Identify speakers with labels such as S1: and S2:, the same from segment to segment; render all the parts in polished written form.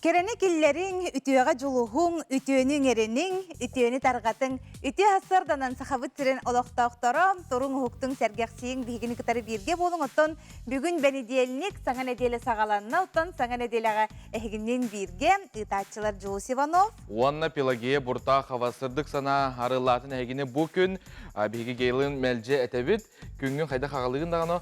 S1: Кэрэни киллэриҥ, үтүөҕэ дьулуһуҥ, үтүөнү иҥэриниҥ, үтүөнү тарҕатыҥ. Үтүө сарсыарданан Сахабыт сирин олохтоохторо, туруҥ уһуктуҥ, сэргэхсийиҥ, биһигини кытары бииргэ буолуҥ. Оттон бүгүн бэнидиэлник, саҥа нэдиэлэ саҕаланна. Оттон саҥа нэдиэлэҕэ эһигинниин бииргэ ыытааччылар Дьулус Иванов
S2: уонна Пелагея Буртахова. Сырдык санаа арыллаатын эһигини бу күн биһиги Гейлын мэлдьи этэбит. Күҥҥүн хайдах аҕалыгын даҕаны,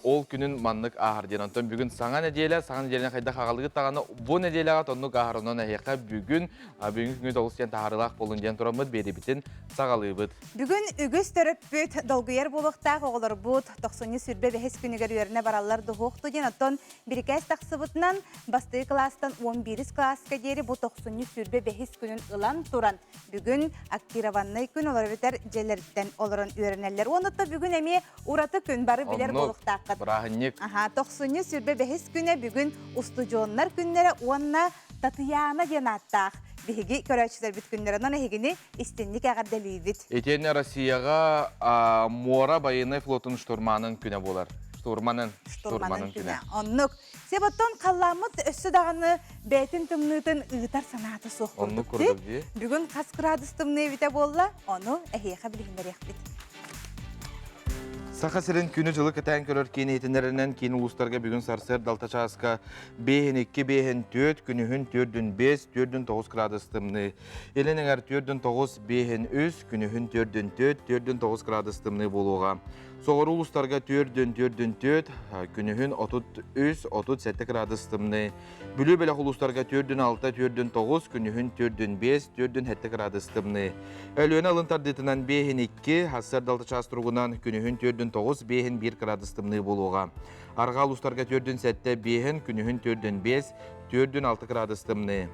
S2: ол күнүн маннык ааһар диэн. Онтон бүгүн саҥа нэдиэлэ, саҥа нэдиэлэни хайдах аҕалыгыт даҕаны, бу нэдиэлэҕэ тоннук ааһар. Онон эһиэхэ бүгүн, бүгүҥҥү күҥҥүт олус диэн таһаарыылаах буоллун диэн тураммыт биэриибитин саҕалыыбыт.
S1: Бүгүн үгүс төрөппүт долгуйар буолуохтаах оҕолорбут тохсунньу 25 күнүгэр үөрэнэ бараллар дуһуохту диэн. Оттон бирикээс тахсыбытынан бастакы кылаастан 11 кылааска диэри бу тохсунньу 25 күнүн ылан туран бүгүн актированнай күн олор эбэтэр дьиэлэриттэн олорон үөрэнэллэр. Уонна бүгүн эмиэ ураты күн бары билэр буолуохтааххыт.
S2: Бырааһынньык.
S1: Аха, тохсунньу 25 күнэ бүгүн устудьуоннар күннэрэ уонна Татыйаана диэн ааттаах биһиги көрөөччүлэрбит күннэрэ. Онон эһигини истинник эҕэрдэлиибит.
S2: Итиэннэ Россияҕа муора байыаннай флотун штурманын күнэ буолар. Штурманын.
S1: Штурманын күнэ. Оннук. Себоттон халлааммыт өссө даҕаны бэйэтин тымныытын ыытар санаата суох
S2: курдук дии.
S1: Бүгүн хас градус тымныы эбитэ буолла, ону эһиэхэ билиһиннэриэхпит.
S2: Саха сирин күнү-дьылы кэтээн көрөр киин иһитиннэринэн киин улуустарга бүгүн сарсыарда алта чааска биэһин икки биэһин түөрт, күнүһүн түөрдүн биэс, түөрдүн тоҕус градус тымныы. Илин эҥэр түөрдүн тоҕус, биэһин үс, күнүһүн түөрдүн түөрт, түөрдүн тоҕус градус тымныы буолуоҕа. Соҕуруу улуустарга түөрдүн түөрдүн түөрт, күнүһүн 33, 37 градус тымныы. Бүлүү бөлөх улуустарга түөрдүн алта, түөрдүн тоҕус, күнүһүн түөрдүн биэс, түөрдүн сэттэ градус тымныы. Өлүөнэ алын тардыытынан биэһин икки, сарсыарда алта чаас туругунан күнүһүн түөрдүн тоҕус, биэһин биир градус тымныы буолуоҕа. Арҕаа улуустарга түөрдүн сэттэ, биэһин, күнүһүн түөрдүн биэс, түөрдүн алта градус тымныы.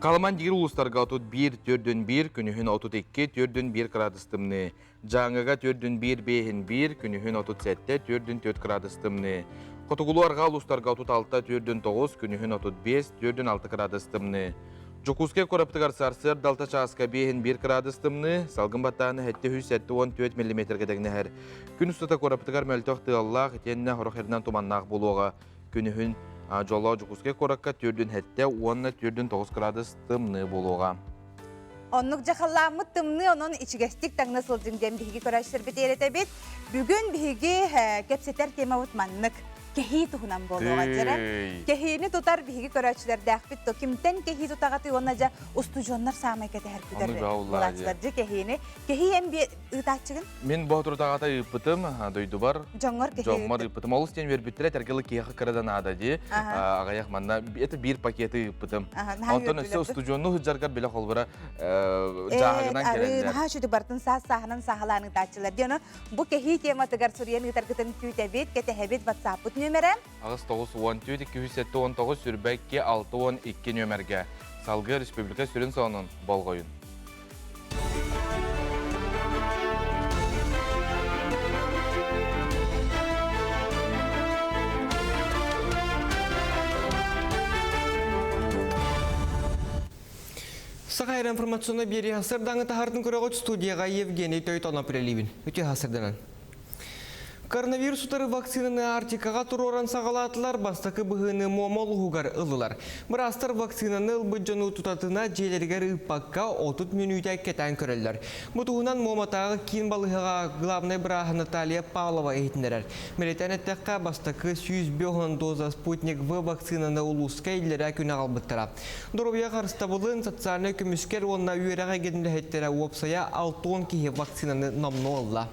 S2: Халыман диир улуустарга 31, түөрдүн биир, күнүһүн 32, түөрдүн биир градус тымныы. Дьааҥыга түөрдүн биир биэһин биир, күнүһүн 37, түөрдүн түөрт кыраадыс тымныы. Хотугулуу арҕаа улуустарга 36, түөрдүн тоҕус, күнүһүн 35, түөрдүн алта кыраадыс тымныы. Дьокуускай куорапытыгар сарсыарда алта чааска биэһин биир кыраадыс тымныы, салгын баттааһына 774 миллиметргэ тэҥнэһэр. Күн устата куорапытыгар мөлтөх тыаллаах, итиэннэ сорох эринэн туманнаах буолуоҕа. Күнүһүн дьоло Дьокуускай куоракка түөрдүн сэттэ уонна түөрдүн тоҕус кыраадыс тымныы буолуоҕа.
S1: Оннук дьахаллааммыт тымныы, онон ичигэстик таҥна сылдьыҥ диэн биһиги көрөөччүлэрбит эрэтэбит. Бүгүн биһиги кэпсэтэр темабыт маннык. Кэһии туһунан буолуоҕа дьэрэ. Кэһиини тутар биһиги көрөөччүлэрдээхпит то кимтэн кэһии тутаҕатый уонна дьэ устудьуоннар саамай кэтэһэр күтэр буолааччылар дьэ кэһиини. Кэһии эн ыытааччыгын?
S2: Мин боотурутаҕата ыыппытым дойдубар.
S1: Дьоҥҥор кэһии
S2: Дьоммор ыыппытым. Олус диэн үөрбүттэрэ тэргилы киһиэхэ кыра да наада дии. Аҕыйах манна это биир пакеты ыыппытым. Онтон өссө устудьуонну сылдьаргар билэ холбура дьааһыгынан кэлэллэр.
S1: Наһаа үчүгэй бартын саас сааһынан сааһылаан ыытааччылар. Диэн бу кэһии тематыгар суруйан ыытаргытын күүтэбит, кэтэһэбит WhatsApp-пыт нүөмэрэ.
S2: 8 9 14 279 22 62 нүөмэргэ. Салгыы республика сүрүн сонун болҕойун.
S3: Саха информационный биэрии сырдаҥы таһартын көрөҕүт студияға Евгений Тойтонов үлэлиибин. Үтүө сырданан. Коронавирус утары вакцинаны Арктикаҕа туруоран саҕалаатылар, бастакы быһыыны Муома улууһугар ыллылар. Быраастар вакцинаны ылбыт дьону тутатына дьиэлэригэр ыыппакка 30 мүнүүтэ кэтээн көрөллөр. Бу туһунан Муоматааҕы киин балыыһаҕа главнай бырааһа Наталья Павлова иһитиннэрэр. Бэлиэтээн эттэххэ, бастакы 105 доза Спутник В вакцинаны улууска иллэрээ күн аҕалбыттара. Доруобуйа харыстабылын, социальнай көмүскэл уонна үөрэх эйгэтин үлэһиттэрэ уопсайа 60 киһи вакцинаны номнуо ылла.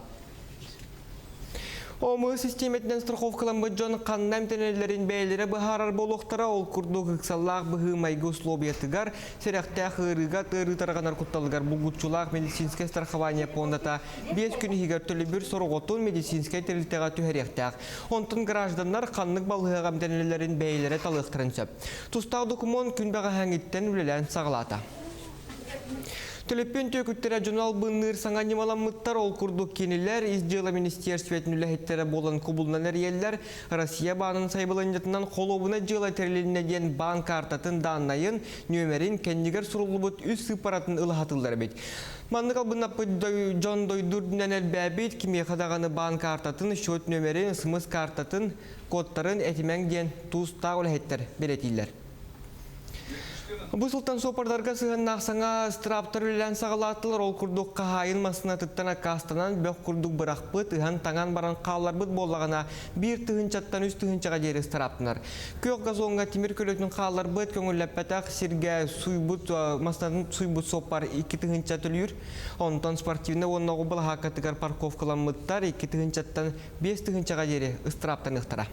S3: ОМУ систиэмэтинэн страховкаламмыт дьон ханна эмтэнэллэрин бэйэлэрэ быһаарар буолуохтара. Ол курдук ыксаллаах быһыы-майгы условиятыгар, сэрэхтээх ыарыыга ыарыы тарҕанар кутталыгар булгуччулаах медицинскэй страхование пуондата 5 күн иһигэр төлөбүр сороҕотун медицинскэй тэрилтэҕэ түһэриэхтээх. Онтон гражданнар ханнык балыыһаҕа эмтэнэллэрин бэйэлэрэ талыахтарын сөп. Тустаах докумуон күн бэҕэһээҥҥиттэн үлэлээн саҕалаата. Төлөпүөн түөкүттэрэ дьону албынныыр саҥа ньымаламмыттар. Ол курдук кинилэр Ис дьыала министиэрстибэтин үлэһиттэрэ буолан кубулунан эрийэллэр. Россия баанын сайабылыанньатынан холуобунай дьыала тэрилиннэ диэн баан каартатын дааннайын, нүөмэрин, кэннигэр суруллубут үс сыыппаратын ылаһатыллар эбит. Маннык албыннаппыт дьон дойду үрдүнэн элбээбит, кимиэхэ даҕаны баан каартатын, счет нүөмэрин, смс каартатын, кодтарын этимэҥ диэн туустаах үлэһиттэр бэлиэтииллэр. Бу сылтан суоппардарга сыһыаннаах саҥа ыстырааптар үлэлээн саҕалаатылар. Ол курдук хаһаайын массыынатыттан аккаастанан бөх курдук бырахпыт, ыһан-таҥан баран хаалларбыт буоллаҕына, 1 тыһыынчаттан 3 тыһыынчаҕа диэри ыстырааптанар. Күөх газоҥҥа тимир көлөтүн хаалларбыт, көҥүллэппэтэх сиргэ суйбут массыынатын суйбут суоппар 2 тыһыынча төлүүр. Онтон спортивнай уонна оҕо былаһааккатыгар парковкаламмыттар 2 тыһыынчаттан 5 тыһыынчаҕа диэри ыстырааптаныахтара.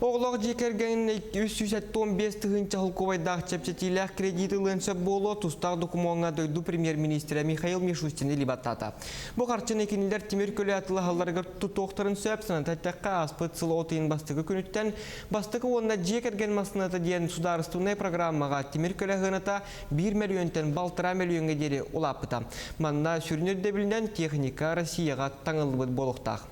S3: Оҕолоох дьиэ кэргэн 375 тыһыынча холкуобайдаах чэпчэтиилээх кредит ылыан сөп буолуо тустаах докумуоҥҥа дойду премьер-министрэ Михаил Мишустин илии баттаата. Бу харчыны кинилэр тимир көлө атыылаһалларыгар тутуохтарын сөп, саната эттэххэ, ааспыт сыл от ыйын бастакы күнүттэн бастакы уонна дьиэ кэргэн массыыната диэн судаарыстыбаннай программаҕа тимир көлө сыаната 1 мөлүйүөнтэн 1,5 мөлүйүөҥҥэ диэри улааппыта. Манна сүрүн ирдэбилинэн техника Россияҕа таҥыллыбыт буолуохтаах.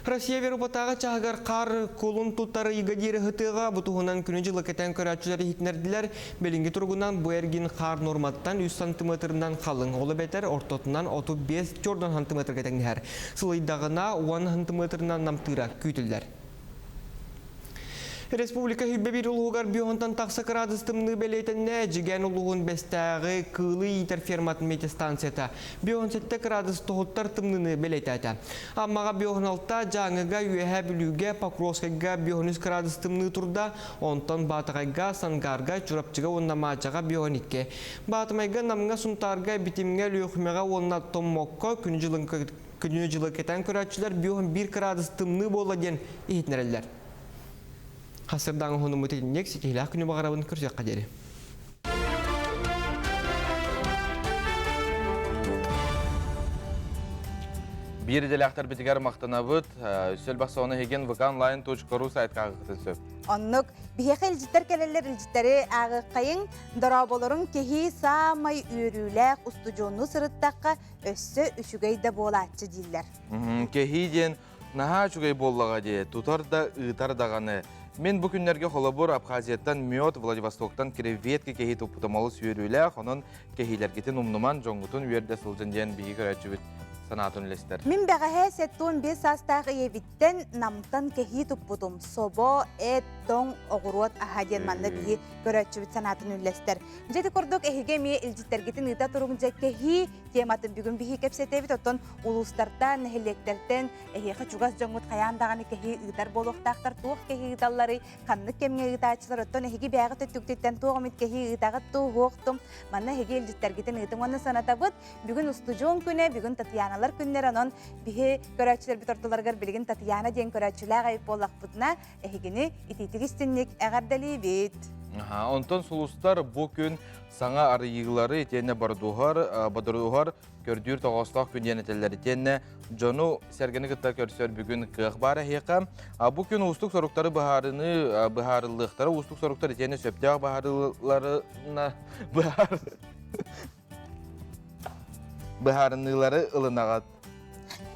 S3: Россия Веропатааҕы чаһыгар хаар кулун тутар ыйга диэри ыһытыаҕа бу туһунан күнү-дьылы кэтэн көрөөччүлэр иһитиннэрдилэр. Билиҥҥи туругунан бу эргин хаар норматтан 3 сантиметрынан халыҥ, ол эбэтэр ортотунан 35 чордон сантиметрга тэҥнэһэр. Сылыйдаҕына 10 сантиметрынан намтыыра күүтүллэр. Республика 21 улууһугар биоһунтан тахса кыраадыс тымныы бэлиэтэннэ. Эдьигээн улууһун Бэстээҕи кыылы иитэр ферматын метеостанцията биоһун 7 кыраадыс тоһуттар тымныыны бэлиэтээтэ. Аммаҕа биоһун 6, Дьааҥыга, Үөһээ Бүлүүгэ, Покровскайга биоһун 3 кыраадыс тымныы турда, онтон Баатаҕайга, Сангарга, Чурапчыга уонна Маачаҕа биоһун 2. Баатымайга, Намҥа, Сунтаарга, Битимҥэ, Өлүөхүмэҕэ уонна Томмокко күнү-дьылын күнү-дьылы кэтэн көрөөччүлэр биоһун 1 кыраадыс тымныы буолла диэн иһитиннэрэллэр. Хасырдаҥ уһунуммут итинник ситиһилээх күнү баҕарабын көрсүөххэ диэри.
S2: Биир идэлээхтэрбитигэр махтанабыт. Өссө элбэх соны иһигин vkonline.ru сайтка ааҕыаххытын сөп.
S1: Оннук. Биһиэхэ илдьиттэр кэлэллэр илдьиттэри ааҕыаххайыҥ. Дорооболорун киһи саамай үөрүүлээх устудьуоннуу сырыттахха өссө үчүгэй да буолааччы дииллэр.
S2: Кэһии диэн наһаа үчүгэй буоллаҕа дии, тутар да, ыытар даҕаны. Мин бу күннэргэ холобур Абхазияттан мед, Владивостоктан креветка кэһии туппутум олус үөрүүлээх, онон кэһиилэргитин умнуман, дьоҥҥутун үөрдэ сылдьын диэн биһиги көрөөччүбүт санаатын үллэстэр.
S1: Мин бэҕэһээ 75 саастаах ийэбиттэн Намтан кэһии туппутум. Собо, эт, тоҥ, оҕуруот аһа диэн манна биһи көрөөччүбүт санаатын үллэстэр. Дьэ ити курдук эһиги эмиэ илдьиттэргитин ыыта туруҥ дьэ кэһии тематын бүгүн биһи кэпсэтэбит. Оттон улуустартан, нэһилиэктэртэн эһиэхэ чугас дьоҥҥут хайаан даҕаны кэһии ыытар буолуохтаахтар. Туох кэһии ыыталларый, ханнык кэмҥэ ыытааччылар, оттон эһиги бэйэҕит өттүгүтүттэн туох эмит кэһии ыытаҕыт дуу, суохтум. Манна эһиги илдьиттэргитин ыытыҥ уонна санатабыт. Бүгүн устудьуон күнэ, бүгүн Татьяналар күннэрэ. Онон биһи көрөөччүлэрбит ортолоругар билигин Татьяна диэн көрөөччүлээх эбит буоллахпытына, эһигини итиитик истинник эҕэрдэлиибит.
S2: Онтон сулустар бу күн саҥа арыйыылары итиэннэ бордуһар, бодоруһар көрдүүр тоҕоостоох күн диэн этэллэр. Итиэннэ дьону сэргэни кытта көрсөр бүгүн кыах баар эһиэхэ. Бу күн уустук соруктары быһаарыныы быһаарыллыахтара, уустук соруктар итиэннэ сөптөөх быһаарыыларына быһаар быһаарыныылары ылынаҕыт.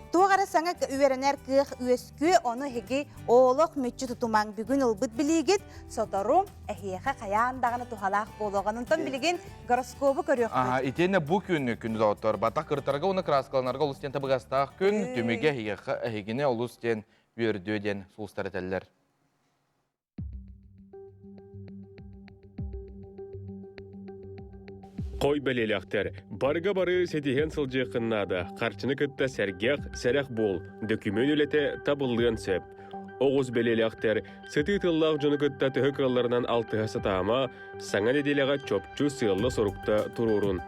S1: Туох эрэ саҥа үөрэнэр кыах үөскүө, ону эһиги олох мүччү тутумаҥ. Бүгүн ылбыт билиигит сотору эһиэхэ хайаан даҕаны туһалаах буолуоҕа. Онтон билигин гороскобу көрүөхпүт.
S2: Итиэннэ бу күн күн доҕоттор, батах кыртарга уонна кырааскаланарга олус диэн табыгастаах күн, түмүгэ эһиэхэ эһигини олус диэн үөрдүө диэн сулустар этэллэр.
S4: Хой бэлиэлээхтэр, барыга бары ситиһэн сылдьыаххын наада, харчыны кытта сэргэх, сэрэх буол, дөкүмүөн үлэтэ табыллыан сөп. Оҕус бэлиэлээхтэр, сытыы тыллаах дьону кытта төһө кыалларынан алтыһа сатаама, саҥа нэдиэлэҕэ чопчу сыалла-сорукта туруорун.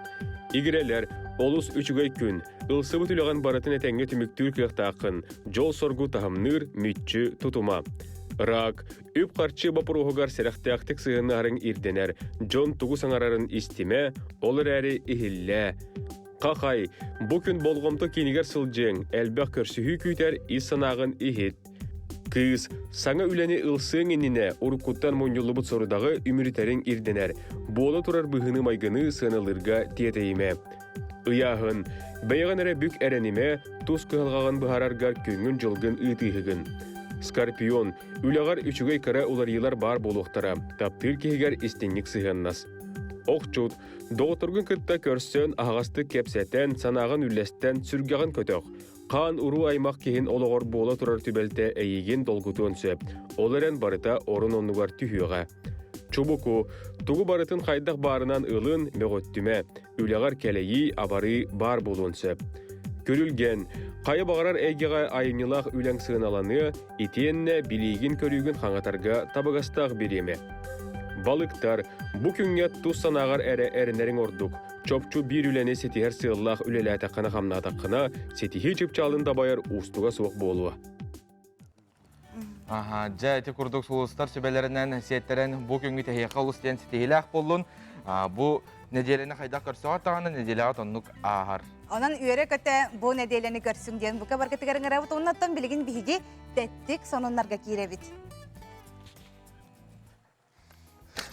S4: Игирэлэр, олус үчүгэй күн, ылсыбыт үлэҕин барытын этэҥҥэ түмүктүүр кыахтааххын, дьол-соргу таһымныыр, мүччү тутума. Рак, үп-харчы боппуруоһугар сэрэхтээхтик сыһыаннаһарыҥ ирдэнэр, дьон тугу саҥарарын истимэ, ол эрээри иһиллээ. Хахай, бу күн болҕомто киинигэр сылдьыаҥ, элбэх көрсүһүү күүтэр ис санааҕын иһит. Кыыс, саҥа үлэни ылсыаҥ иннинэ уруккуттан мунньуллубут сорудаҕы үмүрүтэриҥ ирдэнэр, буола турар быһыыны-майгыны сыаналыырга тиэтэйимэ. Ыйааһын, бэйэҕин эрэ бүк эрэнимэ, тус кыһалҕаҕын быһаараргар күҥҥүн-дьылгын ыытыыһыгын. Скорпион, үлэҕэр үчүгэй кыра уларыйыылар баар буолуохтара, таптыыр киһигэр истиҥник сыһыаннас. Охчут, доҕотторгун кытта көрсөн, аһаҕастык кэпсэтэн, санааҕын үллэстэн, сүргэҕин көтөх. Хаан уруу аймах киһин олоҕор буола турар түбэлтэ эйигин долгутуон сөп, ол эрэн барыта орун оннугар түһүөҕэ. Чубуку, тугу барытын хайдах баарынан ылын, мөҕүттүмэ, үлэҕэр кэлэйии, абарыы баар буолуон сөп. Күрүлгэн, хайа баҕарар эйгэҕэ айымньылаах үлэҥ сыаналаныа, итиэннэ билиигин-көрүүгүн хаҥатарга табыгастаах бириэмэ. Балыктар, бу күҥҥэ тус санааҕар эрэ эрэнэриҥ ордук. Чопчу биир үлэни ситиһэр сыаллаах үлэлээтэххинэ-хамнаатаххына, ситиһии чыпчаалын дабайар уустуга суох буолуо.
S2: Аха, дьэ ити курдук сулустар сүбэлэринэн сиэттэрэн бу күҥҥү тэһиэхэ олус диэн ситиһиилээх буоллун. Бу нэдиэлэни хайдах көрсөҕөр даҕаны нэдиэлэҕэ оннук ааһар.
S1: Онон үөрэ-көтө бу нэдиэлэни көрсүҥ диэн бука баргытыгар ыҥырабыт. Оннуттан билигин биһиги тэттик сонуннарга киирэбит.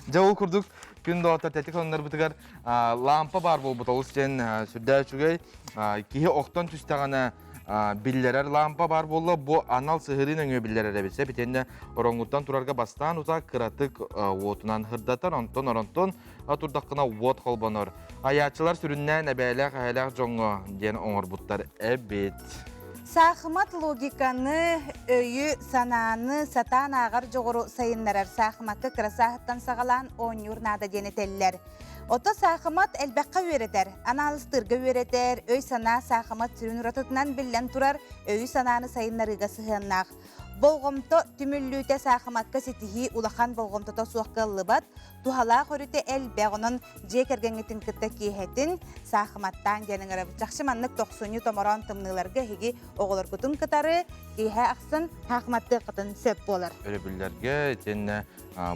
S2: Дьэ ол курдук күн доҕоттор тэтик сонуннарбытыгар лампа баар буолбут олус диэн сүрдээх үчүгэй. Киһи охтон түстэҕинэ биллэрэр лампа баар буолла. Бу анал сыһырыы нөҥүө биллэрэр эбит. Сөп итиэннэ ороҥҥуттан турарга бастаан утаа кыратык уотунан һырдатар, онтон оронтон турдаххына уот холбонор. Айааччылар сүрүннээн эбээлээх эһээлээх дьоҥҥо диэн оҥорбуттар эбит.
S1: Саахымат логиканы, өйү, санааны сатаан ааҕар дьоҕуру сайыннарар саахымакка кыра сааһыттан саҕалаан оонньуур наада диэн этэллэр. Ото саахымат элбэххэ үөрэтэр, анаалыстыырга үөрэтэр, өй-санаа саахымат сүрүн уратытынан биллэн турар өйү-санааны сайыннарыыга сыһыаннаах. Болҕомто түмүллүүтэ саахымакка ситиһии улахан болҕомтото суох кыаллыбат, туһалаах өрүтэ элбэх, онон дьиэ кэргэҥҥитин кытта киэһэтин саахыматтаан диэн ыҥырабыт. Чахчы маннык тохсунньу томороон тымныыларга эһиги оҕолоргутун кытары киэһэ ахсын саахыматтыаххытын сөп буолар.
S2: Өрөбүллэргэ итиэннэ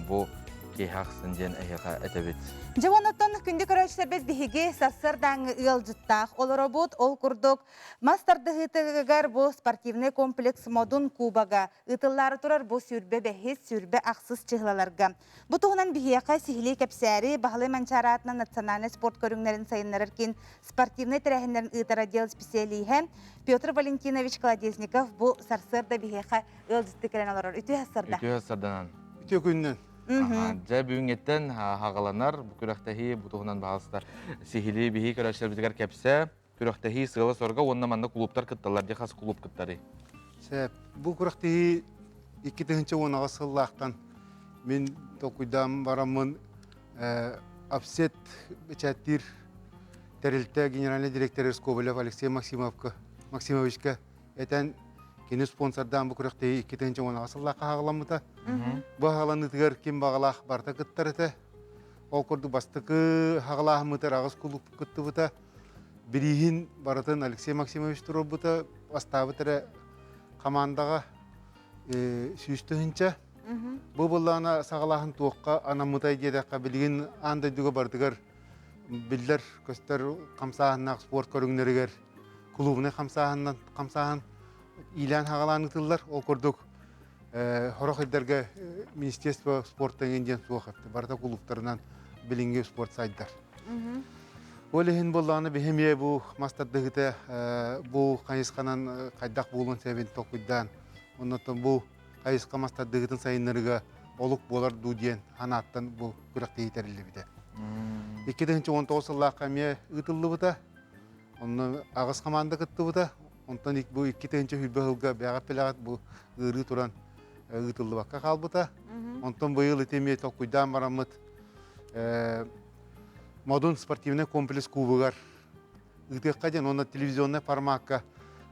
S2: бу киэһэ ахсын диэн эһиэхэ этэбит.
S1: Дьэ онтон күндү көрөөччүлэрбит биһиги сарсыардааҥҥы ыалдьыттаах олоробут. Ол курдук мас тардыһыытыгар бу спортивный комплекс Модун Кубога ыытыллаары турар бу 25-ис, 26 чыһылаларга Бу туһунан биһиэхэ сиһилии кэпсээри Баһылай Манчаары аатынан национальнай спорт көрүҥнэрин сайыннарар киин спортивнай тэрээһиннэрин ыытар отдел специалиһэ Петр Валентинович Колодезников бу сарсыарда биһиэхэ ыалдьыттыы кэлэн олорор. Үтүө сарсыарда.
S2: Үтүө сарсыарданан.
S5: Үтүө күнүнэн.
S2: Дьэ бүгүҥҥэттэн хаҕаланар бу күрэхтэһии бу туһунан баһаалыста сиһилии биһи көрөөччүлэрбитигэр кэпсээ. Күрэхтэһии сыала-сорго уонна манна клубтар кытталлар дии хас клуб кыттарый?
S5: Сөп. Бу күрэхтэһии 2018 сыллаахтан мин толкуйдаан бараммын Апсет бэчээттиир тэрилтэ генеральный директора Скобелев Алексей Максимовка Максимовичка этэн кини спонсордаан бу күрэхтэһии 2018 сыллаахха хаалламмыта. Бу хааланыытыгар ким баҕалаах барыта кыттар этэ. Ол курдук бастакы хаҕалааһыммытыгар аҕыс кулууп кыттыбыта. Бирииһин барытын Алексей Максимович туруорбута, бастаабыт эрэ хамаандаҕа 100 тыһыынча. Бу былаана саҕалааһын туохха анаммытай диэтэххэ, билигин аан дойдуга барытыгар биллэр көстөр хамсааһыннаах спорт көрүҥнэригэр клубнай хамсааһынынан хамсааһын иилээн хаҕалаан ыытыллар. Ол курдук сорох ыйдарга Министерство спорта диэн суох барыта кулууптарынан билиҥҥи спорт сайдар. Ол иһин буоллаҕына биһи эмиэ бу мас тардыһыыта бу хайысханан хайдах буолуон сөбүн толкуйдаан, оннуттан бу хайысха мас тардыһыытын сайыннарыыга олук буолар дуу диэн санааттан бу күрэхтэһии тэриллибитэ. 2019 сыллаахха эмиэ ыытыллыбыта. Онно аҕыс хамаанда кыттыбыта. Онтон бу 2020 сылга бэҕэт-пилэҕэт бу ыарыы туран ыытыллыбакка хаалбыта. Онтон быйыл ити эмиэ толкуйдаан бараммыт Модун спортивный комплекс кубугар ыытыахха диэн уонна телевизионнай формакка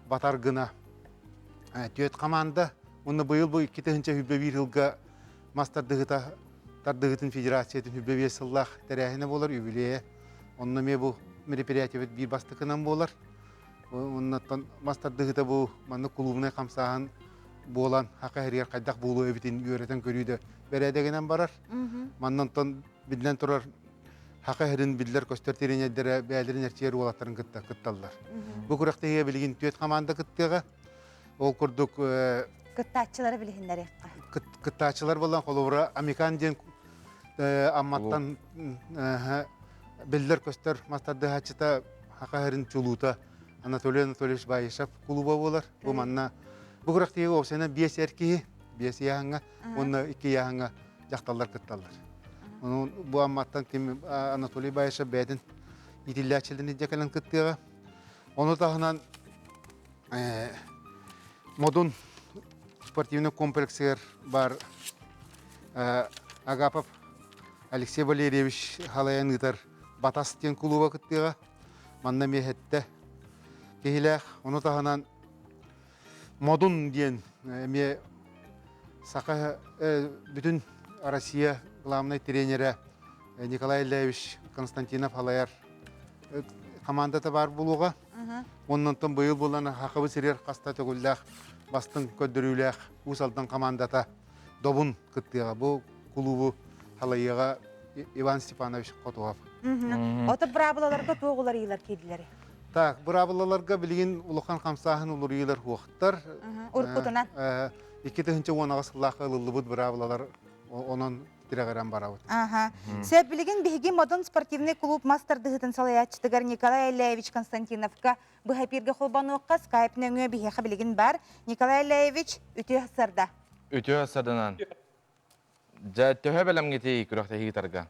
S5: батар гына түөрт команда уонна быйыл бу 2021 сылга мас тардыһыта тардыһытын федерациятын 25 сыллаах тэрээһинэ буолар юбилейа онно эмиэ бу мероприятиебит биир бастакынан буолар Оннуттан мас тардыһыыта бу маннык кулуубунай хамсааһын буолан хака иһэригэр хайдах буолуо эбитин үөрэтэн көрүү да бэрээдэгинэн барар. Маннантан биллэн турар хака иһэрин биллэр-көстөр тириэньэрдэрэ бэйэлэрин эрчийэр уолаттарын кытта кытталлар. Бу күрэхтэһиигэ билигин түөрт хамаанда кыттыаҕа. Ол курдук
S1: Кыттааччылары билиһиннэриэххэ.
S5: Кыттааччылар буолан холобура Амикан диэн Амматтан биллэр-көстөр мас тардыһааччыта Хаха сирин чулуута Анатолий Анатольевич Баишев кулуба буолар. Бу манна бу күрэхтэһиигэ уопсайынан биэс эр киһи, биэс ыйааһыҥҥа уонна икки ыйааһыҥҥа дьахталлар кытталлар. Ону бу Амматтан ким Анатолий Баишев бэйэтин иитиллээччилэрин илдьэ кэлэн кыттыаҕа. Ону таһынан Модун спортивный комплексыгар бар Агапов. Алексей Валерьевич халайан ыытар Батас диэн кулууба кыттыаҕа. Манна эмиэ сэттэ киһилээх. Ону таһынан Модун диэн эмиэ саха бүтүн Россия главнай тренерэ Николай Ильевич Константинов халайар командата баар буолуоҕа. Оннонтон быйыл буолан Хахабы сиригэр хаста төгүллээх бастыҥ көрдөрүүлээх Уус Алдан командата Добун кыттыаҕа. Бу кулуубу халайыаҕа Иван Степанович Хотуһов.
S1: Ото быраабылаларга туох уларыйыылар киирдилэр?
S5: Так, быраабылаларга билигин улахан хамсааһын уларыйыылар суохтар.
S1: Уруккутунан?
S5: 2018 сыллаахха ылыллыбыт быраабылалар онон тирэҕирэн барабыт.
S1: Аха. Сөп билигин биһиги Модун спортивный клуб мас тардыһыытын салайааччытыгар Николай Эллеевич Константиновка быһа эпииргэ холбонуохха скайп нөҥүө биһиэхэ билигин бар. Николай Эллеевич, үтүө сарда.
S2: Үтүө сарданан. Дьэ, төһө бэлэмҥитий күрэхтэһии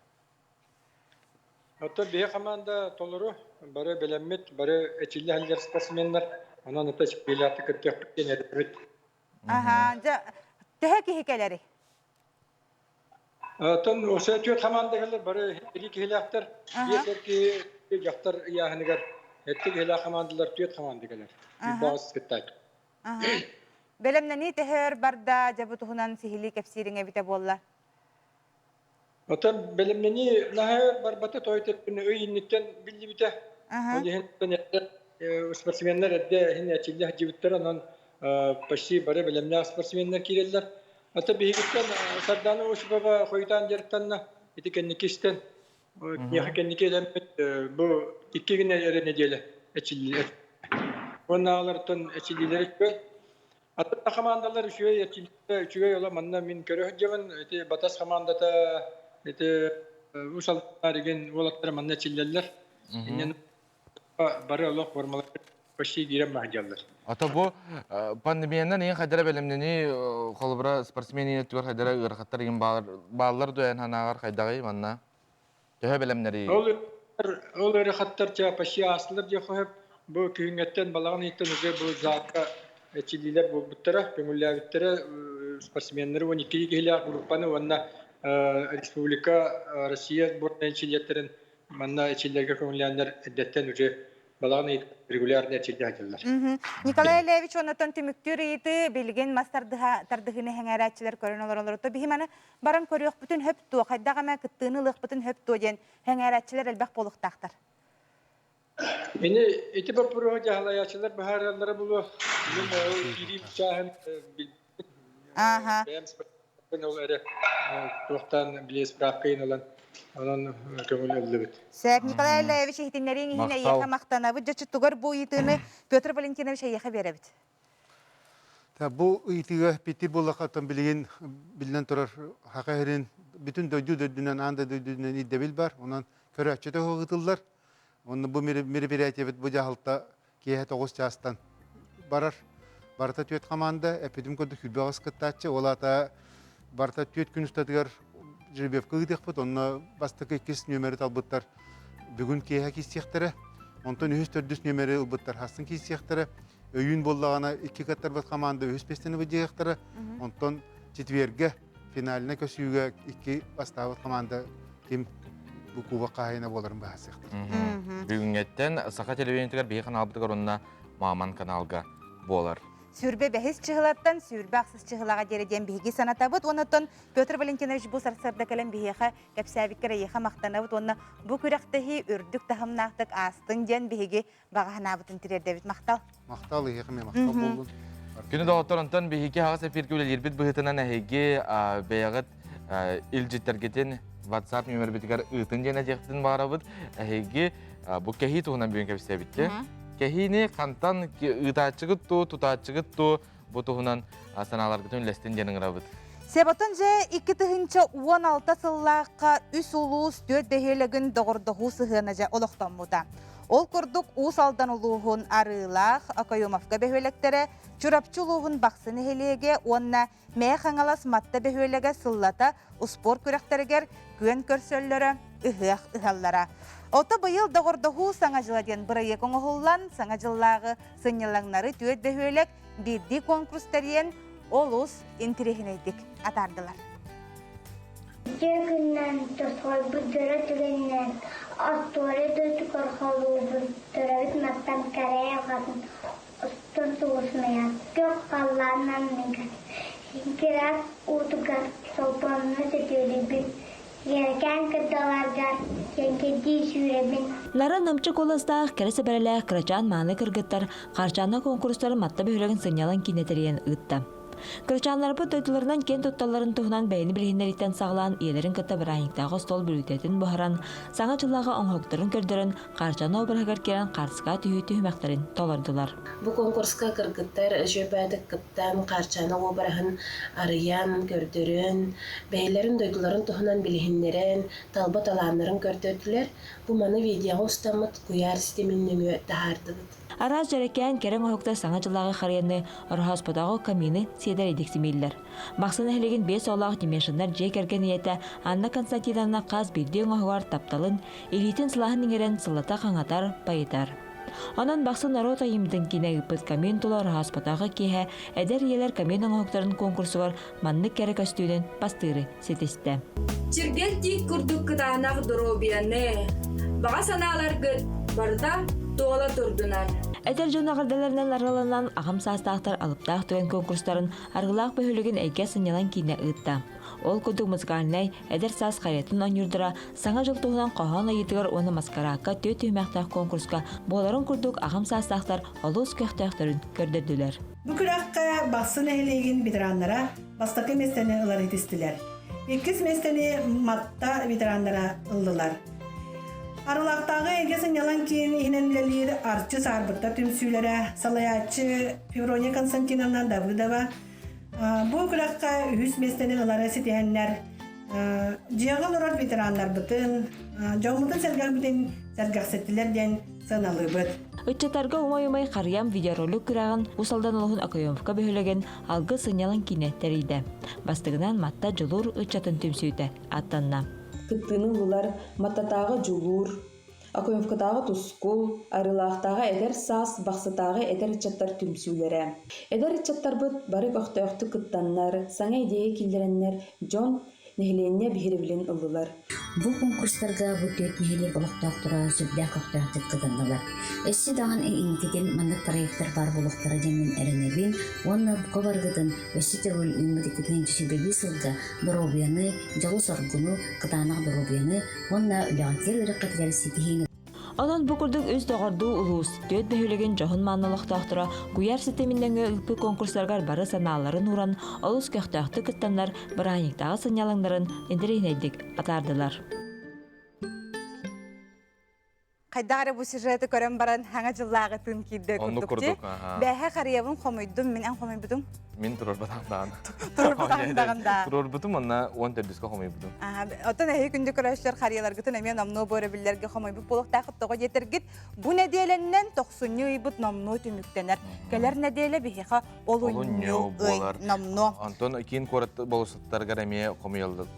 S6: Оттон биһи хамаанда толору, бары бэлэммит, бары эчиллэ сылдьар спортсменнар, онон ата чемпионаты кыттыахпыт диэн эрэбит.
S1: Аха, дьэ, төһө киһи кэлэрий?
S6: Оттон осы түөрт хамаанда кэлэр, бары икки киһилээхтэр, биэс эр киһи дьахтар ыйааһыныгар эттик киһилээх хамаандалар түөрт хамаанда кэлэр. Баҕас кыттааччы.
S1: Бэлэмнэнии төһөр барда, дьэ бу туһунан сиһилии кэпсиириҥ эбитэ буолла.
S6: Оттон бэлэмнэнии наһаа барбата той тэппин ый инниттэн биллибитэ. Ол иһин спортсменнар эрдэ иһин эчиллэ сылдьыбыттар, онон почти бары бэлэмнээх спортсменнар киирэллэр. Ата биһигиттэн Сардана Осипова хойутаан дьарыктанна. Ити кэнники истэн, киниэхэ кэнники элэммит бу икки гына эрэ нэдиэлэ эчиллилэр. Уоннааҕылартан эчиллиилэрэ үчүгэй. Атын да хамаандалар үчүгэй эрчиллиитэ үчүгэй ола манна мин көрө сылдьабын. Ити Батас хамаандата ити Уус Алдан игин уолаттара манна эчиллэллэр. Инньэн бары олох формалар почти киирэн баһдьаллар.
S2: Ото бу пандемиянан иин хайдара бэлэмнени холобура спортсмен иин хайдара ыарахаттар игин бааллар дуэн ханааҕар хайдаҕый манна? Төһө бэлэмнэри?
S6: Ол ол ыарахаттар ча почти аастылар диэххэ сөп. Бу күһүҥҥэттэн балаҕан ыйыттан уже бу заалга эчиллиилэр буолбуттара, көҥүллээбиттэрэ спортсменнары 12 киһилээх группаны уонна республика Россия сборнай чилиэттэрин манна эчиллэргэ көҥүллээннэр эрдэттэн уже балаҕан ыйыт регулярно эчиллэ сылдьаллар.
S1: Николай Ильевич оннотон түмүктүүр ыйытыы билигин мас тардыһыны хэҥээрээччилэр көрөн олороллор. То биһи маны баран көрүөхпүтүн хөп туо, хайдах эмэ кыттыыны ылыахпытын хөп туо диэн хэҥээрээччилэр элбэх буолуохтаахтар.
S6: Ини ити боппуруоһу дьаһалайааччылар быһаараллара буолуо. Мин ол киирии чааһын
S1: Ааха.
S6: бэйэм ол эрэ туохтаан били справкайын ылан онон көҥүл ыллыбыт.
S1: Сөп, Николай Ильевич иһитиннэрииҥ иһин эйиэхэ махтанабыт. Дьэ, бу ыйытыыны Петр Валентинович эйиэхэ биэрэбит.
S5: Бу ыйытыыга питир буоллахха билигин биллэн турар Саха сирин бүтүн дойду дойдунан аан дойду үрдүнэн ирдэбил бар. Онон көрөөччүтэ ыытыллар. Онно бу мероприятиебит бу дьаһалта киэһэ 9 чаастан барар. Барыта түөрт хамаанда, эппитим курдук 28 кыттааччы. Ол аата барыта түөрт күн устатыгар жеребьевка ыытыахпыт. Онно бастакы иккис нүөмэри талбыттар бүгүн киэһэ киирсиэхтэрэ. Онтон үһүс төрдүс нүөмэри ылбыттар хастын киирсиэхтэрэ. Өйүүн буоллаҕына икки кыттарбыт хамаанда үһүс миэстэни быдьыахтара. Онтон четвергэ финальнай көсүүгэ икки бастаабыт хамаанда ким бу кубок хаһайына буоларын быһаарсыахтара.
S2: Бүгүҥҥэттэн Саха телевидениетыгар биһи каналбытыгар уонна Мааман каналга буолар.
S1: Сүүрбэ бэһис чыһылаттан сүүрбэ ахсыс чыһылаҕа диэри диэн биһиги санатабыт. Онон Петр Валентинович бу сарсыарда кэлэн биһиэхэ кэпсээбиккэр эйиэхэ махтанабыт уонна бу күрэхтэһии үрдүк таһымнаахтык аастын диэн биһиги баҕа санаабытын тириэрдэбит. Махтал.
S5: Махтал эһиэхэ эмиэ махтал буоллун.
S2: Күнү доҕоттор, онтон биһиги аҕыс эфиргэ үлэлиирбит быһыытынан эһиги бэйэҕит илдьиттэргитин WhatsApp нүөмэрбитигэр ыытын диэн этиэхпитин баҕарабыт. Эһиги бу кэһии туһунан бүгүн кэпсээбитти. Кэһиини хантан ыытааччыгыт туу, тутааччыгыт туу бу туһунан санааларгытын үллэстин диэн ыҥырабыт.
S1: Себотон же 2016 сыллаахха үс улуус түөрт бөһүөлэгин доҕордоһуу сыһыана дьэ олохтоммута. Ол курдук Уус Алдан улууһун Арыылаах, Окоемовка бөһүөлэктэрэ, Чурапчы улууһун Бахсы нэһилиэгэ уонна Мэйэ Хаҥалас Матта бөһүөлэгэ сыллата успуорт күрэхтэригэр күөн көрсөллөрө, ыһыах ыһаллара. Ото быйыл доҕордоһуу Саҥа дьыла диэн бырайыак оҥоһуллан, Саҥа дьыллааҕы сынньалаҥнары түөрт бөһүөлэк биирдии конкурс тэрийэн олус интириэһинэйдик атаардылар.
S7: Дьиэ күннээн тосхойбут дьоро түгэнинэн остуоруйа дойдутугар холуубун, төрөөбүт мастан кэрэ айылҕатын устун сулусмайан, күөх халлаан анныгар, кирэс уутугар солбонно сөтүөлүйбүт, Иэркээн кырдаларгар киэҥкэйдии сүүрэбин.
S8: Нарын намчы куоластаах, кэрэ сэбэрэлээх кырачаан мааны кыргыттар Харчаана конкурстарын Матта бөһүөлэгин сынньалаҥ киинэ тэрийэн ыытта. Кырачааннарбыт дойдуларынан киэн тутталларын туһунан бэйэни билиһиннэрииттэн саҕалаан ийэлэрин кытта бырааһынньыктааҕы остуол бүлүүтэтин буһаран, саҥа дьыллааҕы оҥоһуктарын көрдөрөн, Харчаана обраһыгар киирэн хаарсыгаа түһүү түһүмэхтэрин толордулар.
S9: Бу конкурска кыргыттар үчүгэйдик кыттан, Хаарчаана уобараһын арыйан, көрдөрөн, бэйэлэрин дойдуларын туһунан билиһиннэрэн, талба талааннарын көрдөрдүлэр. Бу маны видеоҕа устаммыт куйаар ситимин нөҥүө таһаардыбыт.
S8: Араас дьэрэкээн кэрэ оҥоһуктар саҥа дьыллааҕы харыйаны, Ороһооспотооҕу камины сиэдэрэйдик симииллэр. Бахсы нэһилиэгин биэс оҕолоох Демешиннар дьиэ кэргэн ийэтэ Анна Константиновна хас биирдии оҥоһугар тапталын, илиитин сылааһын иҥэрэн сыллата хаҥатар, байытар. Онон Бахсы норуот айымньытын киинэ ыыппыт камин тула Ороһооспотооҕу киэһэ эдэр ийэлэр камин оҥоһуктарын конкурсугар маннык кэрэ көстүүнэн бастыыры ситистэ.
S10: Чиргэл тиит курдук кытаанах доруобуйаны, баҕа санааларгыт барыта туола турдунар.
S8: Эдэр дьон эҕэрдэлэринэн араланан аҕам саастаахтар алыптаах түгэн конкурстарын Аргылаах бөһүөлэгин эйгэ сынньалаҥ киинэ ыытта. Ол курдук музыкальнай эдэр саас хайатын оонньуурдара Саҥа дьыл туһунан хоһоон ыйыытыгар уонна маскараакка түөрт түһүмэхтээх конкурска буоларын курдук аҕам саастаахтар олус көхтөөхтөрүн көрдөрдүлэр.
S11: Бу күрэххэ Бахсы нэһилиэгин ветераннара бастакы миэстэни ылар итистилэр. Иккис миэстэни Матта ветераннара ыллылар. Арылахтааҕы эйгэ сынньалаҥ киин иһинэн үлэлиир Арчы саарбыттар түмсүүлэрэ салайааччы Феврония Константиновна Давыдова бу күрэххэ үһүс миэстэни ылары ситиһэннэр дьиэҕэ олорор ветераннарбытын, дьоммутун-сэргэхпитин сэргэхситтилэр диэн сыаналыыбыт.
S8: Ыччаттарга умай-умай харыйам видеоролик күрэҕин Уус Алдан улууһун Окоемовка бөһүөлэгин Алгыс сынньалаҥ киинэ тэрийдэ. Бастыгынан Матта Дьулуур ыччатын түмсүүтэ аттанна.
S12: Кыттыыны ыллылар Маттатааҕы Дьулуур, Окоемовкатааҕы Тускул, Арыылаахтааҕы Эдэр саас, Бахсытааҕы эдэр ыччаттар түмсүүлэрэ. Эдэр ыччаттарбыт бары көхтөөхтүк кыттаннар, саҥа идиэйэ киллэрэннэр дьон нэһилиэнньэ биһирэбилин ыллылар.
S13: Бу конкурстарга бу түөрт нэһилиэк олохтоохторо сүрдээх көхтөөхтүк кытыннылар. Өссө даҕаны инникитин маннык проектар баар буолуохтара диэммин эрэнэбин уонна бука барыгытын өссө төгүл үүммүт 2021 сылга доруобуйаны, дьолу-соргуну, кытаанах доруобуйаны уонна үлэҕитигэр үөрэххитигэр ситиһиини
S8: Онон бу курдук үс доҕордуу улуус, түөрт бөһүөлэгин дьоһун мааны олохтоохторо куйаар ситимин нөҥүө ыыппыт конкурстарыгар бары санааларын ууран, олус көхтөөхтүк кыттаннар бырааһынньыктааҕы сынньалаҥнарын интэриэһинэйдик атаардылар.
S1: Хайдах эрэ бу сюжеты көрөн баран хаҥа дьыллааҕы тыын киирдэ
S2: Оннук
S1: курдук
S2: курдук, аха.
S1: Бээһэ харыйабын хомуйдум, мин эн хомуйбутум.
S2: Мин туруорбатам даҕаны.
S1: Туруорбатаҕым даҕаны да.
S2: Туруорбутум уонна уон төрдүскэ хомуйбутум.
S1: Оттон эһиги күндү көрөөччүлэр харыйаларгытын эмиэ номнуо бу өрөбүллэргэ хомуйбут буолуохтааххыт тоҕо диэтэргит бу нэдиэлэннэн тохсунньу ыйбыт номнуо түмүктэнэр. Кэлэр нэдиэлэ биһиэхэ олунньу ый номнуо.
S2: Онтон киин куорат болуоссаттарыгар эмиэ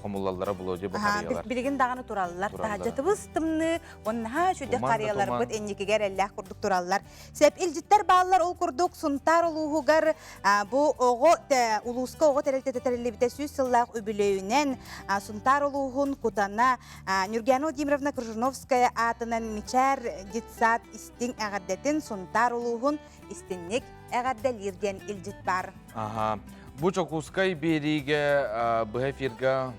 S2: хомуллаллара буолуо дии бу харыйалар.
S1: Билигин даҕаны тураллар. Таһырдьа тыбыс тымныы, оннаһаа үчүгэй харыйаларбыт инникигэ эрэллээх курдук тураллар. Сөп илдьиттэр бааллар ол курдук Сунтаар улууһугар бу оҕо улууска оҕо тэрилтэтэ тэриллибитэ сүүс сыллаах үбүлүөйүнэн Сунтаар улууһун Кутана Нюргяна Владимировна Крыжиновская аатынан Мичээр детсад истиҥ эҕэрдэтин Сунтаар улууһун истинник эҕэрдэлиир диэн илдьит баар.
S2: Аха. Бу Дьокуускай биэриигэ быһа эфирга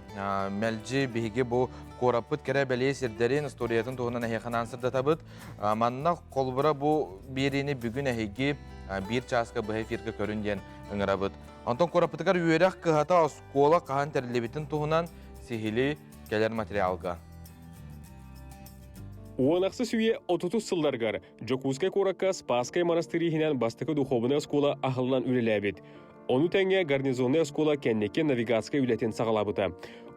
S2: мэлдьи биһиги бу куораппыт кэрэ бэлиэ сирдэрин историятын туһунан эһиэхэ анаан сырдатабыт. Манна холбура бу биэриини бүгүн эһиги биир чааска быһа эфиргэ көрүн диэн ыҥырабыт. Онтон куораппытыгар үөрэх кыһата оскуола хаһан тэриллибитин туһунан сиһили кэлэр материалга.
S4: Уон ахсыс үйэ отутус сылларыгар Дьокуускай куоракка Спасскай монастырь иһинэн бастакы духуобунай оскуола аһыллан үлэлээбит. Ону тэҥэ гарнизоннай оскуола кэнники навигацкай үлэтин саҕалаабыта.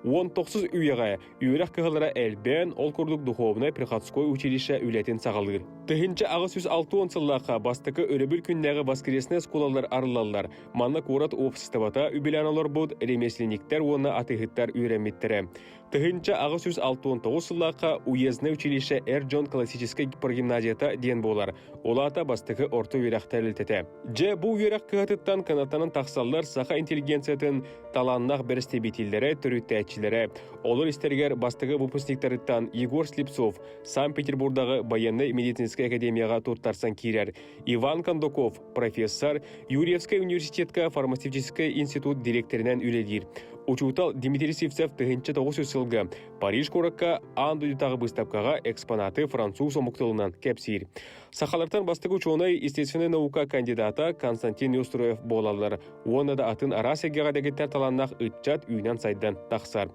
S4: Уон тохсус үйэҕэ үөрэх кыһалара элбээн, ол курдук духовнай приходской училище үлэтин саҕалыыр. 1860 сыллаахха бастакы өрөбүл күннээҕи воскресная оскуолалар арыллаллар. Манна куорат уопсастыбата үбүлээн олорбут ремесленниктэр уонна атыыһыттар үөрэммиттэрэ. 1869 сыллаахха уездное училище эр дьон классическай прогимназията диэн буолар. Ол аата бастакы орто үөрэх тэрилтэтэ. Дьэ, бу үөрэх кыһатыттан кынаттанан тахсаллар саха интеллигенциятын талааннаах бэрэстэбиитиллэрэ, төрүттээччилэрэ. Олор истэригэр бастакы выпускниктарыттан Егор Слепцов Санкт-Петербурдааҕы байыаннай медицинскэй академияҕа туттарсан киирэр. Иван Кондаков, профессор, Юрьевскай университетка фармацевтическай институт дириэктэринэн үлэлиир. Учуутал Дмитрий Сивцев 1900 сылга Париж куоракка аан дойдутааҕы быыстапкаҕа экспонаты француз омук тылынан кэпсиир. Сахалартан бастакы учуонай естественнай наука кандидата Константин Неустроев буолаллар уонна да атын араас эйгэҕэ дэгиттэр талааннаах ыччат үүнэн-сайдан тахсар.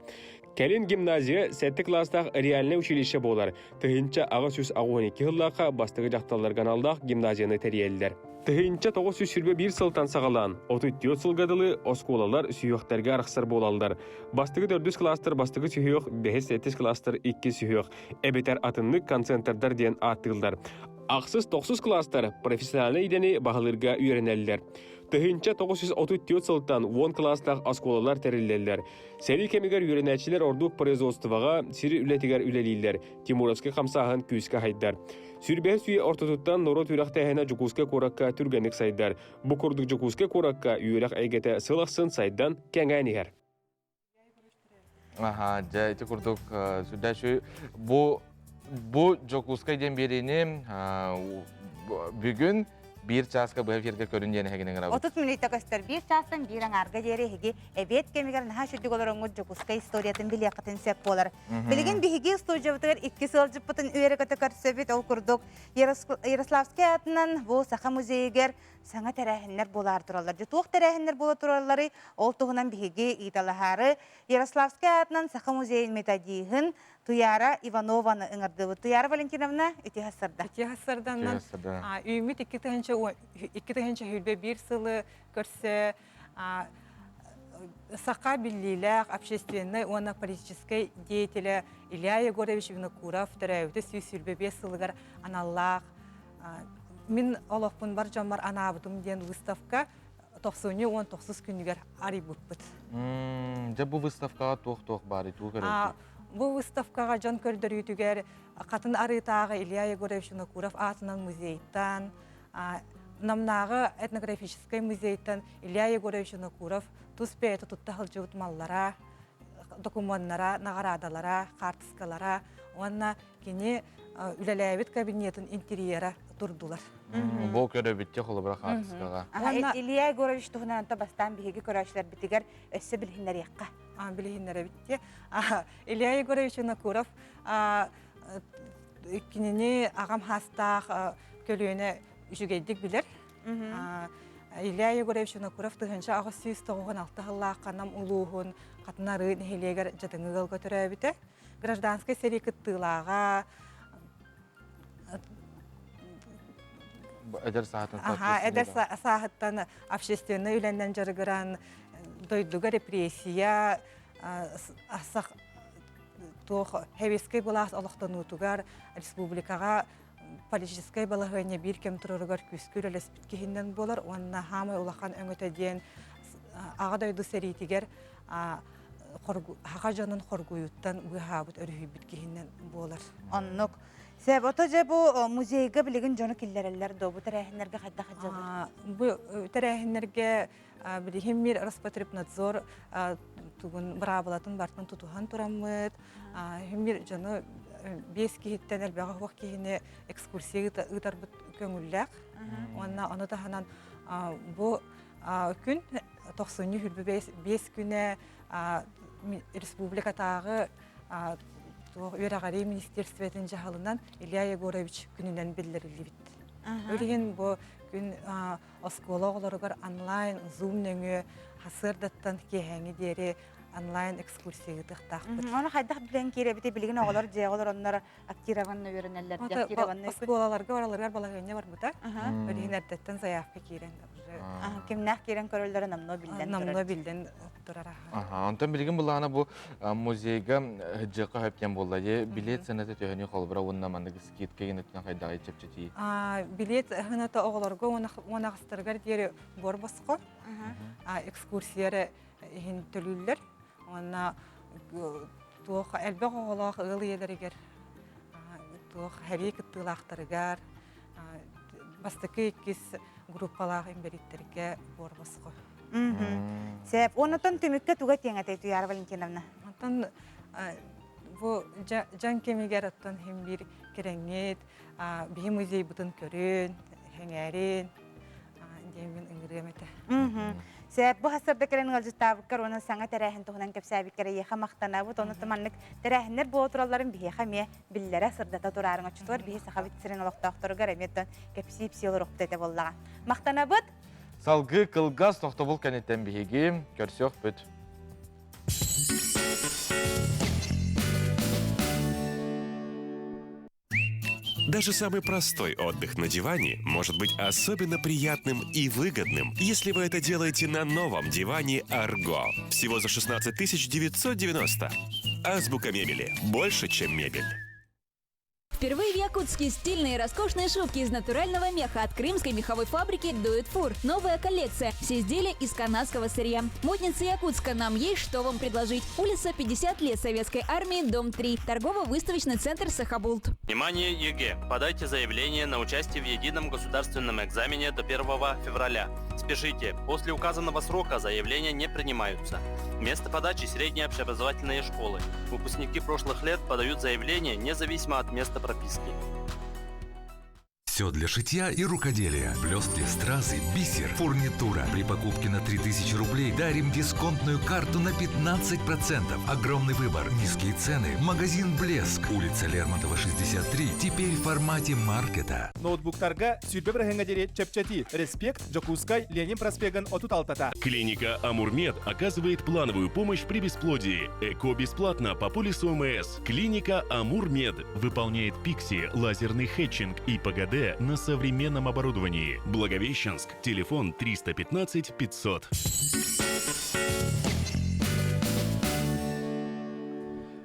S4: Кэлин гимназия сэттэ кылаастаах реальнай училище буолар. 1882 сыллаахха бастакы дьахталларга аналлаах гимназияны тэрийэллэр. 1921 сылтан саҕалаан, 34 сылга дылы оскуолалар сүһүөхтэргэ арахсар буолаллар. Бастакы төрдүс кылаастар бастакы сүһүөх, бэһис-сэттис кылаастар иккис сүһүөх, эбэтэр атыннык концентрдар диэн ааттыыллар. Ахсыс-тохсус кылаастар профессиональнай идэни баһылыырга үөрэнэллэр. 1934 сылтан 10 кылаастаах оскуолалар тэриллэллэр. Сэрии кэмигэр үөрэнээччилэр ордук производствоҕа, сир үлэтигэр үлэлииллэр, Тимуровскай хамсааһын күүскэ хайдар. Сүүрбэһис үйэ ортотуттан норуот үөрэхтээһинэ Дьокуускай куоракка түргэнник сайдар. Бу курдук Дьокуускай куоракка үөрэх эйгэтэ сыл ахсын сайдан, кэҥээн иһэр.
S2: Аха, дьэ ити курдук сүрдээх бу бу Дьокуускай диэн биэриини бүгүн биир чааска быһа эфиргэ көрүн диэн эһигини ыҥырабыт.
S1: 30 мүнүүтэ көстөр биир чаастан биир аҥаарга диэри эһиги эбиэт кэмигэр наһаа сүрдүк олороҥҥут Дьокуускай историятын билиэххитин сөп буолар. Билигин биһиги студиябытыгар икки сылдьыппытын үөрэ-көтө көрсөбүт. Ол курдук Ярославскай аатынан бу Саха музейыгар саҥа тэрээһиннэр буолаар тураллар. Дьэ туох тэрээһиннэр буола туралларый? Ол туһунан биһиги ыыталаһаары Ярославскай аатынан Саха музейын методиһын Туяра Иванованы ыҥырдыбыт. Туяра Валентиновна, үтүө сарда.
S14: Үтүө сарданнан үүммүт 2021 сылы көрсө саха биллиилээх общественнай уонна политическай деятелэ Илья Егорович Винокуров төрөөбүтэ 125 сылыгар аналлаах Мин олохпун бар дьоммор анаабытым диэн выставка тохсунньу уон тохсус күнүгэр арыйбыппыт.
S2: Дьэ бу выставкаҕа туох-туох баарый, тугу көрөбүт?
S14: Бу выставкаҕа дьон көрдөрүүтүгэр Хатын Арыытааҕы Илья Егорович Винокуров аатынан музейтан, Намнааҕы этнографическай музейтан Илья Егорович Винокуров тус бэйэтэ тутта сылдьыбыт маллара, докумуоннара, наҕараадалара, хаартыскалара уонна кини үлэлээбит кабинетын интерьера турдулар.
S2: Бу көрөбүттэ холобура хаартыскаҕа.
S1: Илья Егорович туһунан онто бастаан биһиги көрөөччүлэрбитигэр өссө билиһиннэриэххэ.
S14: Билиһиннэрэбит Илья Егорович Винокуров кинини аҕам хаастаах көлүөнэ үчүгэйдик билэр. Илья Егорович Винокуров 1896 сыллаахха Нам улууһун Хатынарыы нэһилиэгэр дьадаҥы ыалга төрөөбүтэ. Гражданскай сэрии кыттыылааҕа
S2: эдэр сааһыттан
S14: эдэр сааһыттан общественнай үлэнэн дьарыгыран дойдуга репрессия туох сэбиэскэй былаас олохтонуутугар республикаҕа политическай балаһыанньа биир кэм туруругар күүскэ үлэлэспит киһинэн буолар уонна хаамай улахан өҥөтө диэн аҕа дойду сэриитигэр саха дьонун хоргуйуттан быыһаабыт өрүһүйбүт киһинэн буолар.
S1: Оннук. Сөп, ото дьэ бу музейга билигин дьону киллэрэллэр дуо? Бу тэрээһиннэргэ хайдах сылдьабыт?
S14: Бу тэрээһиннэргэ билигин мир Роспотребнадзор тугун быраабылатын бартын тутуһан тураммыт. Мир дьону биэс киһиттэн элбэҕи суох киһини экскурсия ыытарбыт көҥүллээх. Уонна ону таһынан бу күн тохсунньу 25 күнэ республикатааҕы үөрэҕирии министерствотын дьаһалынан Илья Егорович күнүнэн биллэриллибит. Ол иһин бу күн оскуола оҕолоругар онлайн Zoom нөҥүө сарсыардаттан киэһээҥи диэри онлайн экскурсия ыытыахтаахпыт.
S1: Ону хайдах билэн киирэбитий? Билигин оҕолор дьиэҕэ олороннор актированно үөрэнэллэр.
S14: Оскуолаларга бараларыгар балаһыанньа барбыта. Ол иһин эрдэттэн заявка киирэн
S1: Кимнээх киирэн көрөллөрө намно биллэн
S14: Намно биллэн турар.
S2: Онтон билигин былаана бу музейга сыдьыакка хөп диэн буолла дии. Билет сыаната төһөнүй холобура уонна маннык скидка генетинэн хайдаҕый чэпчэтии?
S14: Билет сыаната оҕолорго уон аҕыстарыгар диэри буор босхо. Экскурсия иһин төлүүллэр. Уонна Туох элбэх оҕолоох ыал ийэлэригэр туох сэрии кыттыылаахтарыгар бастакы иккис группалаах инбэлииттэргэ буор босхо.
S1: Сеп, онотон түмүккэ туга тиэҥ этэй Туяра Валентиновна?
S14: Онтон бу дьаҥ кэмигэр оттон хим биир кэрэҥҥит биһи музейбытын көрүн, сэҥээрин диэммин ыҥырыам этэ.
S1: Сеп, бу хасырда кэлэн ыалдьыттаабыккар уонна саҥа тэрээһин туһунан кэпсээбиккэр эйиэхэ махтанабыт. Ону маннык тэрээһиннэр буола туралларын биһиэхэ эмиэ биллэрэ сырдата тураарыҥ оччотугар биһи Сахабыт сирин олохтоохторугар эмиэ кэпсии-псии олоруохпут этэ буоллаҕа. Махтанабыт!
S2: Салгыы кылгас тохтобул кэнниттэн биһиги көрсүөхпүт.
S15: Даже самый простой отдых на диване может быть особенно приятным и выгодным, если вы это делаете на новом диване «Арго». Всего за 16 990. Азбука мебели. Больше, чем мебель.
S10: Впервые в Якутске стильные и роскошные шубки из натурального меха от крымской меховой фабрики «Дуэт Фур». Новая коллекция. Все изделия из канадского сырья. Модница Якутска. Нам есть что вам предложить. Улица 50 лет Советской Армии, дом 3. Торгово-выставочный центр «Сахабулт».
S16: Внимание, ЕГЭ! Подайте заявление на участие в едином государственном экзамене до 1 февраля. Спешите, после указанного срока заявления не принимаются. Место подачи – средние общеобразовательные школы. Выпускники прошлых лет подают заявление независимо от места прописки.
S17: Все для шитья и рукоделия. Блестки, стразы, бисер, фурнитура. При покупке на 3000 рублей дарим дисконтную карту на 15%. Огромный выбор, низкие цены. Магазин «Блеск». Улица Лермонтова, 63. Теперь в формате маркета.
S18: Ноутбуктарга сүүрбэ бырыһыаҥҥа диэри чэпчэтии. Респект, Дьокуускай, Ленин проспегын 36-та.
S4: Клиника Амурмед оказывает плановую помощь при бесплодии. ЭКО бесплатно по полису ОМС. Клиника Амурмед выполняет ПИКСИ, лазерный хетчинг и ПГД на современном оборудовании. Благовещенск, телефон 315 500.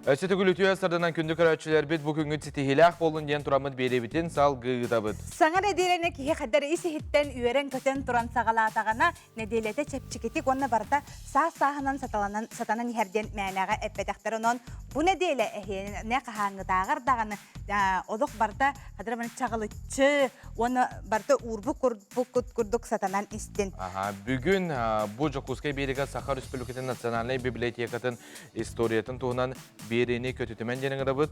S2: Өссө төгүл үтүө сарданан күндү көрөөччүлэрбит бу күҥҥүт ситиһиилээх буоллун диэн тураммыт биэриэбитин салгыы ыытабыт.
S1: Саҥа нэдиэлэни киһи хаддар ис-иһиттэн үөрэн-көтөн туран саҕалаатаҕына, нэдиэлэтэ чэпчэкитик уонна барыта саас-сааһынан саталанан сатанан иһэр диэн мээнэҕэ эппэтэхтэр. Онон бу нэдиэлэ эһиэнэ хаһааҥҥытааҕар даҕаны олох барыта хадыр чаҕылыччы уонна барыта уурбут курдук сатанан истин.
S2: Аха, бүгүн бу Дьокуускай биэригэ Саха Республикатын национальнай библиотекатын историятын туһунан биэриини көтүтүмэн диэн ыҥырабыт.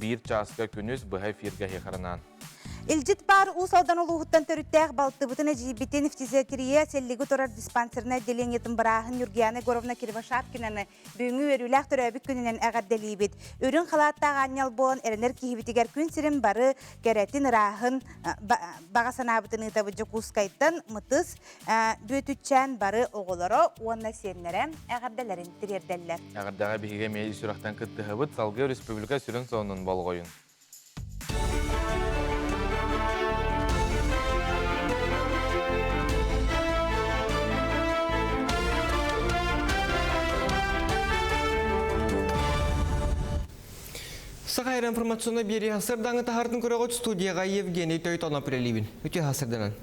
S2: Биир чааска күнүс быһа эфиргэ эһиэхэ
S1: Илдьит баар Уус Алдан улууһуттан төрүттээх балтыбытын эдьиийбитин фтизиатрия сэллиги турар диспансернай отделениетын бырааһын Нюргияна Егоровна Кривошапкинаны бүгүҥҥү үөрүүлээх төрөөбүт күнүнэн эҕэрдэлиибит. Үрүҥ халааттаах аанньал буолан эрэнэр киһибитигэр күн сирин бары кэрэтин, ырааһын баҕа санаабытын ыытабыт Дьокуускайтан Мытыс Бүөтүччээн бары оҕолоро уонна сиэннэрэ эҕэрдэлэрин тириэрдэллэр.
S2: Эҕэрдэҕэ биһиги эмиэ ис сүрэхтэн кыттыһабыт. Салгыы республика сүрүн сонунун болҕойун.
S3: Саха информационный биэрии хасырдаҥы таһартын көрөҕүт студияға Евгений Тойтонов үлэлиибин. Үтүө хасырданан.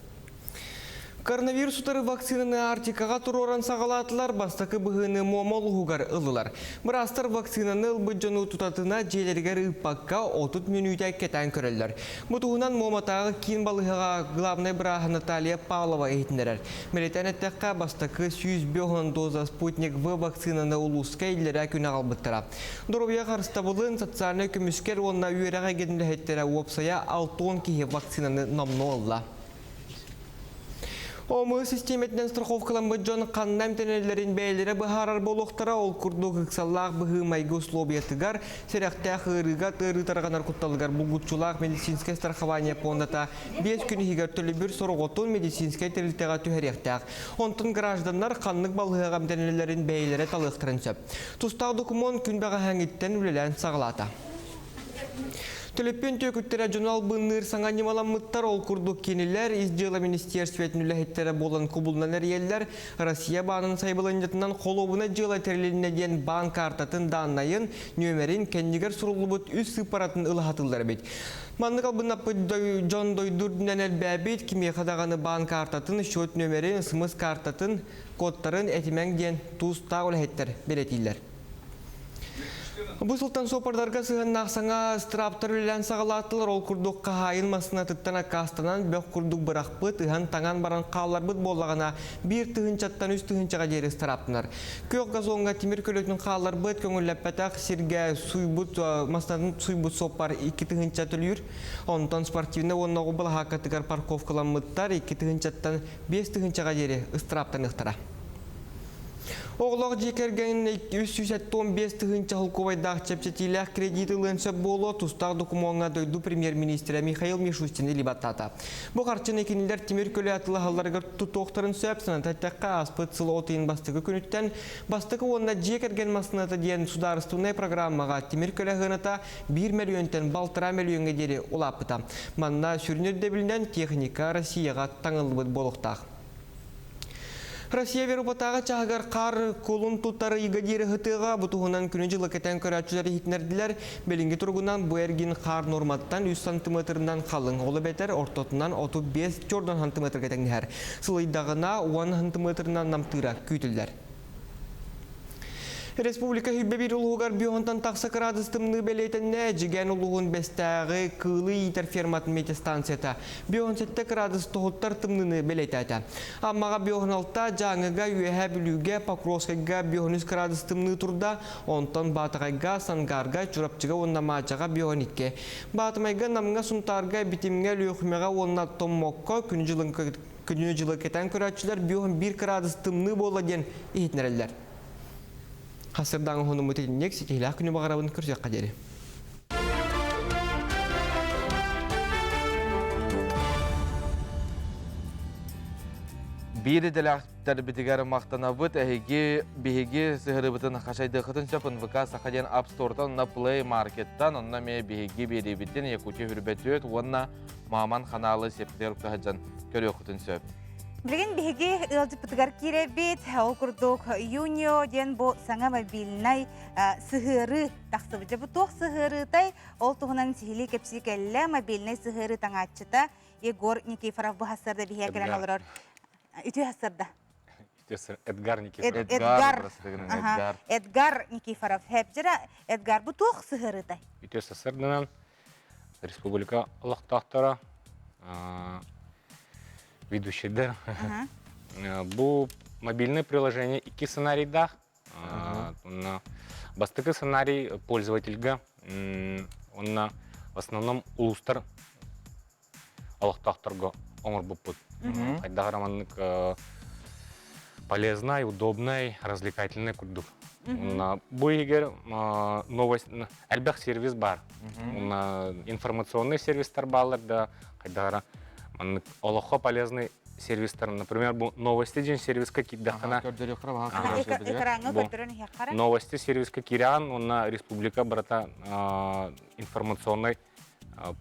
S3: Коронавирус утары вакцинаны Арктикаҕа туруоран саҕалаатылар, бастакы быһыыны Муома улууһугар ыллылар. Быраастар вакцинаны ылбыт дьону тутатына дьиэлэригэр ыыппакка 30 мүнүүтэ кэтээн көрөллөр. Бу туһунан Муоматааҕы киин балыыһаҕа главнай бырааһа Наталья Павлова иһитиннэрэр. Бэлиэтээн эттэххэ, бастакы 105 доза Спутник В вакцинаны улууска иллэрээ күн аҕалбыттара. Доруобуйа харыстабылын, социальнай көмүскэл уонна үөрэх эйгэтин үлэһиттэрэ уопсайа 60 киһи вакцинаны номнуо ылла. ОМС систиэмэтинэн страховкаламмыт дьон ханна эмтэнэллэрин бэйэлэрэ быһаарар буолуохтара. Ол курдук ыксаллаах быһыы-майгы условиятыгар, сэрэхтээх ыарыыга ыарыы тарҕанар кутталыгар булгуччулаах медицинскэй страхование пуондата 5 күн иһигэр төлөбүр сороҕотун медицинскэй тэрилтэҕэ түһэриэхтээх. Онтон гражданнар ханнык балыыһаҕа эмтэнэллэрин бэйэлэрэ талыахтарын сөп. Тустаах докумуон күн бэҕэһээҥҥиттэн үлэлээн саҕалаата. Төлөпүөн түөкүттэрэ дьону албынныыр саҥа ньымаламмыттар. Ол курдук кинилэр Ис дьыала министиэрстибэтин үлэһиттэрэ буолан кубулунан эрийэллэр. Россия баанын сайабылыанньатынан холуобунай дьыала тэрилиннэ диэн баан каартатын дааннайын, нүөмэрин, кэннигэр суруллубут үс сыыппаратын ыла сатыыллар эбит. Маннык албыннаппыт дьон дойду үрдүнэн элбээбит, кимиэхэ даҕаны баан каартатын, счет нүөмэрин, смс каартатын, кодтарын этимэҥ диэн туустаах үлэһиттэр бэлиэтииллэр. Бу сылтан суоппардарга сыһыаннаах саҥа ыстырааптар үлэлээн саҕалаатылар. Ол курдук хаһаайын массыынатыттан аккаастанан бөх курдук бырахпыт, ыһан-таҥан баран хаалларбыт буоллаҕына, биир тыһыынчаттан үс тыһыынчаҕа диэри ыстырааптанар. Күөх газоҥҥа тимир көлөтүн хаалларбыт, көҥүллэппэтэх сиргэ суйбут массыынатын суйбут суоппар 2 тыһыынча төлүүр. Онтон спортивнай уонна оҕо былаһааккатыгар парковкаламмыттар 2 тыһыынчаттан 5 тыһыынчаҕа диэри ыстырааптаныахтара. Оҕолоох дьиэ кэргэнин 375 тыһыынча холкуобайдаах чэпчэтиилээх кредит ылыан сөп буолуо тустаах докумуоҥҥа дойду премьер-министрэ Михаил Мишустин илии баттаата. Бу харчыны кинилэр тимир көлө атылаһалларыгар тутуохтарын сөп, саната эттэххэ, ааспыт сыл от ыйын бастакы күнүттэн бастакы уонна дьиэ кэргэн массыыната диэн судаарыстыбаннай программаҕа тимир көлө сыаната биир мөлүйүөнтэн балтараа мөлүйүөҥҥэ диэри улааппыта. Манна сүрүн ирдэбилинэн техника Россияҕа таҥыллыбыт буолуохтаах. Россия Веропатааҕы чаһыгар хаар кулун тутар ыйга диэри ыһытыаҕа бу туһунан күнү-дьылы кэтэн көрөөччүлэр иһитиннэрдилэр. Билиҥҥи туругунан бу эргин хаар нуорматтан 3 сантыметрынан халыҥ, ол эбэтэр ортотунан 35 чордон сантыметрга тэҥнэһэр. Сылыйдаҕына 10 сантыметрынан намтыыра күүтүллэр. Республика сүүрбэ биир улууһугар биоһунтан тахса кыраадыс тымныы бэлиэтэннэ. Дьигэн улууһун Бэстээҕи кыылы иитэр ферматын метеостанцията биоһун сэттэ кыраадыс тоһуттар тымныыны бэлиэтээтэ. Аммаҕа биоһун алта, Дьааҥыга, Үөһээ Бүлүүгэ, Покровскайга биоһун үс кыраадыс тымныы турда, онтон Баатаҕайга, Сангарга, Чурапчыга уонна Маачаҕа биоһун икки. Баатымайга, Намҥа, Сунтаарга, Битимҥэ, Өлүөхүмэҕэ уонна Томмокко күнү-дьылын Күнү-дьылы кэтээн көрөөччүлэр биоһун биир кыраадыс тымныы буолла диэн иһитиннэрэллэр. Хасырдаҥ уһунуммут итинник ситиһилээх күнү баҕарабын көрсүөххэ диэри.
S2: Биир идэлээхтэрбитигэр махтанабыт. Эһиги биһиги сыһырыбытын хашайдыахытын сөп НВК Саха диэн App Store-тан, онно Play Market-тан, онно эмиэ биһиги биэриибитин Якутия Хүрбэтүөт уонна Мааман ханаалы сиэптигэр укта сылдьан көрүөххүтүн сөп.
S1: Билигин биһиги ыалдьыппытыгар киирэбит. Ол курдук Юнио диэн бу саҥа мобильнай сыһыарыы тахсыбыт. Дьэ бу туох сыһыарыытай? Ол туһунан сиһилии кэпсии кэллэ. Мобильнай сыһыарыы таҥааччыта Егор Никифоров бу хассарда биһиэ кэлэн олорор. Үтүө хассарда.
S19: Эдгар Никифоров.
S1: Эдгар. Эдгар. Эдгар Никифоров. Хэпжера Эдгар бу туох сыһыарыытай?
S19: Үтүө сарсыарданан республика олохтоохторо ведущийдер. Бу мобильное приложение икки сценарийдаах. Бастакы сценарий пользовательга онно в основном улуустар олохтоохторго оҥорбуппут. Хайдах эрэ маннык полезный, удобный, развлекательный курдук. Бу иһигэр новость элбэх сервис бар. Информационный сервистар бааллар да хайдах эрэ маннык олоххо полезный сервистар. Например, бу новости диэн сервиска киирдэххинэ новости сервиска киирэҕин уонна республика барыта информационный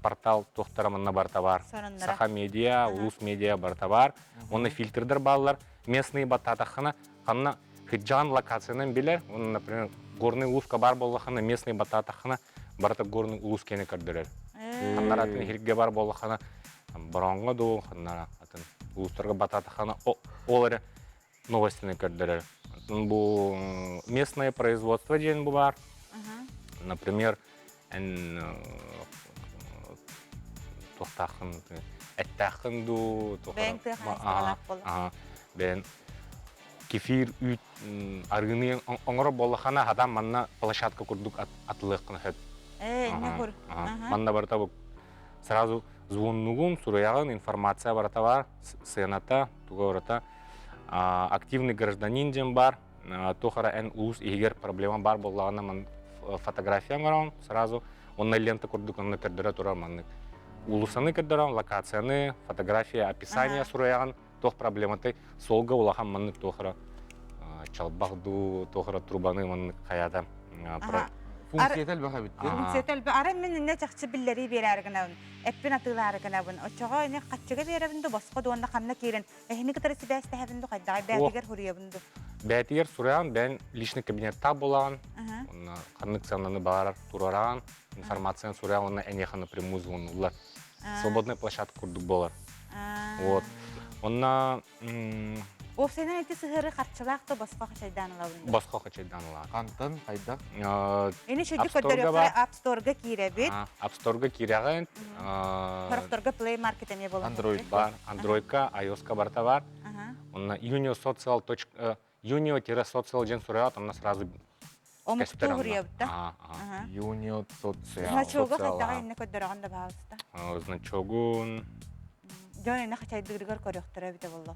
S19: портал туохтара манна барыта бар. Саха медиа, улус медиа барыта бар. Онно фильтрдер бааллар. Местные баттаатаххына ханна хыджан локациянан билэр. Онно, например, горный улуска бар буоллаххына, местный баттаатаххына барыта горный улус киэнэ көрдөрөр. Ханнара атын иһиргэ бар буоллаххына, Бороҥҥо дуу, ханнара атын улуустарга баттаатаххына ол эрэ новостины көрдөрөр. Бу местное производство диэн бу бар. Например, эн туохтааххын эттээххин дуу бэйэн кефир үүт арыыны оҥорор буоллаххына хатан манна площадка курдук атылыаххын сөп манна барыта бу сразу звоннугун суруйаҕын информация барыта бар сыаната туга барыта активный гражданин диэн бар туох эрэ эн улуус иһигэр проблема баар буоллаҕына ман фотография оҥороҕун сразу онно лента курдук онно көрдөрө турар маннык уулуссаны көрдөрөҕүн локацияны фотография описание суруйаҕын туох проблематай суолга улахан маннык туох эрэ чалбах дуу туох эрэ трубаны маннык хайата
S2: Функцията элбэх эбит.
S1: Функцията элбэх. Арай мин инне чахчы биллэрии биэрээри гынабын. Эппин атыылаары гынабын. Оччоҕо ини хаччыга биэрэбин ду, босхо дуонна ханна киирэн Эһини кытары сибээстэһэбин ду, хайдаҕай бээтигэр суруйабын ду?
S19: Бээтигэр суруйаҕын, бэйэн личный кабинеттаах буолаҕын, уонна ханнык сыананы баҕарар туруораҕын, информацияны суруйаҕын уонна эниэхэ напрямую звоннуллар. Свободная площадка курдук буолар. Вот. Онно
S1: Уопсайынан ити сыһыары харчылаах да босхо хачайдаан ылабын.
S19: Босхо хачайдаан ылаҕын.
S2: Хантан, хайдах?
S1: Ини шүдүк көрдөрүөххэ App Store-га киирэбит.
S19: App Store-га киирэҕин.
S1: Сорохторго Play Market эмиэ буолан.
S19: Android бар. Android-ка, iOS-ка барыта бар. Онно Unio Social Junio-social диэн суруйаат, онно сразу
S1: Омуктуу суруйабыт да?
S2: Junio Social.
S1: Значогу хайдаҕа инне көрдөрөҕүн да баҕалыста.
S19: Значогун.
S1: Дьон инне хачайдыырыгар көрүөхтөрө эбитэ буолла.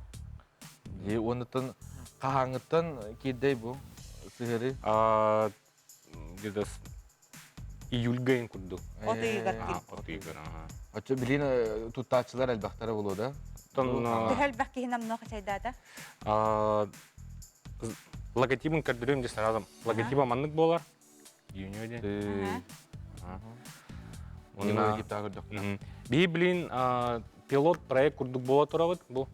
S2: Дии, уонуттан хаһааҥҥыттан киирдэй бу сыһыары?
S19: Где-то июльга ин курдук.
S1: От ыйыгар киир.
S19: От ыйыгар, аха.
S2: Оччо билин туттааччылар элбэхтэрэ буолуо да?
S1: Төһө элбэх киһи намно хачайдаата?
S19: Логотибын көрдөрүм де сразу. Логотиба маннык буолар. Июнь ден. Биһи билин пилот проект курдук буола турабыт бу.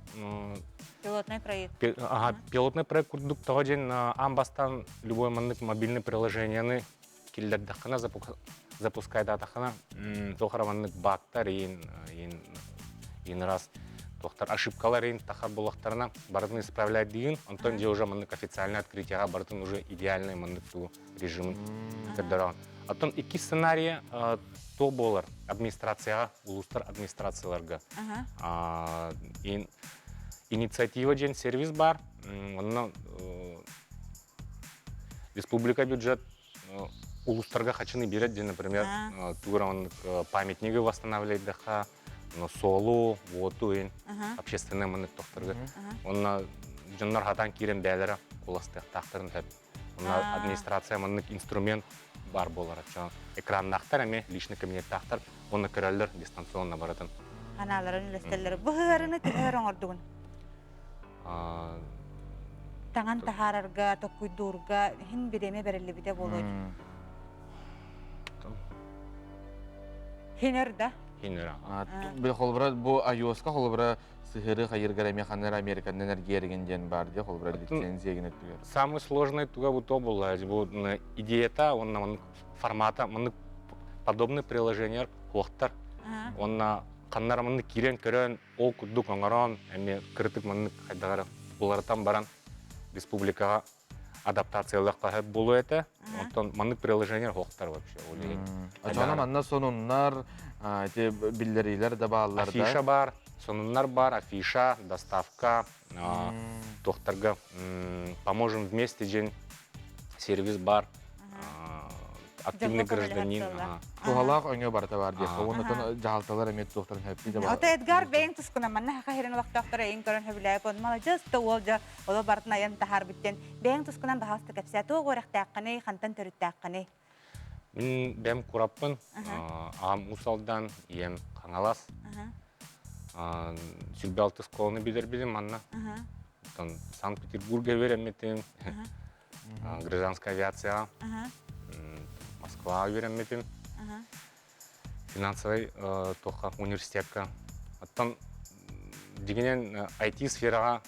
S1: Пилотный проект.
S19: Ага, пилотный проект курдук того ден аан бастан любой маннык мобильный приложениены киллэрдэххинэ запускайдаатаххына туох эрэ маннык багтар иин иин раз туохтар ошибкалар иин тахар буоллахтарына барытын исправлять диин онтон дьэ уже маннык официальное открытиеға барытын уже идеальный маннык туу режимин көрдөрөҕүн. Оттон икки сценарийа туох буолар администрацияҕа улуустар администрацияларга инициатива диэн сервис бар онно республика бюджет улуустарга хачыны биэрэр диэн, например, тугура оннук памятнигы восстанавливайдаха, суолу, уоту ин, общественный маннык тохторго. Онно дьоннор хатан киирэн бээлэрэ куластыахтаахтарын сөп. Онно администрация маннык инструмент бар буолар. Экраннаахтар эми, личный кабинеттаахтар, онно көрөллөр дистанционно барытын.
S1: Анааларын үлэстэллэр. Бу ыарыны төһөр оҥордугун? Таҥан таһаарарга, токкуйдуурга иһин бириэмэ бэриллибитэ буолуо. Хинер да?
S19: Хинер.
S2: Бу холобура бу iOS-ка холобура сыһыры хайыргар эмиэ ханнар Американнан эргиэригин диэн бар дии холобура лицензиягин өттүгэр.
S19: Самый сложный туга бу то буолла. Бу идеята уонна формата маннык подобный приложениялар хуохтар. Уонна ханнар маннык киирэн көрөн ол курдук оҥорон эмиэ кырытык маннык хайдах эрэ уларытан баран республикаҕа адаптациялыахха буолуо этэ. Онтон маннык приложение суохтар вообще.
S2: Очоно манна сонуннар, эти биллэриилэр да бааллар да.
S19: Афиша бар, сонуннар бар, афиша, доставка, туохтарга поможем вместе день сервис бар. Активный гражданин.
S2: Туһалаах өҥө барыта бар диэххэ. Уонна дьаһалталар эмиэ туохтарын хэппи да
S1: Ото Эдгар бэйэҥ тускуна манна хаха хирин олохтоохторо эйин көрөн хөбүлээп он маладьыс да уол дьа оло барытын айан таһаар бүттен бэйэҥ тускунан баһаалыста кэпсээ туох үөрэхтээххиний хантан төрүттээххиний
S19: Мин бэм кураппын аҕам Уус Алдан, ийэм Хаҥалас. Сүлбэ алтыс школаны билэр манна. Оттон Санкт-Петербурга үөрэммитим. Гражданская авиацияҕа Москваҕа үөрэммитим. Финансовай туохха университекка. Оттон дьиҥинэн IT-сфераҕа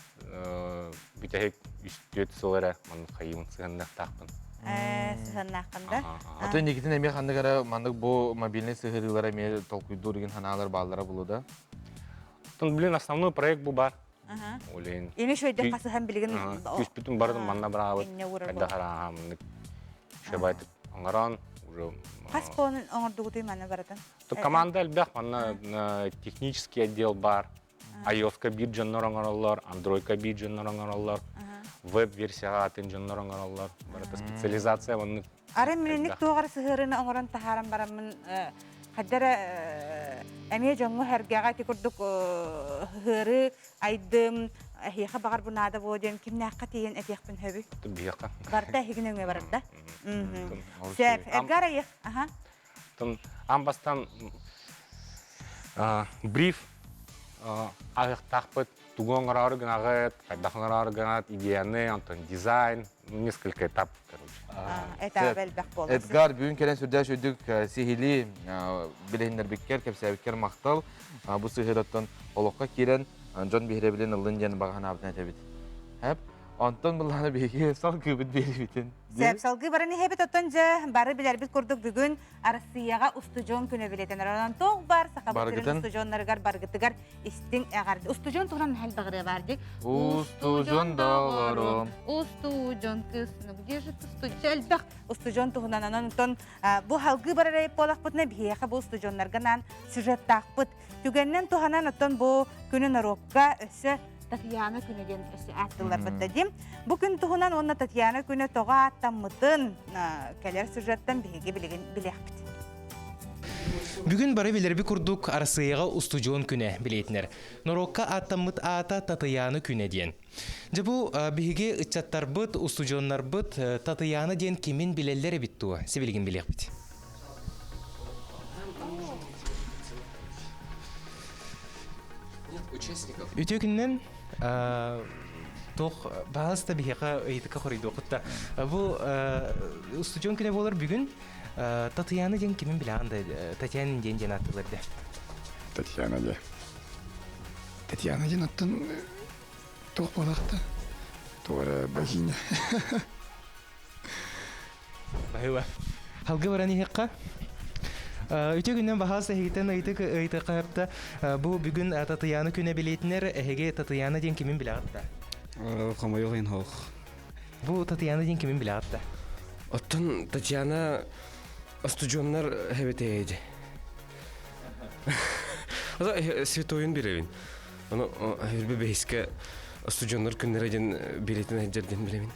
S19: бүтэһик үс-түөрт сыл эрэ маннык хайыыбын сыһыанныахтаахпын.
S1: Сыһыаннааххын да?
S2: Атын инникитин эмиэ ханнык эрэ маннык бу мобильный сыһыарыылар эмиэ толкуйдуур игин ханаалар бааллара булу да?
S19: Оттон, блин, основной проект бу бар.
S1: Олен. Эми шөйдө хасыһан билигин
S19: Түспүтүн бардым манна быраабыт. Хайдах араамнык шебайтып оҥорон уже
S1: Хас колонун оҥордугутуй манна барытын?
S19: То команда элбэх манна технический отдел бар. iOS-ка биир дьоннор оҥороллор, Android-ка биир дьоннор оҥороллор, веб-версияҕа атын дьоннор оҥороллор. Барыта специализация маннык.
S1: Ары минник туоҕар сыһыарыны оҥорон таһааран бараммын хайдара эмиэ дьоҥҥо сэргэҕэ ити курдук ыһыары айдым эһиэхэ баҕар бу наада буо диэн кимнээххэ тиийэн этиэхпин сөбүй?
S19: Биһиэхэ.
S1: Барыта эһигин өҥө барарда. Сөп. Эдгар айых. Аха.
S19: Аан бастан бриф аһыахтаахпыт тугу оҥороору гынаҕыт, хайдах оҥороору гынаҕыт, идеяны, онтон дизайн, несколько этап, короче.
S1: Этап элбэх буолар.
S2: Эдгар, бүгүн кэлэн сүрдээх үрдүк сиһилии билиһиннэрбиккэр, кэпсээбиккэр махтал. Бу сыһыараттан олоххо киирэн, дьон биһирэбилин ыллын диэн баҕа санаабытын этэбит. Хэп. Онтон былаана биһиги салгыыбыт биэрибитин.
S1: Сөп, салгыы баран иһэбит оттон дьэ бары билэрбит курдук бүгүн Арассыыйаҕа устудьуон күнэ билэтэнэр. Онон туох баар Сахабыт сирин устудьуоннарыгар баргытыгар истиҥ эҕэрдэ. Устудьуон туһунан наһаа элбэх ырыа баар дии.
S2: Устудьуон доҕорум.
S1: Устудьуон кыс, ну где же ты студь? Элбэх устудьуон туһунан. Онон онтон бу халгыы барар эбит буоллахпытына биһиэхэ бу устудьуоннарга анаан сюжеттаахпыт. Түгэнинэн туһанан оттон бу күнү норуокка өссө Татьяна күнэ диэн өссө ааттыылларбыт да дим. Бу күн туһунан уонна Татьяна күнэ тоҕо ааттаммытын кэлэр сюжеттан биһиги билигин билиэхпит.
S20: Бүгүн бары билэрби курдук Арассыыйаҕа устудьуон күнэ билиэтинэр. Норуокка ааттаммыт аата Татыйаана күнэ диэн. Дьэ бу биһиги ыччаттарбыт, устудьуоннарбыт Татыйаана диэн кимин билэллэр эбит дуо? Сибилигин билиэхпит. Үтүө күнүнэн туох баһаалыста биһиэхэ ыйытыкка хоруйдуоххут да. Бу устудьуон күнэ буолар бүгүн Татьяна диэн кимин билэҕин да Татьяна диэн диэн ааттыылар дэ.
S21: Татьяна диэ. Татьяна диэн аттан туох буолаахта? Туох эрэ богиня.
S20: Баһыыба. Халгы баран иһиэххэ. Үтүө күннэн баһаас эһигиттэн ыйытык ыйытыахха Бу бүгүн Татьяна күнэ билиэтинэр эһиги Татьяна диэн кимин билэҕит да?
S22: Хомойуох иһин хоох.
S20: Бу Татьяна диэн кимин билэҕит да?
S22: Оттон Татьяна устудьуоннар эбитээди. Святойун билэбин. Ону үрбэ бэһискэ устудьуоннар күннэрэ диэн билетин сылдьар диэн билэбин.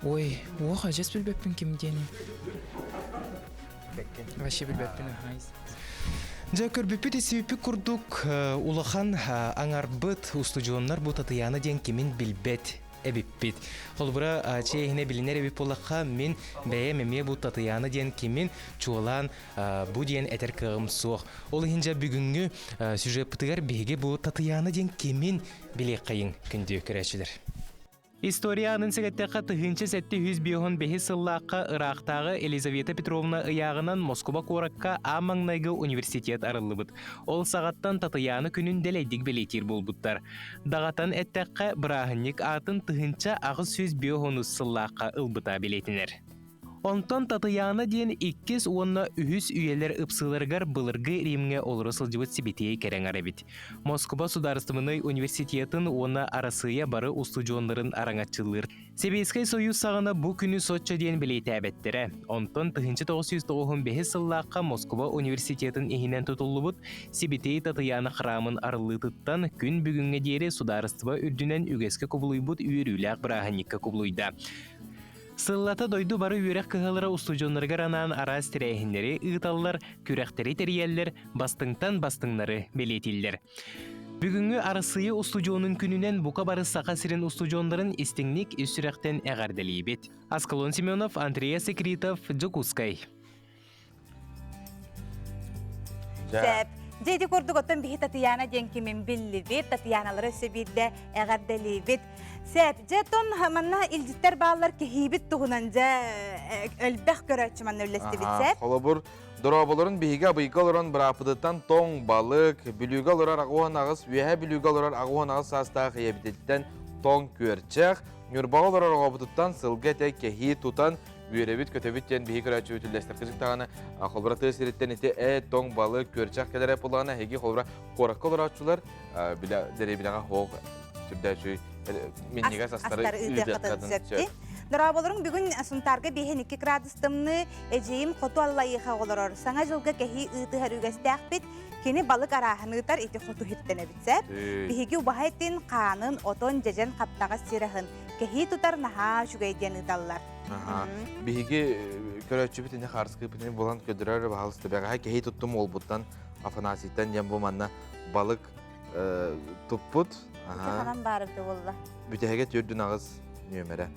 S23: Ой, уох адьас билбэппин ким диэни. Вообще билбэппин
S20: Дьэ, көрбүппүт истибиппит курдук улахан аҥарбыт устудьуоннар бу Татьяна диэн кимин билбэт эбиппит. Холобура, чиэһинэ билинэр эбит буоллахха, мин бэйэм эмиэ бу Татьяна диэн кимин чуолаан бу диэн этэр кыаҕым суох. Ол иһин дьэ бүгүҥҥү сюжеппытыгар биһиги бу Татьяна диэн кимин билиэххэйиҥ күндү көрөөччүлэр. История анын сэгэттэххэ 1705 сыллаахха ыраахтааҕы Елизавета Петровна ыйааҕынан Москуба куоракка аан маҥнайгы университет арыллыбыт. Ол саҕаттан Татыйаана күнүн дэлэйдик бэлиэтиир буолбуттар. Даҕатан эттэххэ, бырааһынньык аатын 1850 сыллаахха ылбыта бэлиэтэнэр. Онтон Татыйаана диэн иккис уонна үһүс үйэлэр ыпсыыларыгар былыргы Римҥэ олоро сылдьыбыт сибэтиэй кэрэҥэр эбит. Москуба судаарыстыбаннай университетын уонна Арассыыйа бары устудьуоннарын араҥаччылыыр. Сэбиэскэй Сойуус саҕана бу күнү соччо диэн бэлиэтээбэттэрэ. Онтон 1995 сыллаахха Москуба университетын иһинэн тутуллубут Сибэтиэй Татыйаана храмын арыллыытыттан күн бүгүҥҥэ диэри судаарыстыба үрдүнэн үгэскэ кубулуйбут үөрүүлээх бырааһынньыкка кубулуйда. Сыллата дойду бары үөрэх кыһалара устудьуоннарыгар анаан араас тэрээһиннэри ыыталлар, күрэхтэри тэрийэллэр, бастыҥтан бастыҥнары бэлиэтииллэр. Бүгүҥҥү Арассыыйа устудьуонун күнүнэн бука бары Саха сирин устудьуоннарын истиҥник ис сүрэхтэн эҕэрдэлиибит. Аскалон Семенов, Андрей Секритов, Дьокуускай.
S1: Сөп. Дьэ ити курдук оттон биһи Татьяна диэн кимин биллибит, Татьяналары өссө биирдэ эҕэрдэлиибит. Сөп. Дьэ тон манна илдьиттэр бааллар кэһиибит туһунан дьэ элбэх көрөөччү манна үллэстибит сөп.
S2: Холобур, Дорооболорун биһиги Абыйга олорон бырааппытыттан тоҥ, балык, Бүлүүгэ олорор 88, Үөһээ Бүлүүгэ олорор 88 саастаах ийэбититтэн тоҥ күөрчэх, Ньурбаҕа олорор оҕобутуттан сылгы этэ кэһии тутан үөрэбит-көтөбүт диэн биһиги көрөөччүбүт үллэстэр кырдьык даҕаны холобура тыа сириттэн ити эт, тоҥ, балык, күөрчэх кэлэрэ буоллаҕына эһиги холобура куоракка олорооччулар билэ дэриэбинэҕэ хоох сүрдээчүй минньигэс астары ыытыаххытын сөп.
S1: Дорооболоруҥ бүгүн Сунтаарга 5-2 градус тымныы, эдьиийим хоту Аллайыаха олорор. Саҥа дьылга кэһии ыытыһар үгэстээхпит. Кини балык арааһын ыытар ити хоту иһиттэн эбит сөп. Биһиги убаһа этин, хаанын, отон, дьэдьэн, хаптаҕас сир аһын кэһии тутар наһаа үчүгэй диэн ыыталлар.
S2: Биһиги көрөөччүбүт ини хаарыскыыпытын булан көдөрөр баһалыста бэҕэһээ кэһии туттум уолбуттан Афанасийтан диэн бу манна балык туппут.
S1: Ханан баар эбитэ буолла.
S2: Бүтэһигэ төрдүн аҕыс нүөмэрэ.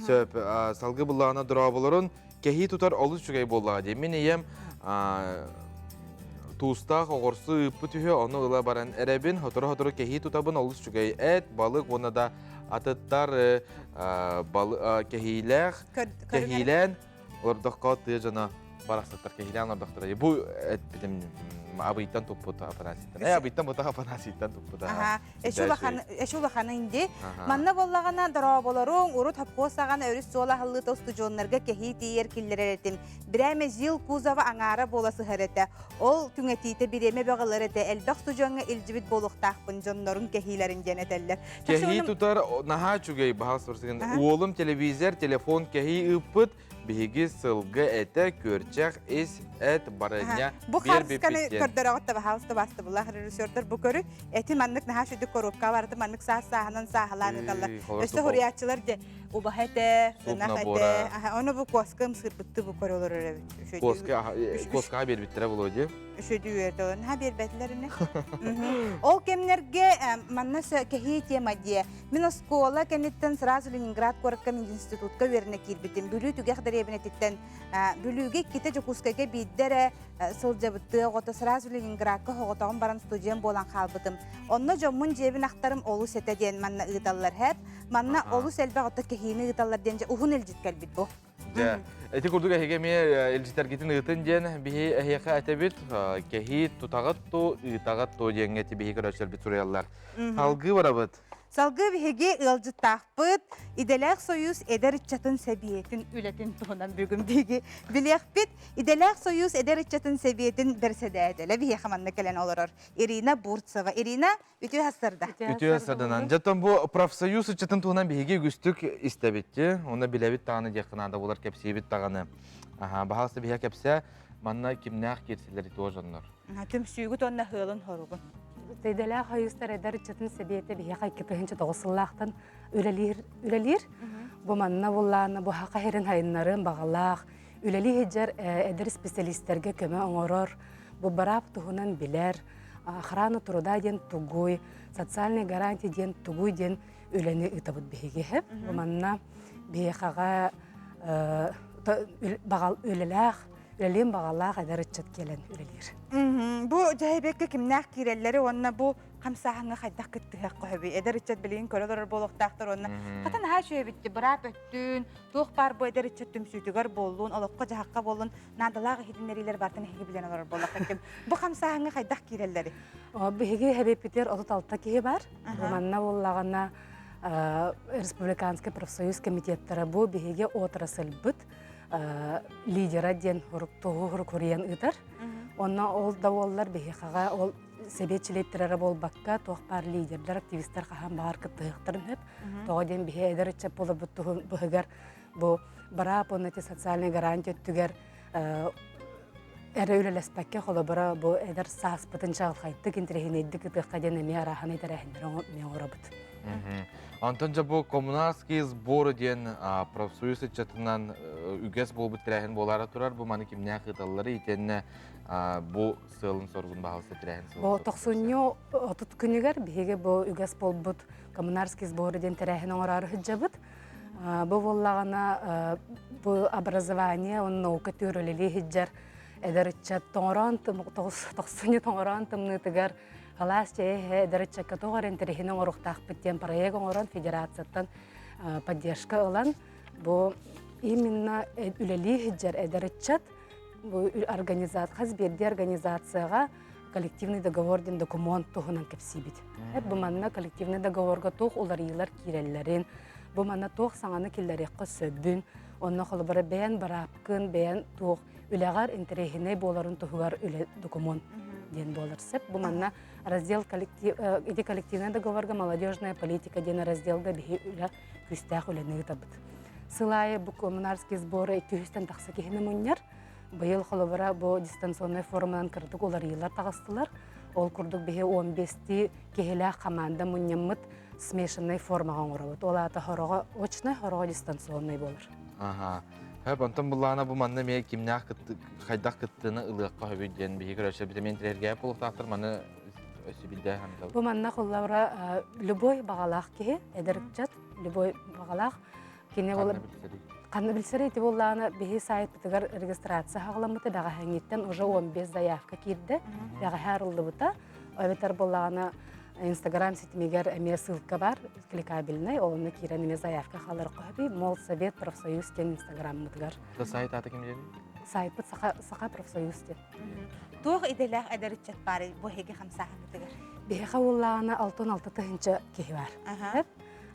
S2: Сөп, салгы буллаҕына дорооболорун кэһии тутар олус үчүгэй буоллаҕа дии. Мин ийэм туустаах оҕурсу ыыппыт үһү, ону ыла баран эрэбин, сотору-сотору кэһии тутабын, олус үчүгэй эт, балык уонна да атыттар кэһиилээх, кэһиилээн олордоххо тыа дьоно. Барахсаттар кэһиилээн олордохторо. Бу эппитим абыйтан туппут Афанасийтан. Э абыйтан бутах Афанасийтан туппут.
S1: Аха. Эчи улахан эчи улаханы инди. Манна боллаҕына дорооболоруҥ урут хопхуос саҕана өрүс суола аһыллыыта устудьуоннарга кэһии тиийэр киллэрэр этим. Бирээмэ ЗИЛ кузова аҥаара буола сыһар этэ. Ол түҥэтиитэ бириэмэ бөҕөлөр этэ. Элбэх устудьуоҥҥа илдьибит буолуохтаахпын дьоннорун кэһиилэрин диэн этэллэр.
S2: Кэһии тутар наһаа үчүгэй баһал сурсыгын. Уолум телевизор, телефон кэһии ыыппыт. Биһиги сылгы этэ, күөрчэх, ис, эт, барыанньа
S1: Бу хаартысканы көрдөрөҕүт да баһаалыста бастыбылаах режиссердар бу көрү эти маннык наһаа сүдүк коробка барыты маннык саас сааһынан сааһылаан ыталлар. Өссө хуруйааччылар де убаһа этэ, ынах этэ, ону бу куоска ымсыырбытты бу көрө олорор эбит.
S2: Куоска куоскаҕа биэрбиттэрэ Володя.
S1: Үчүгэй үөрдэ наһаа биэрбэтилэр ини. Ол кэмнэргэ манна кэһии тема диэ. Мин оскуола кэнниттэн сразу Ленинград куоракка мединститутка үөрэнэ киирбитим. Бүлүү түгэх дэриэбинэтиттэн Бүлүүгэ иккитэ Дьокуускайга биирдэ эрэ сылдьабыттыы оҕото сразу Ленинградка оҕотоҕун баран студент буолан хаалбытым. Онно дьоммун дьиэбин ахтарым олус этэ диэн манна ыыталлар һэп. Манна олус элбэх ото кэһиини ыыталлар диэн дьэ уһун илдьит кэлбит бу.
S2: Дьэ, ити курдук эһиги эмиэ илдьитэргитин ыытын диэн биһи эһиэхэ этэбит. Кэһии тутаҕыт ту, ыытаҕыт ту диэҥҥэ ити биһи көрөөччүлэрбит суруйаллар. Салгыы барабыт.
S1: Салгыы биһиги ыалдьыттаахпыт Идэлээх Союз эдэр ыччатын сэбиэтин үлэтин туһунан бүгүн биһиги билиэхпит. Идэлээх Союз эдэр ыччатын сэбиэтин бэрэссэдээтэлэ биһиэхэ манна кэлэн олорор Ирина Бурцева. Ирина, үтүө сарсыарда.
S2: Үтүө сарсыарданан. Дьэ, бу профсоюз ыччатын туһунан биһиги үгүстүк истэбит. Онно билэбит даҕаны диэххэ наада буолар, кэпсиибит даҕаны. Аха, баһаалыста биһиэхэ кэпсээ. Манна кимнээх киирсэллэри туох дьоннор?
S1: Түмсүүгүт уонна ыһыалын хоругун.
S5: Идэлээх хойуустар эдэр ыччатын сэбиэтэ биһиэхэ 2009 сыллаахтан үлэлиир үлэлиир. Бу манна буллаана бу хака херин хайыннарын баҕалаах үлэлии сылдьар эдэр специалистэргэ көмө оҥорор, бу быраап туһунан билэр, охрана труда диэн тугуй, социальная гарантия диэн тугуй диэн үлэни ыытабыт биһиги. Бу манна биһиэхэҕэ үлэлээх үлэлиэн баҕалаах эдэр ыччат кэлэн үлэлиир.
S1: Бу дьэһэбиэккэ кимнээх киирэллэри уонна бу хамсааһыҥҥа хайдах кыттыһыахха сөбүй? Эдэр ыччат билигин көрө олорор буолуохтаахтар уонна хата наһаа үчүгэйбит быраап өттүн, туох баар бу эдэр ыччат түмсүүтүгэр буоллун, олоххо-дьаһахха буоллун, наадалаах иһитиннэриилэр бартан эһиги билэн олорор буоллаххыт. Бу хамсааһыҥҥа хайдах киирэллэри?
S5: Биһиги эбиппитигэр 36 киһи бар. Манна буоллаҕына Республиканский профсоюз комитеттара бу биһиги отрасльбыт лидера диэн туһу хуруйан ыытар. Онно ол да буоллар биһиэхэҕэ ол сэбиэт чилиэттэрэ буолбакка туох баар лидердэр, активистар хаһан баҕар кыттыһыахтарын сөп. Тоҕо диэн биһи эдэр ыччат буоларбыт быһыгар бу быраап уонна ити социальный гарантия өттүгэр эрэ үлэлэспэккэ холобура бу эдэр сааспытын чаҕылхайдык, интэриэһинэйдик ытыахха диэн эмиэ арааһынай тэрээһиннэри эмиэ оҥоробут.
S2: Онтон дьэ бу коммунарские сборы диэн профсоюз ыччатынан үгэс буолбут тэрээһин буолаары турар. Бу маны кимнээх ыыталлары итиэннэ бу сыалын-соругун баһылыста тэрээһин
S5: Бу тохсунньу 30 күнүгэр биһиги бу үгэс буолбут коммунарские сборы диэн тэрээһин оҥороору сылдьабыт. Бу буоллаҕына бу образование уонна наука түөрөлэлии сылдьар эдэр ыччат тоҥороон тохсунньу тоҥороон тымныытыгар Алаас чэйэ эдэр ыччакка тоҕо эрэ интэриэһинэй оҥоруохтаахпыт диэн проект оҥорон федерацияттан поддержка ылан бу именно үлэлии сылдьар эдэр ыччат бу организация хас биирдии организацияҕа коллективный договор диэн документ туһунан кэпсиибит. Бу манна коллективный договорга туох уларыйыылар киирэллэрин, бу манна туох саҥаны киллэриэххэ сөбүн, онно холобура бэйэн быраапкын, бэйэн туох үлэҕэр интэриэһинэй буоларын туһугар үлэ документ диэн буолар сөп. Бу манна раздел коллектив, ити коллективный договорга молодежная политика диэн разделга биһи үлэ күүстээх үлэни ыытабыт. Сыл аайы бу коммунарские сборы 200-тэн тахса киһини мунньар. Быйыл холобура бу дистанционнай форманан кыратык уларыйыылар таҕыстылар. Ол курдук биһи 15-ти киһилээх команда мунньаммыт смешанный формаҕа оҥоробут. Ол аата хороҕо очный, хороҕо дистанционный буолар.
S2: Ага. Хөп, онтон буллаана бу манна эмиэ кимнээх хайдах кыттыыны ылыахха сөбүй диэн биһиги көрөөччүлэр битэмиэн тирэргээп буолуохтаахтар маны өссө билдэ хамтал.
S5: Бу манна холлабыра любой баҕалаах киһи, эдэр ыччат, любой баҕалаах кини ол ханна билсэрий ити буоллаҕына биһи сайтпытыгар регистрация хаҕаламмыта бэҕэһээҥҥиттэн уже 15 заявка киирдэ бэҕэһээ арыллыбыта эбэтэр буоллаҕына Инстаграм ситимигэр эмиэ ссылка бар, кликабельный, ол онно киирэн эмиэ заявка хаалар хоһоби, Молсовет профсоюз диэн инстаграммытыгар.
S2: Да сайт аты ким диэн?
S5: Сайпыт Саха Саха профсоюз диэн.
S1: Туох идэлээх эдэр ыччат баарый бу эһиги хамсааһыҥҥытыгар?
S5: Биһиэхэ уоллааҕына 66 тыһыынча киһи бар.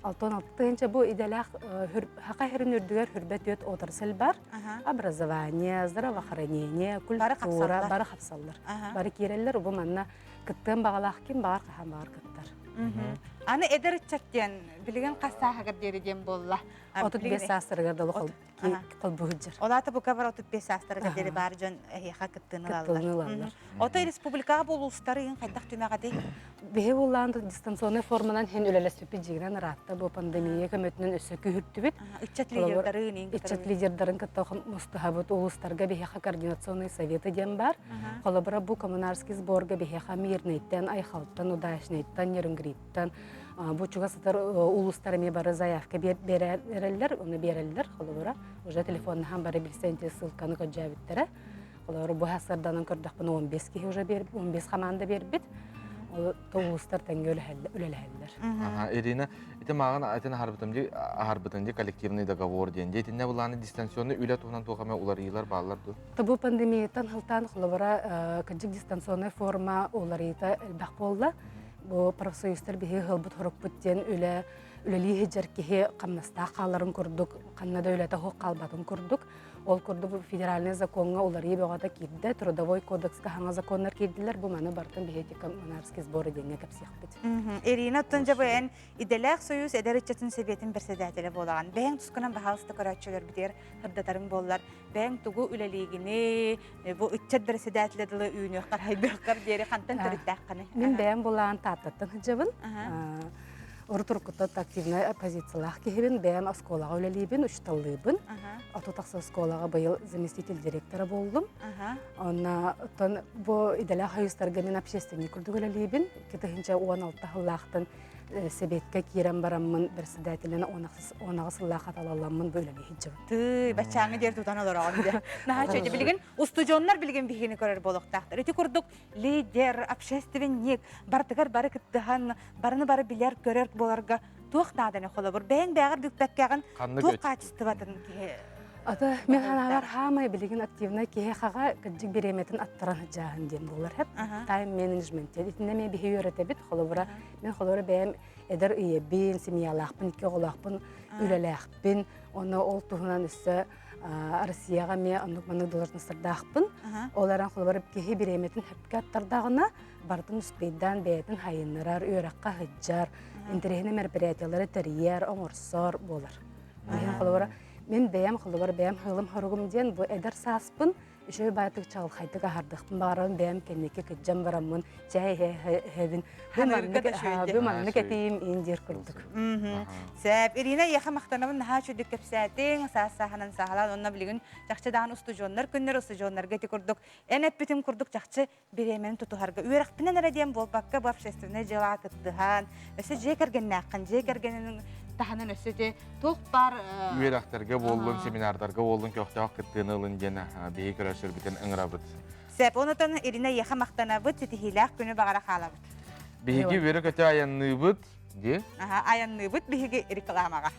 S5: 66 тыһыынча бу идэлээх хака хирин үрдүгэр хүрбэ түөт отрасль бар. Образование, здравоохранение, культура бары хапсаллар. Бары киирэллэр, бу манна кыттыан баҕалаах ким баҕар хаһан баҕар кыттар.
S1: Аны эдэр ыччат диэн билигин хас сааһыгар диэри диэн буолла?
S5: 35 саастарыгар дылы холбуһуджар.
S1: Ол аата бука бар 35 саастарыгар диэри баар дьон эһиэхэ кыттыыны ылаллар. Ото республикаҕа булуустары ыын хайдах түмэҕэдий?
S5: Биһи буллаан дистанционный форманан хин үлэлэспиппит дьигинэн ыраатта бу пандемия көмөтүнэн өссө күүһүртүбүт.
S1: Ыччат лидердарын
S5: Ыччат лидердарын кытта мустуһабыт улуустарга биһиэхэ координационный советы диэн бар. Холобура бу коммунарский сборга биһиэхэ Мирныйтан, Айхалтан, Удачныйтан, Нерюнгриттан бу чугас сытар улуустар эмиэ бары заявка берэллэр, оны берэллэр. Холобура уже телефоннаһан бары билсэн ссылканы көрдөөбүттэрэ. Олору бу сарданан көрдөхпүнэ 15 киһи уже бербит, 15 команда бербит. Ол улуустар тэҥҥэ үлэлэһэллэр.
S2: Ирина, ити мааҕын атын аһарбытым ди аһарбытын ди коллективный договор диэн. Диэтинне булааны дистанционный үлэ туһунан туох эмэ уларыйыылар бааллар дуо?
S5: Бу пандемияттан хылтаан холобура кырдьык дистанционный форма уларыйыта элбэх буолла. Бу профсоюзтар биһиги ыһылбыт хорукпут диэн үлэ үлэлии сылдьар киһи хамнастаах хааларын курдук, ханна да үлэтэ суох хаалбатын курдук. Ол курдук федеральный закоҥҥа уларыйыы бөҕөтө киирдэ, трудовой кодекска саҥа законнар киирдилэр. Бу маны барытын биһиги коммунарский сборы диэҥҥэ кэпсиэхпит.
S1: Ирина, оттон дьэ бу эн идэлээх союз эдэр ыччатын сэбиэтин председателэ буолаҕын. Бэйэҥ тускунан баһаалыста көрөөччүлэрбитигэр сырдатарыҥ буоллар, бэйэҥ тугу үлэлиигиний, бу ыччат председателэ дылы үүнүөххэр, хайдыаххар диэри хантан төрүттээххиний?
S5: Мин бэйэм булаан Тааттаттан сылдьабын. Урут уруккуттан активнай оппозициялаах киһибин, бэйэм оскуолаҕа үлэлиибин, учууталлыыбын. Оту тахса оскуолаҕа быйыл заместитель директора буоллум. Онно оттон бу идэлээх союзтарга мин общественник курдук үлэлиибин. 2016 сыллаахтан сэбиэккэ киирэн бараммын председателинэн 18 сыллаах аталалламмын бу үлэлии сылдьабын.
S1: Тыы, баччааҥҥы диэри тутан олороҕун дьэ. Наһаа үчүгэй. Билигин устудьуоннар билигин биһигини көрөр буолуохтаахтар. Ити курдук лидер, общественник, барытыгар бары кыттыһан, барыны бары билэр, көрөр буоларга туох нааданы холобур бэйэҥ бэйэҕэр бүкпэккэҕин туох хаачыстыбатын киһи
S5: Ата мен ханаабар хаамай билигин активнай киһи хаҕа кырдьык бириэмэтин аттаран сылдьааһын диэн буолар хэп тайм менеджмент диэн итиннэ эмиэ биһи үөрэтэбит холобура мен холобура бэйэм эдэр ийэбин семьялаахпын икки оҕолоохпун үлэлээхпин онно ол туһунан өссө Россияҕа эмиэ оннук маннык должностардаахпын. Ол эрэн холобура киһи бириэмэтин сөпкө аттардаҕына барытын успейдаан бэйэтин хайыннарар, үөрэххэ сылдьар, интэриэһинэй мероприятиялары тэрийэр, оҥорсор буолар. Мин холобура мин бэйэм холобура бэйэм сыалым-соругум диэн бу эдэр сааспын үчүгэй баайдык чаҕылхайдык аһардыахпын баҕарабын бэйэм кэнники кыдьан бараммын чэй иһэбин бу маннык бу маннык этиим иин диир курдук
S1: Сөп. Ирина эйиэхэ махтанабын наһаа үчүгдүк кэпсээтиҥ, саас сааһынан сааһылаан онно билигин чахчы даҕаны устудьуоннар күннэр устудьуоннарга ити курдук эн эппитин курдук чахчы бириэмэни тутуһарга үөрэхпинэн эрэ диэн буолбакка бу общественнай дьыалаҕа кыттыһан өссө дьиэ кэргэннээххин дьиэ кэргэнин таһынан өссө ити туох баар
S2: үөрэхтэргэ буоллун семинардарга буоллун көхтөөх кыттыыны ылын диэн биһиги көрөөччүлэрбитин ыҥырабыт.
S1: Сөп, онутан Ирина эйиэхэ махтанабыт, ситиһиилээх күнү баҕара хаалабыт.
S2: Биһиги үөрэ-көтө айанныыбыт, дии.
S1: Аха, айанныыбыт биһиги рекламаҕа.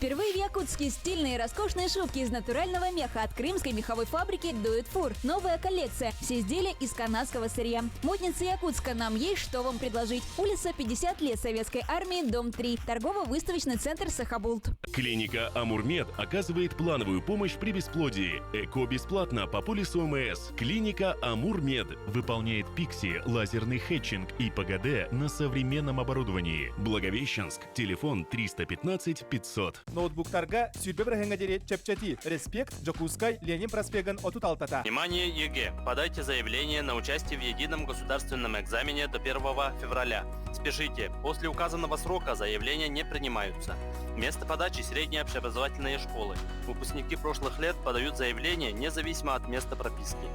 S10: Впервые в Якутске стильные и роскошные шубки из натурального меха от крымской меховой фабрики «Дуэт Фур». Новая коллекция. Все изделия из канадского сырья. Модница Якутска. Нам есть что вам предложить. Улица 50 лет Советской армии, дом 3. Торгово-выставочный центр «Сахабулт».
S15: Клиника «Амурмед» оказывает плановую помощь при бесплодии. ЭКО бесплатно по полису ОМС. Клиника «Амурмед» выполняет ПИКСИ, лазерный хетчинг и ПГД на современном оборудовании. Благовещенск. Телефон 315 500.
S18: Ноутбуктарга сүүрбэ бырыһыаҥҥа диэри чэпчэтии. Респект, Дьокуускай, Ленин проспегын 36-та.
S16: Внимание, ЕГЭ! Подайте заявление на участие в едином государственном экзамене до 1 февраля. Спешите, после указанного срока заявления не принимаются. Место подачи – средние общеобразовательные школы. Выпускники прошлых лет подают заявление независимо от места прописки.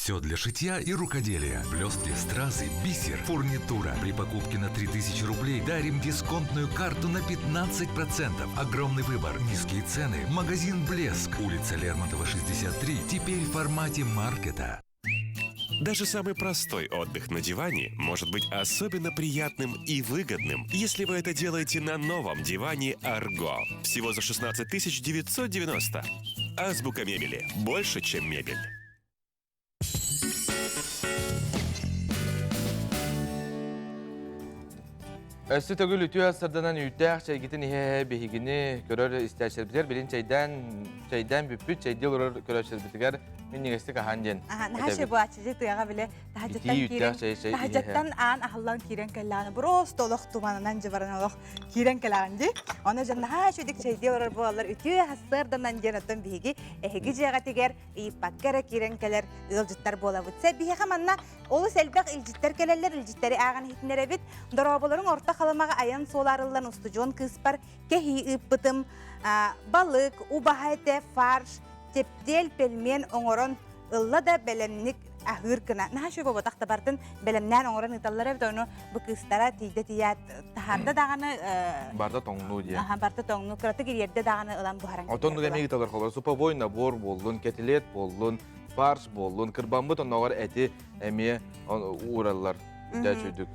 S17: Все для шитья и рукоделия. Блестки, стразы, бисер, фурнитура. При покупке на 3000 рублей дарим дисконтную карту на 15%. Огромный выбор, низкие цены. Магазин «Блеск». Улица Лермонтова, 63. Теперь в формате маркета.
S15: Даже самый простой отдых на диване может быть особенно приятным и выгодным, если вы это делаете на новом диване «Арго». Всего за 16 990. Азбука мебели. Больше, чем мебель.
S2: Өссө төгүл үтүө сарданан үүттээх чэйгитин иһэ биһигини көрөр истээччилэрбитигэр билин чэйдээн чэйдээн бүппүт чэйдии олорор көрөөччүлэрбитигэр минньигэстик аһаан диэн
S1: Наһаа
S2: этэбит.
S1: буаччы тыаҕа биле таһдьаттан
S2: Итии
S1: киирэн
S2: үүттээх чэй чэй
S1: таһдьаттан аан аһыллан киирэн кэллэҕинэ просто олох туманынан дьыбаран олох киирэн кэлэҕин дии. Ону дьон наһаа үчүгдүк чэйдии олорор буолаллар үтүө сарданан диэн оттон биһиги эһиги дьиэҕитигэр ыйыппакка эрэ киирэн кэлэр ыалдьыттар буолабыт. Сэ биһиэхэ манна олус элбэх илдьиттэр кэлэллэр, илдьиттэри ааҕан иһитиннэрэбит. Дорооболоруҥ орто халымаҕа айан суолаарыллан устудьуон кыыспар кэһии ыыппытым. Балык, убаһа этэ, фарш, тептиэл, пельмен оҥорон ылла да бэлэмник аһыыр гына. Наһаа үчүгэй буолбатах да бартын бэлэмнээн оҥорон ыыталлар эбит, ону бу кыыстара тиийдэ тиийээт таһаарда даҕаны
S2: Барда тоҥнуу диye.
S1: Аха, барда тоҥнуу, кыратык ириэрдэ даҕаны ылан буһаран
S2: Отон эми ыыталар холор суповой набор буоллун, кетилет буоллун, фарш буоллун, кырбаммыт онноҕор эти эмиэ уураллар. Дэ чүйдүк.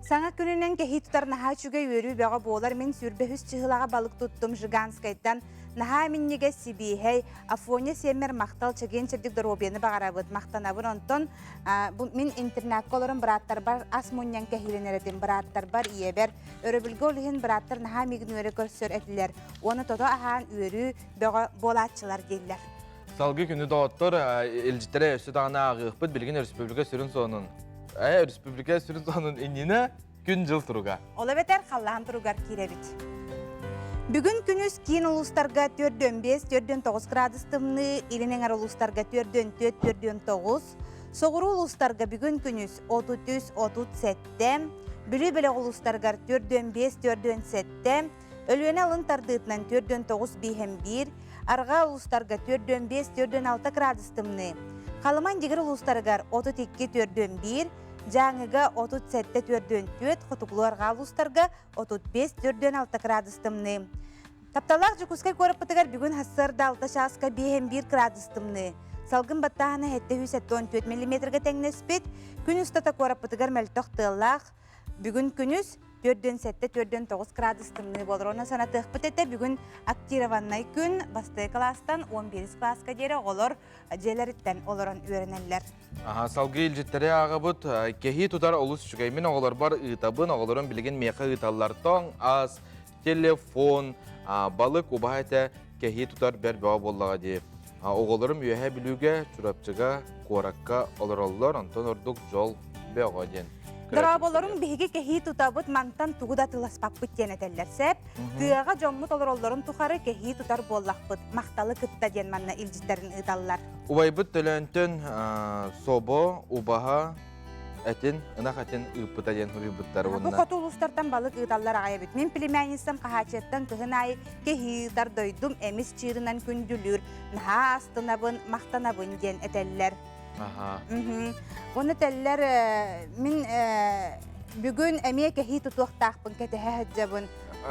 S1: Саҥа күнүнэн кэһии тутар наһаа үчүгэй үөрүү бөҕө буолар. Мин сүүрбэ үс чыһылаҕа балык туттум Жиганскайтан. Наһаа минньигэс сибиэһэй, Афоня сиэммэр махтал, чэгиэн-чэбдик доруобуйаны баҕарабыт, махтанабын. Онтон бу мин интернакка олорон бырааттарбар ас мунньан кэһиилэнэр этим. Бырааттарбар, ийэбэр. Өрөбүлгэ ол иһин бырааттар наһаа миигин үөрэ көрсөр этилэр. Уонна тото аһаан үөрүү бөҕө буолааччылар дииллэр.
S2: Салгыы күнү доҕоттор, илдьиттэрэ өссө даҕаны ааҕыахпыт. Билигин өрөспүүбүлүкэ сүрүн сонун. Өрөспүүбүлүкэ сүрүн сонун иннинэ күн-дьыл туруга.
S1: Ол эбэтэр халлаан туругар киирэбит. Бүгүн күнүс киин улуустарга 4,5-4,9 градус тымныы, илин эҥэр улуустарга 4,4-4,9, соҕуруу улуустарга бүгүн күнүс 33-37, Бүлүү бөлөх улуустарыгар 4,5-4,7, Өлүөнэ алын тардыытынан 4,9-5,1, арҕаа улуустарга 4,5-4,6 градус тымныы. Халыман Дьигир улуустарыгар 32-4,1, Дьааҥыга 37-4,4, хотугулуу-арҕаа улуустарга 35-4,6 градус тымныы. Тапталлаах Дьокуускай куораппытыгар бүгүн сарсыарда 6 чааска 5,1 градус тымныы. Салгын баттааһына 774 миллиметргэ тэҥнэспит. Күн устата куораппытыгар мөлтөх тыаллаах. Бүгүн күнүс 4,7-4,9 градус тымныы буолар. Онон санатыахпыт этэ, бүгүн актированнай күн бастакы кылаастан 11 кылааска диэри оҕолор дьиэлэриттэн олорон үөрэнэллэр.
S2: Аха, салгыы илдьиттэри ааҕабыт. Кэһии тутар олус үчүгэй. Мин оҕолорбор ыытабын, оҕолорум билигин миэхэ ыыталлар. Тоҥ ас, телефон, балык, убаһа этэ кэһии тутар бэр бөҕө буоллаҕа дии. Оҕолорум Үөһээ Бүлүүгэ, Чурапчыга, куоракка олороллор, онтон ордук дьол бөҕө диэн.
S1: Дорооболорум биһиги кэһии тутабыт, мантан тугу да атыыласпаппыт диэн этэллэр сөп. Тыаҕа дьоммут олороллорун тухары кэһии тутар буоллахпыт, махталы кытта диэн манна илдьиттэрин ыыталлар.
S2: Убайбыт Төлөөнтөн собо, убаһа этин, ынах этин ыыппыта диэн суруйбуттар
S1: Бу хоту улуустартан балык ыыталлар аҕай эбит. Мин племянницам Хаһааччыттан кыһын аайы кэһии ыытар дойдум эмис чыырынан күндүлүүр, наһаа астынабын, махтанабын диэн этэллэр.
S2: Аха.
S1: Уонна этэллэр, мин бүгүн эмиэ кэһии тутуохтаахпын, кэтэһэ сылдьабын,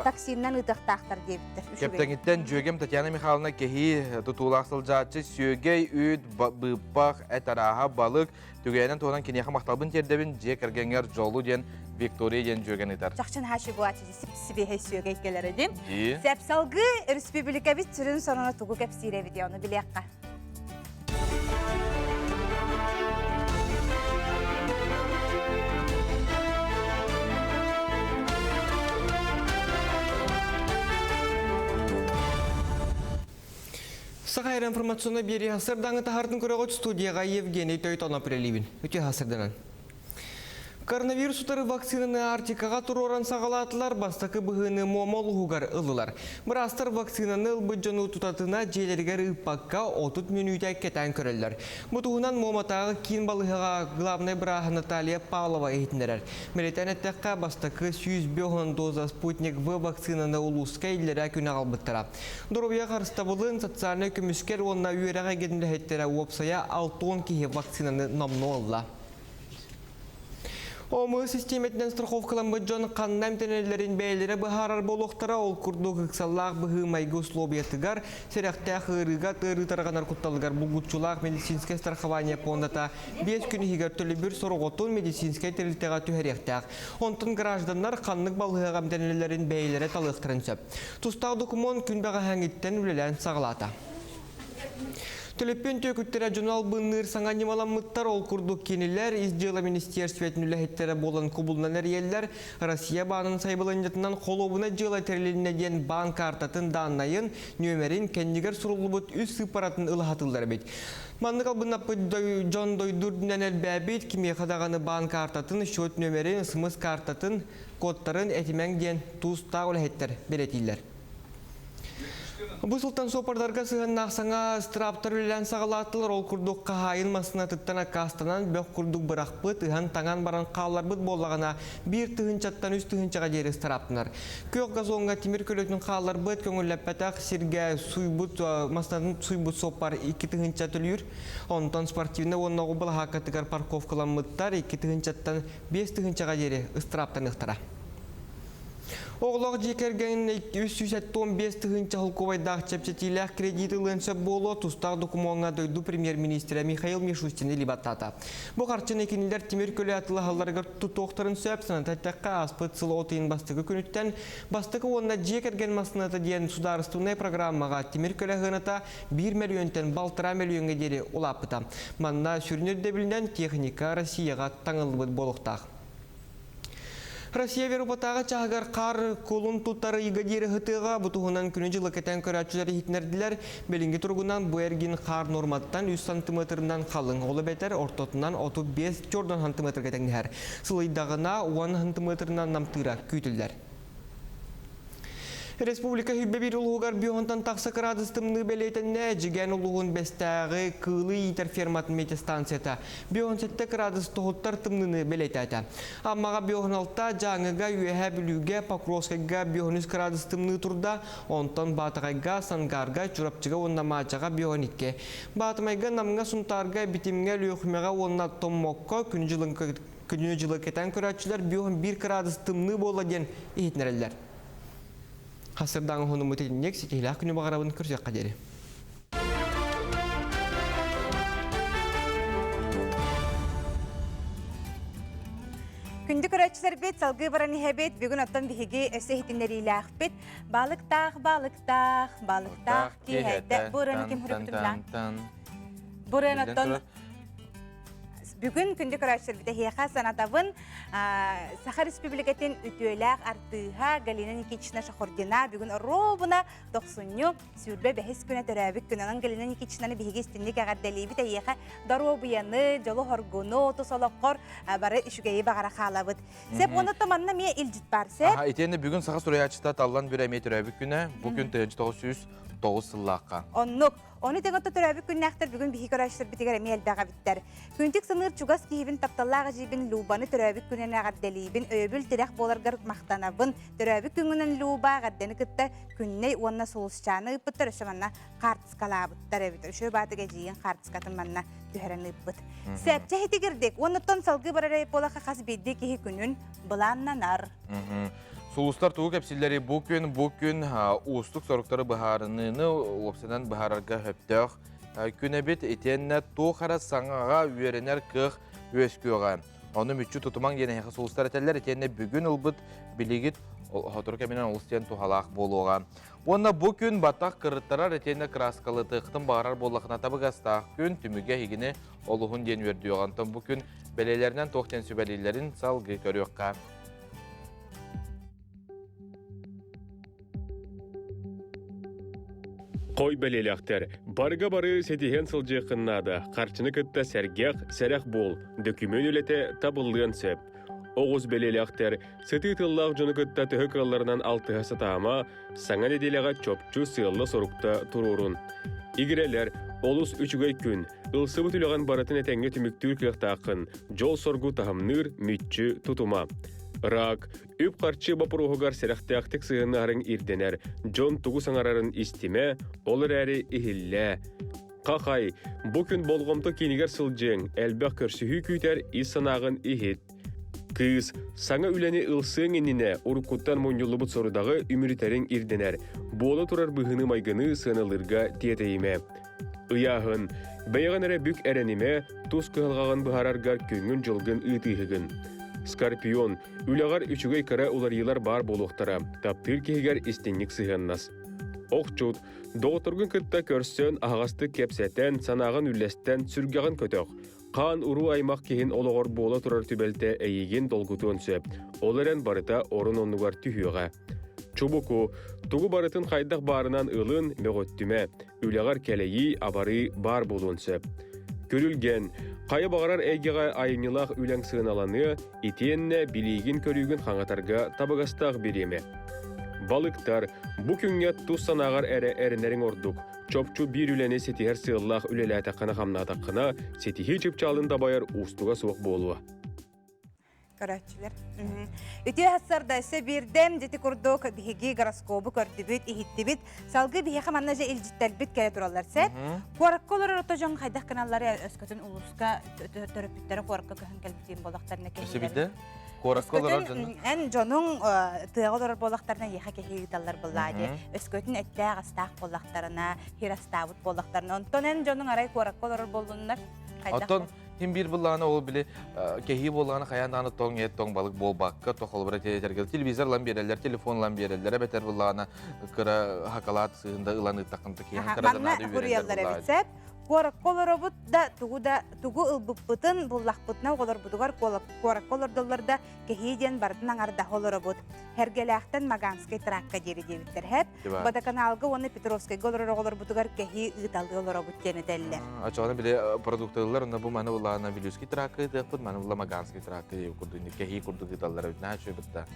S1: таксиннан ыытыахтаахтар диэбиттэр.
S2: Кэптэҥиттэн дьүөгэм Татьяна Михайловна кэһии тутуулаах сылдьааччы сүөгэй, үүт, быыппах, эт арааһа, балык, түгээнэн туһунан киниэхэ махталбын тиэрдэбин, дьиэ кэргэҥҥэр дьолу диэн Виктория диэн дьүөгэни ыытар.
S1: Чахчын хаачы буаачы сип-сибиэһэй сүөгэй кэлэрэ диэн. Сеп салгыы республикабит сүрүн сонуна тугу кэпсиирэбит ону билиэххэ.
S3: Саха информационный биэрии хасырдаҥы таһартын көрөҕүт студияға Евгений Тойтонов үлэлиибин. Үтүө хасырданан. Коронавирус утары вакцинаны Арктикаҕа туруоран саҕалаатылар, бастакы быһыыны Муома улууһугар ыллылар. Быраастар вакцинаны ылбыт дьону тутатына дьиэлэригэр ыыппакка 30 мүнүүтэ кэтээн көрөллөр. Бу туһунан Муоматааҕы киин балыыһаҕа главнай бырааһа Наталья Павлова иһитиннэрэр. Бэлиэтээн эттэххэ, бастакы 105 доза Спутник В вакцинаны улууска иллэрээ күн аҕалбыттара. Доруобуйа харыстабылын, социальнай көмүскэл уонна үөрэх эйгэтин үлэһиттэрэ уопсайа 60 киһи вакцинаны номнуо ылла. ОМ систиэмэтинэн страховкаламмыт дьон ханна эмтэнэллэрин бэйэлэрэ быһаарар буолуохтара, ол курдук ыксаллаах быһыы-майгы условиятыгар, сэрэхтээх ыарыыга ыарыы тарҕанар кутталыгар булгуччулаах медицинскэй страхование пуондата 5 күн иһигэр төлөбүр сороҕотун медицинскэй тэрилтэҕэ түһэриэхтээх. Онтон гражданнар ханнык балыыһаҕа эмтэнэллэрин бэйэлэрэ талыахтарын сөп. Тустаах докумуон күн бэҕэһээҥҥиттэн үлэлээн саҕалаата. Төлөпүөн түөкүттэрэ дьону албынныыр саҥа ньымаламмыттар. Ол курдук кинилэр Ис дьыала министиэрстибэтин үлэһиттэрэ буолан кубулунан эрийэллэр. Россия баанын сайабылыанньатынан холуобунай дьыала тэрилиннэ диэн баан каартатын дааннайын, нүөмэрин, кэннигэр суруллубут үс сыыппаратын ыла сатыыллар эбит. Маннык албыннаппыт дьон дойду үрдүнэн элбээбит, кимиэхэ даҕаны баан каартатын, счет нүөмэрин, смс каартатын, кодтарын этимэҥ диэн туустаах үлэһиттэр бэлиэтииллэр. Бу сылтан суоппардарга сыһыаннаах саҥа страптар үлэлээн саҕалаатылар. Ол курдук хаһаайын массыынатыттан аккаастанан бөх курдук бырахпыт, ыһан-таҥан баран хаалларбыт буоллаҕына, биир тыһыынчаттан үс тыһыынчаҕа диэри ыстарааптанар. Күөх газоҥҥа тимир көлөтүн хаалларбыт, көҥүллэппэтэх сиргэ суйбут массыынатын суйбут суоппар 2 тыһыынча төлүүр. Онтон спортивнай уонна оҕо былаһааккатыгар парковкаламмыттар 2 тыһыынчаттан 5 тыһыынчаҕа диэри ыстарааптаныахтара. Оҕолоох дьиэ кэргэнин 375 тыһыынча холкуобайдаах чэпчэтиилээх кредит ылыан сөп буолуо тустаах докумуоҥҥа дойду премьер-министрэ Михаил Мишустин илии баттаата. Бу харчыны кинилэр тимир көлө атылаһалларыгар тутуохтарын сөп, саната эттэххэ, ааспыт сыл от ыйын бастакы күнүттэн бастакы уонна дьиэ кэргэн массыыната диэн судаарыстыбаннай программаҕа тимир көлө сыаната биир мөлүйүөнтэн балтараа мөлүйүөҥҥэ диэри улааппыта. Манна сүрүн ирдэбилинэн техника Россияҕа таҥыллыбыт буолуохтаах. Россия Веропатааҕы чаһыгар хаар кулун тутар ыйга диэри ыһытыаҕа бу туһунан күнү-дьылы кэтээн көрөөччүлэр иһитиннэрдилэр. Билиҥҥи туругунан бу эргин хаар нуорматтан 3 сантыметрынан халыҥ, ол эбэтэр ортотунан 35 чордон сантыметрга тэҥнэһэр. Сылыйдаҕына 10 сантыметрынан намтыыра күүтүллэр. Республика сүүрбэ биир улууһугар биоһунтан тахса кыраадыс тымныы бэлиэтэннэ. Дьигэн улууһун Бэстээҕи кыылы иитэр ферматын метеостанцията биоһун сэттэ кыраадыс тоһуттар тымныыны бэлиэтээтэ. Аммаҕа биоһун алта, Дьааҥыга, Үөһээ Бүлүүгэ, Покровскайга биоһун үс кыраадыс тымныы турда, онтон Баатаҕайга, Сангарга, Чурапчыга уонна Маачаҕа биоһун икки. Баатымайга, Намҥа, Сунтаарга, Битимҥэ, Өлүөхүмэҕэ уонна Томмокко күнү-дьылы күнү-дьылы кэтээн көрөөччүлэр биоһун биир кыраадыс тымныы буолла диэн иһитиннэрэллэр. Хасырдаҥ уһунуммут итинник ситиһилээх күнү баҕарабын көрсүөххэ диэри.
S1: Күндү көрөөччүлэрбит, салгыы баран иһэбит. Бүгүн оттон биһиги өссө иһитиннэриилээхпит. Балыктаах, балыктаах, балыктаах киэһэтэ. Бу ырыаны ким хөрүбүтүм Бу ырыаны оттон Бүгүн күндү көрөөччүлэрбит эһиэхэ санатабын Саха Республикатын үтүөлээх артыыһа Галина Никитична Шахурдина бүгүн оруобуна тохсунньу сүүрбэ бэһис күнэ төрөөбүт күн. Онон Галина Никитичнаны биһиги истинник эҕэрдэлиибит эйиэхэ доруобуйаны, дьолу-хоргуну, тус олоххор бары үчүгэйи баҕара хаалабыт. Сеп, уонна манна эмиэ илдьит бар, сеп?
S2: Итиэннэ бүгүн саха суруйааччыта Таллан Бүрэ эмиэ төрөөбүт күнэ. Бу күн 1909 сыллаахха.
S1: Оннук. Ону тэҥэ төрөөбүт күннээхтэр бүгүн биһиги көрөөччүлэрбитигэр эмиэ элбэх эбиттэр. Күнтүк саныыр чугас киһибин тапталлаах эдьиийбин Любаны төрөөбүт күнүнэн эҕэрдэлиибин, өйөбүл тирэх буоларгар махтанабын. Төрөөбүт күҥҥүнэн Люба эҕэрдэни кытта Күннэй уонна Сулусчааны ыыппыттар, өссө манна хаартыскалаабыттар эбит. Үчүгэй баатык эдьиийин хаартыскатын манна түһэрэн ыыппыт. Сэпчэ хитигирдик. Уоннаттан салгыы барар буолаха хас биирдии киһи күнүн былааннанар.
S2: Сулустар тугу кэпсииллэрий бу күн, бу күн уустук соруктары быһаарыныыны уопсанан быһаарарга сөптөөх күн эбит. Итиэннэ туох эрэ саҥаҕа үөрэнэр кыах үөскүөҕэ. Ону мүччү тутумаҥ диэн эһиэхэ сулустар этэллэр. Итиэннэ бүгүн ылбыт билигит сотору кэминэн олус диэн туһалаах буолуоҕа. Уонна бу күн баттах кырыттарар итиэннэ кырааскалытыахтын баҕарар буоллахына табыгастаах күн түмүгэ эһигини олуһун диэн үөрдүөҕэ. Онтон бу күн бэлиэлэринэн туох диэн сүбэлииллэрин салгыы көрүөххэ.
S4: Хой бэлиэлээхтэр, барыга бары ситиһэн сылдьыаххын наада, харчыны кытта сэргэх, сэрэх буол, дөкүмүөн үлэтэ табыллыан сөп. Оҕус бэлиэлээхтэр, сытыы тыллаах дьону кытта төһө кыалларынан алтыһа сатаама, саҥа нэдиэлэҕэ чопчу сыалла-сорукта туруорун. Игирэлэр, олус үчүгэй күн, ылсыбыт үлэҕин барытын этэҥҥэ түмүктүүр кыахтааххын, дьол-соргу таһымныыр, мүччү тутума. Рак, үп-харчы боппуруоһугар сэрэхтээхтик сыһыаннаһарыҥ ирдэнэр, дьон тугу саҥарарын истимэ, ол эрээри иһиллээ. Хахай, бу күн болҕомто киинигэр сылдьыаҥ, элбэх көрсүһүү күүтэр ис санааҕын иһит. Кыыс, саҥа үлэни ылсыаҥ иннинэ уруккуттан мунньуллубут сорудаҕы үмүрүтэриҥ ирдэнэр. Буола турар быһыыны-майгыны сыаналыырга тиэтэйимэ. Ыйааһын, бэйэҕин эрэ бүк эрэнимэ, тус кыһалҕаҕын быһаараргар күҥҥүн-дьылгын ыытыыһыгын. Скорпион, үлэҕэр үчүгэй кыра уларыйыылар баар буолуохтара, таптыыр киһигэр истиҥник сыһыаннас. Охчут, доҕотторгун кытта көрсөн, аһаҕастык кэпсэтэн, санааҕын үллэстэн, сүргэҕин көтөх. Хаан уруу аймах киһин олоҕор буола турар түбэлтэ эйигин долгутуон сөп. Ол эрэн барыта орун-оннугар түһүөҕэ. Чубуку, тугу барытын хайдах баарынан ылын, мөҕүттүмэ. Үлэҕэр кэлэйии, абарыы баар буолуон сөп. Күрүлгэн, хайа баҕарар эйгэҕэ айымньылаах үлэҥ сыаналаныа, итиэннэ билиигин-көрүүгүн хаҥатарга табыгастаах бириэмэ. Балыктар, бу күҥҥэ тус санааҕар эрэ эрэнэриҥ ордук. Чопчу биир үлэни ситиһэр сыаллаах үлэлээтэххинэ-хамнаатаххына, ситиһии чыпчаалын дабайар уустуга суох буолуо.
S1: Көрөөччүлэр. Үтүө сарда өссө биирдэм дьити курдук биһиги гороскобу көрдүбүт, иһиттибит. Салгыы биһиэхэ манна же илдьиттэрбит кэлэ тураллар сеп. Куоракка олорор ото дьон хайдах гыналлары өскөтүн улууска төрөппүттэрэ куоракка көһөн кэлбитин буоллахтарына
S2: Өссө биирдэ? Куоракка олорор дьону?
S1: Эн дьонуҥ тыаҕа олорор буоллахтарына эйиэхэ кэһии ыыталлар буоллаа дии. Өскөтүн эттээх астаах буоллахтарына, хир астаабыт буоллахтарына. Онтон эн дьонуҥ арай куоракка олорор буоллуннар хайдах?
S2: Оттон ким биир буллаҕына ол били кэһии буоллаҕына хайаан даҕаны тоҥ эт, тоҥ балык буолбакка, то холобура тиэтэргэ телевизор ылан биэрэллэр, телефон ылан биэрэллэр, эбэтэр буллаҕына кыра хакалаат сыһында ылан ыыттаххына киһи кыра да наада үөрэллэр
S1: эбит сеп. Куоракка олоробут да тугу да тугу ылбыппытын буллахпытына оҕолорбутугар куоракка олордоллор да кэһии диэн барытын аҥардаһа олоробут. Эргэлээхтэн Маганскай тракка диэри диэбиттэр хэп. Водоканалга уонна Петровскайга олорор оҕолорбутугар кэһии ыыталыы олоробут диэн этэллэр.
S2: Очоҕуна били продуктылар онно бу маны буллаҕына Вилюйский тракка ыытыахпыт, маны булла Маганский тракка диэбит курдук кэһии курдук ыыталлар эбит. Наһаа үчүгэй бытта.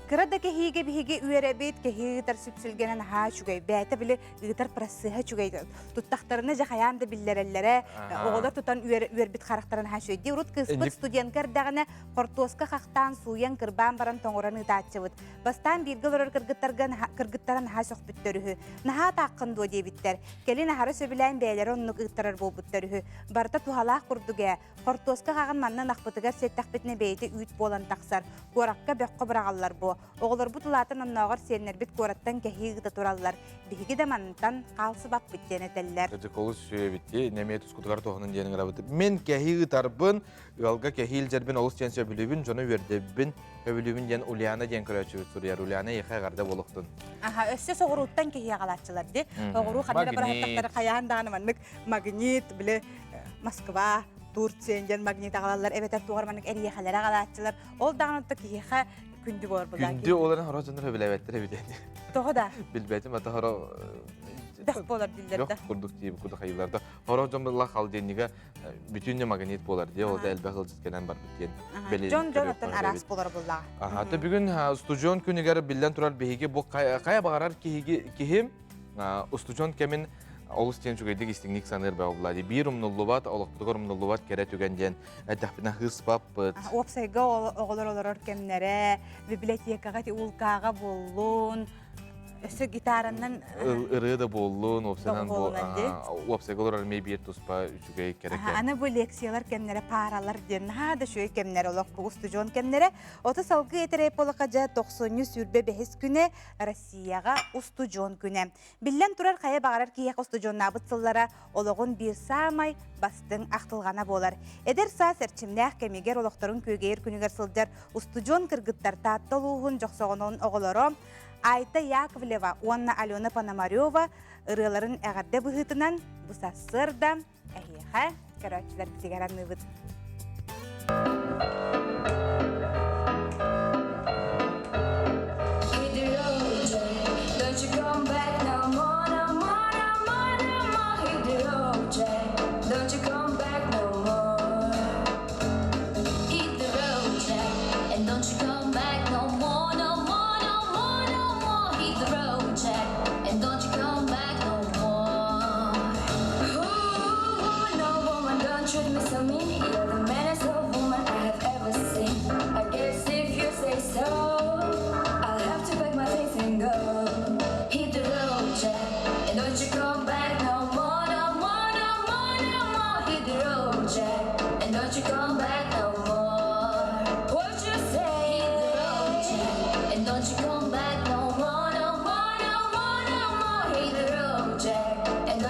S1: Кыра да кэһиигэ биһиги үөрэбит, кэһии ыытар сүпсүлгэнэ наһаа үчүгэй. Бэйэтэ били ыытар процеһа үчүгэй. Туттахтарына дьэ хайаан да биллэрэллэрэ, оҕолор тутан үөрбүт харахтара наһаа үчүгэй. Дии урут кыыспыт студентка эрдэҕинэ хортуоска хахтаан, сууйан, кырбаан баран тоҥорон ыытааччыбыт. Бастаан бииргэ олорор кыргыттарга кыргыттара наһаа сөхпүттэр үһү. Наһаа тааххын дуо диэбиттэр. Кэлин аһара сөбүлээн бэйэлэрэ оннук ыыттарар буолбуттар үһү. Барыта туһалаах курдук ээ. Хортуоска хаҕын манна ынахпытыгар сиэттэхпитинэ бэйэтэ үүт буолан тахсар. Куоракка бөххө быраҕаллар буо. Оҕолорбут улаатан оннооҕор сиэннэрбит куораттан кэһии ыыта тураллар. Биһиги да мантан хаалсыбаппыт диэн этэллэр.
S2: Кырдьык олус үчүгэй Нэмиэ тускутугар туһунан диэн ыҥырабыт. Мин кэһии ыытарбын, ыалга кэһии илдьэрбин олус диэн сөбүлүүбүн, дьону үөрдэбин, сөбүлүүбүн диэн Ульяна диэн көрөөччүбүт суруйар. Ульяна эйиэхэ эҕэрдэ буолуохтун.
S1: Аха, өссө соҕурууттан кэһии аҕалааччылар ди. Оҕуруу ханна да быраһаттахтары хайаан даҕаны маннык магнит, били Москва, Турция диэн магнит аҕалаллар эбэтэр туох маннык эриэхэлэри аҕалааччылар. Ол даҕаны киһиэхэ күндү буолар буоллаа.
S2: Күндү ол эрэн хоро дьоннор сөбүлээбэттэр эбит.
S1: Тоҕо да?
S2: Билбэтим, ата хоро
S1: Бөх буолар диллэр да.
S2: Курдук тиийбит курдук хайыылар да. Хоро дьон былла холодильнига бүтүннү магнит буолар дии, ол да элбэх ылдьыт кэлэн барбыт диэн
S1: бэлиэтик Дьон-дьон оттон араас буолар буллаҕа.
S2: Аха, то бүгүн устудьуон күнүгэр биллэн турар биһиги бу хайа баҕарар киһи устудьуон кэмин олус диэн үчүгэйдик истиҥник саныыр бөҕө дии. Биир умнуллубат, олохпутугар умнуллубат кэрэ түгэн диэн эттэхпинэ хыыспаппыт.
S1: Уопсайга оҕолор олорор кэмнэрэ, библиотекаҕа ити улкааҕа буоллун, өссө гитаранан
S2: ырыа да буоллун, уопсайынан уопсайга олорор эмиэ биир туспа үчүгэй кэрэ кэм.
S1: Аны бу лекциялар кэмнэрэ пааралар диэн наһаа да үчүгэй кэмнэр олох бу устудьуон кэмнэрэ. Оту салгыы этэрэй полока дьэ тохсунньу сүүрбэ бэһис күнэ Россияҕа устудьуон күнэ. Биллэн турар, хайа баҕарар киһиэхэ устудьуоннаабыт сыллара олоҕун биир саамай бастыҥ ахтылҕана буолар. Эдэр саас эрчимнээх кэмигэр олохторун күөгэйэр күнүгэр сылдьар устудьуон кыргыттар Таатта улууһун Дьохсоҕонун оҕолоро Айта Яковлева уонна Алена Пономарева ырыаларын эҕэрдэ быһыытынан бу сарсыарда эһиэхэ көрөөччүлэрбитигэр аныыбыт.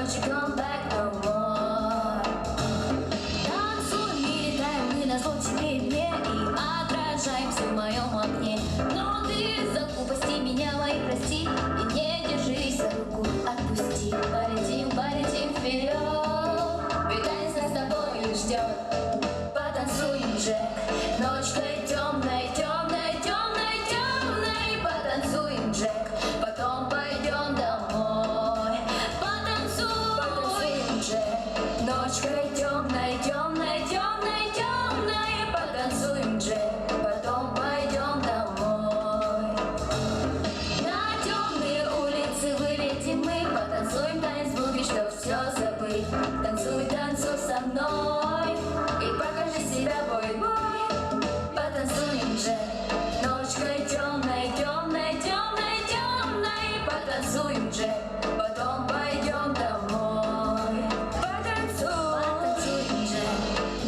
S6: don't you come back no more. Танцуем и летаем мы на зло тебе и мне И отражаемся в моем окне Но ты за глупости меня мои прости И не держись за руку, отпусти Полетим, полетим вперед Ведь танец нас с тобою ждет Потанцуем, Джек Ночкой темной, темной, темной, темной Потанцуем, Джек Потом пойдем домой Потанцуем, потанцуем, Джек Ночкой темной, темной, темной, темной Потанцуем, Джек Потом пойдем домой На темные улицы вылетим мы Потанцуем танец буги, чтоб все забыть Танцуй, танцуй со мной И покажи себя, бой-бой Потанцуем же Ночкой темной, темной, темной, темной Потанцуем же Потом пойдем домой Потанцуем, потанцуем же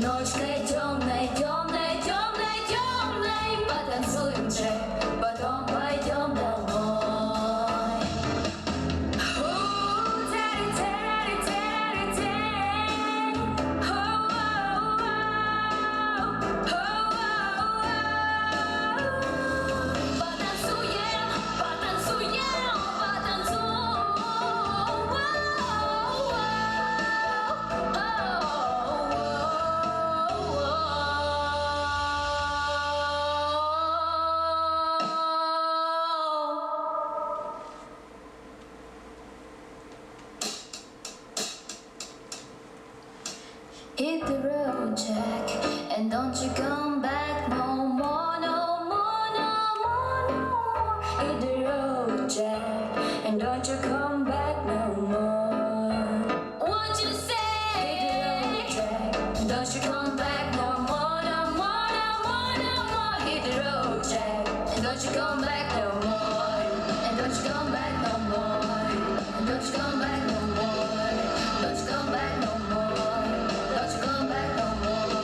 S6: Ночкой темной, темной, темной, темной Потанцуем же Потом пойдем домой Потанцуем, потанцуем, потанцуем. Hit the road, Jack, and don't you come back no more, no more, no more, no more. Hit the road, Jack, and don't you come back no more. Want you to say, hit the road, Jack, don't you come back no more, no more, no more, no more. Hit the road, Jack, and don't you come back no more, and don't you come back no more, and don't you come back no more, don't you come back no more, don't you come back no more,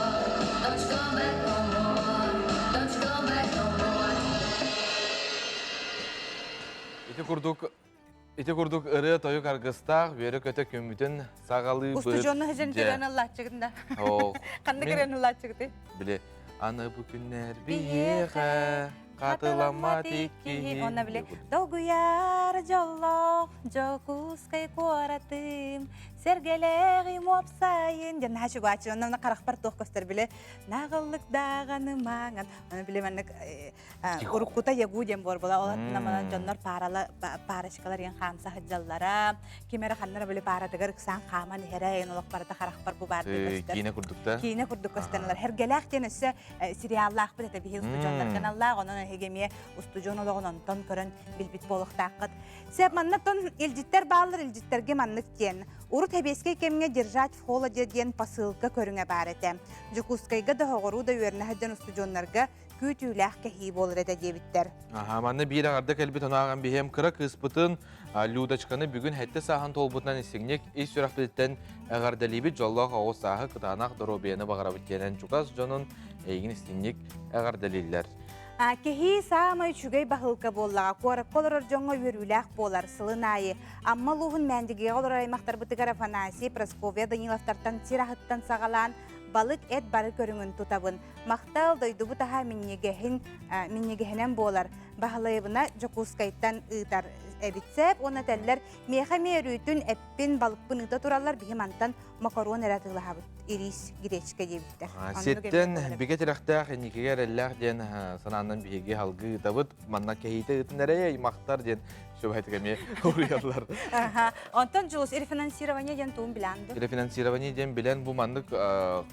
S6: don't you come back no more, don't you come back no more.
S2: Ити курдук Ити курдук ырыа тойук аргыстаах үөрэ-көтө күммүтүн саҕалыы
S1: Устудьуонну хыдьан кирэн ыллааччыгын да. Ханна кирэн ыллааччыгыты?
S2: Били аны бу күннэр биһиэхэ хатыламмат иккиһи.
S1: Онна били долгуйар дьоллоох Дьокуускай куоратым сэргэлээҕи муопсайын диэн наһаа чугааччы онно харахпар туох көстөр били наҕыллык даҕаны маҥан оны били маннык уруккута ягу диэн буор була ол аттына дьоннор паарала парочкалар иэн хаамса сылдьаллара ким эрэ ханнара били пааратыгар ыксаан хааман иһэрэ эн олох барыта харахпар бу баар көстөр
S2: киинэ курдук да
S1: киинэ курдук көстөн Эргэлээх диэн өссө сериаллаахпыт этэ биһи устудьуоннар каналлаах онон эһиги эмиэ устудьуон олоҕун онтон көрөн билбит буолуохтааххыт Сеп манна тон илдьиттэр бааллар илдьиттэргэ маннык диэн урут сэбиэскэй кэмҥэ держать в холоде диэн посылка көрүҥэ баар этэ Дьокуускайга да хоҕуруу да үөрэнэ сылдьан устудьуоннарга күүтүүлээх кэһии буолар этэ диэбиттэр.
S2: Аха, манна биир аҥарда кэлбит онааҕын биһиэм кыра кыыспытын Людочканы бүгүн хэттэ сааһын туолбутунан истиҥник ис сүрэхпититтэн эҕэрдэлиибит дьоллоох оҕус сааһы кытаанах доруобуйаны баҕарабыт диэнэн чугас дьонун эйигин истиҥник эҕэрдэлииллэр.
S1: Кэһии саамай үчүгэй баһылка буоллаҕа. Куоракка олорор дьоҥҥо үөрүүлээх буолар. Сылын аайы Амма улууһун Мээндигигэ олорор аймахтарбытыгар Афанасий, Прасковья Даниловтартан сир аһыттан саҕалаан балык эт бары көрүҥүн тутабын. Махтал дойдубут аһа минньигэһин минньигэһинэн буолар. Баһылайыбына Дьокуускайтан ыытар эбит сэп уонна этэллэр миэхэ эмиэ өрүүтүн эппин балыкпын ыыта тураллар биһи мантан макарон эрэ атыылаһабыт ириис гречка диэбиттэр.
S2: Ситтэн бигэ тирэхтээх инникигэ эрэллээх диэн санаанан биһиги халгыы ыытабыт манна кэһиитэ ыытын эрэй махтар диэн сүбэһитик эмиэ уруйаллар.
S1: Онтон Дьулус рефинансирование диэн тугун билэн ду?
S2: Рефинансирование диэн билэн бу маннык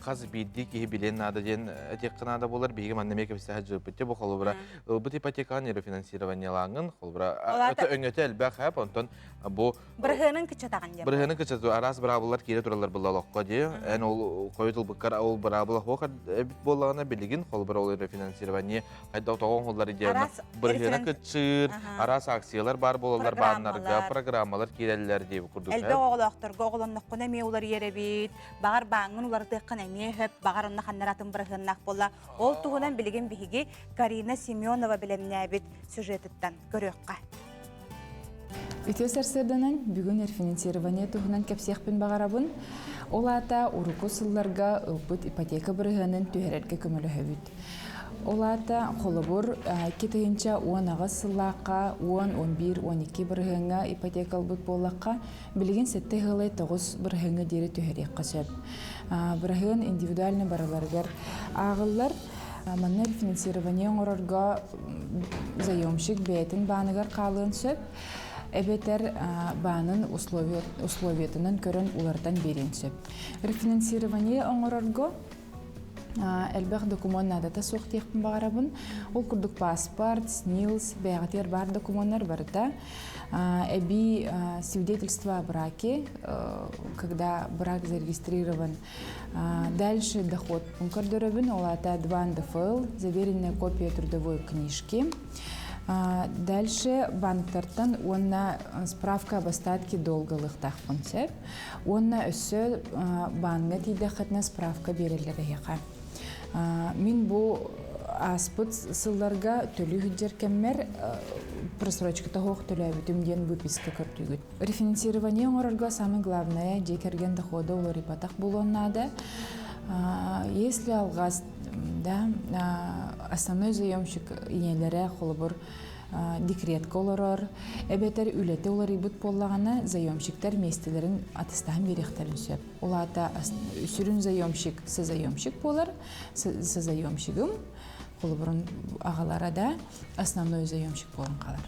S2: хас биирдии киһи билиэн наада диэн этиэххэ наада буолар. Биһиги манна эмиэ кэпсэһэ дьылпытте бу холобура ылбыт ипотекаҕын рефинансированиелааҥын холобура өҥөтө элбэх хэп онтон бу
S1: Бырыһыанын кыччатаҕын диэн.
S2: Бырыһыанын кыччатыы араас быраабылар киирэ тураллар буолла олоххо дии. Эн ол хойут ылбыккар ол быраабыла суох эбит буоллаҕына билигин холобура ол рефинансирование хайдах тоҕо оҥоһуллар диэн бырыһыана кыччыыр, араас акциялар баар буолаллар бааннарга, программалар киирэллэр диэбит курдук.
S1: Элбэх оҕолоохторго оҕолонноххуна эмиэ уларыйар эбит, баҕар бааҥҥын уларытыаххын эмиэ сөп, баҕар онно ханна атын бырыһыаннаах буолла. Ол туһунан билигин биһиги Карина Семенова бэлэмнээбит сюжетыттан көрүөххэ.
S23: Үтүө сарсыарданан бүгүн рефинансирование туһунан кэпсиэхпин баҕарабын. Ол аата урукку сылларга ылбыт ипотека бырыһыанын түһэрэргэ көмөлөһөбүт. Ол аата холобур 2018 сыллаахха 10, 11, 12 бырыһыаҥҥа ипотека ылбыт буоллахха, билигин 7 ыалай 9 бырыһыаҥҥа диэри түһэриэххэ сөп. Бырыһыан индивидуально барыларыгар ааҕыллар. Манна рефинансирование оҥорорго заемщик бэйэтин бааныгар хаалыан сөп, эбэтэр баанын условиятынан көрөн уларытан биэриэн сөп. Рефинансирование оҥорорго элбэх докумуон наадата суох диэхпин баҕарабын. Ол курдук паспорт, СНИЛС, бэйэҕитигэр баар докумуоннар барыта. Эбии свидетельство о браке, когда брак зарегистрирован Дальше доход көрдөрөбүн, ол аата 2 НДФЛ, заверенная копия трудовой книжки. Дальше банктартан уонна справка об остатке долга ылыахтаахпын сөп. Уонна өссө бааҥҥа тиийдэххитинэ справка биэрэллэр эһиэхэ. Мин бу ааспыт сылларга төлүү сылдьар кэммэр просрочката суох төлөөбүтүм диэн выписка көрдүүгүт. Рефинансирование оҥорорго самое главное дьиэ кэргэн дохода уларыйбатах буолуон наада. Если алҕас да основной заемщик ийэлэрэ холобур декретка олорор, эбэтэр үлэтэ уларыйбыт буоллаҕына заемщиктар миэстэлэрин атыстаһан биэриэхтэрин сөп. Ол аата сүрүн заемщик созаемщик буолар, созаемщигым холобурун аҕалара да основной заемщик буолан хаалар.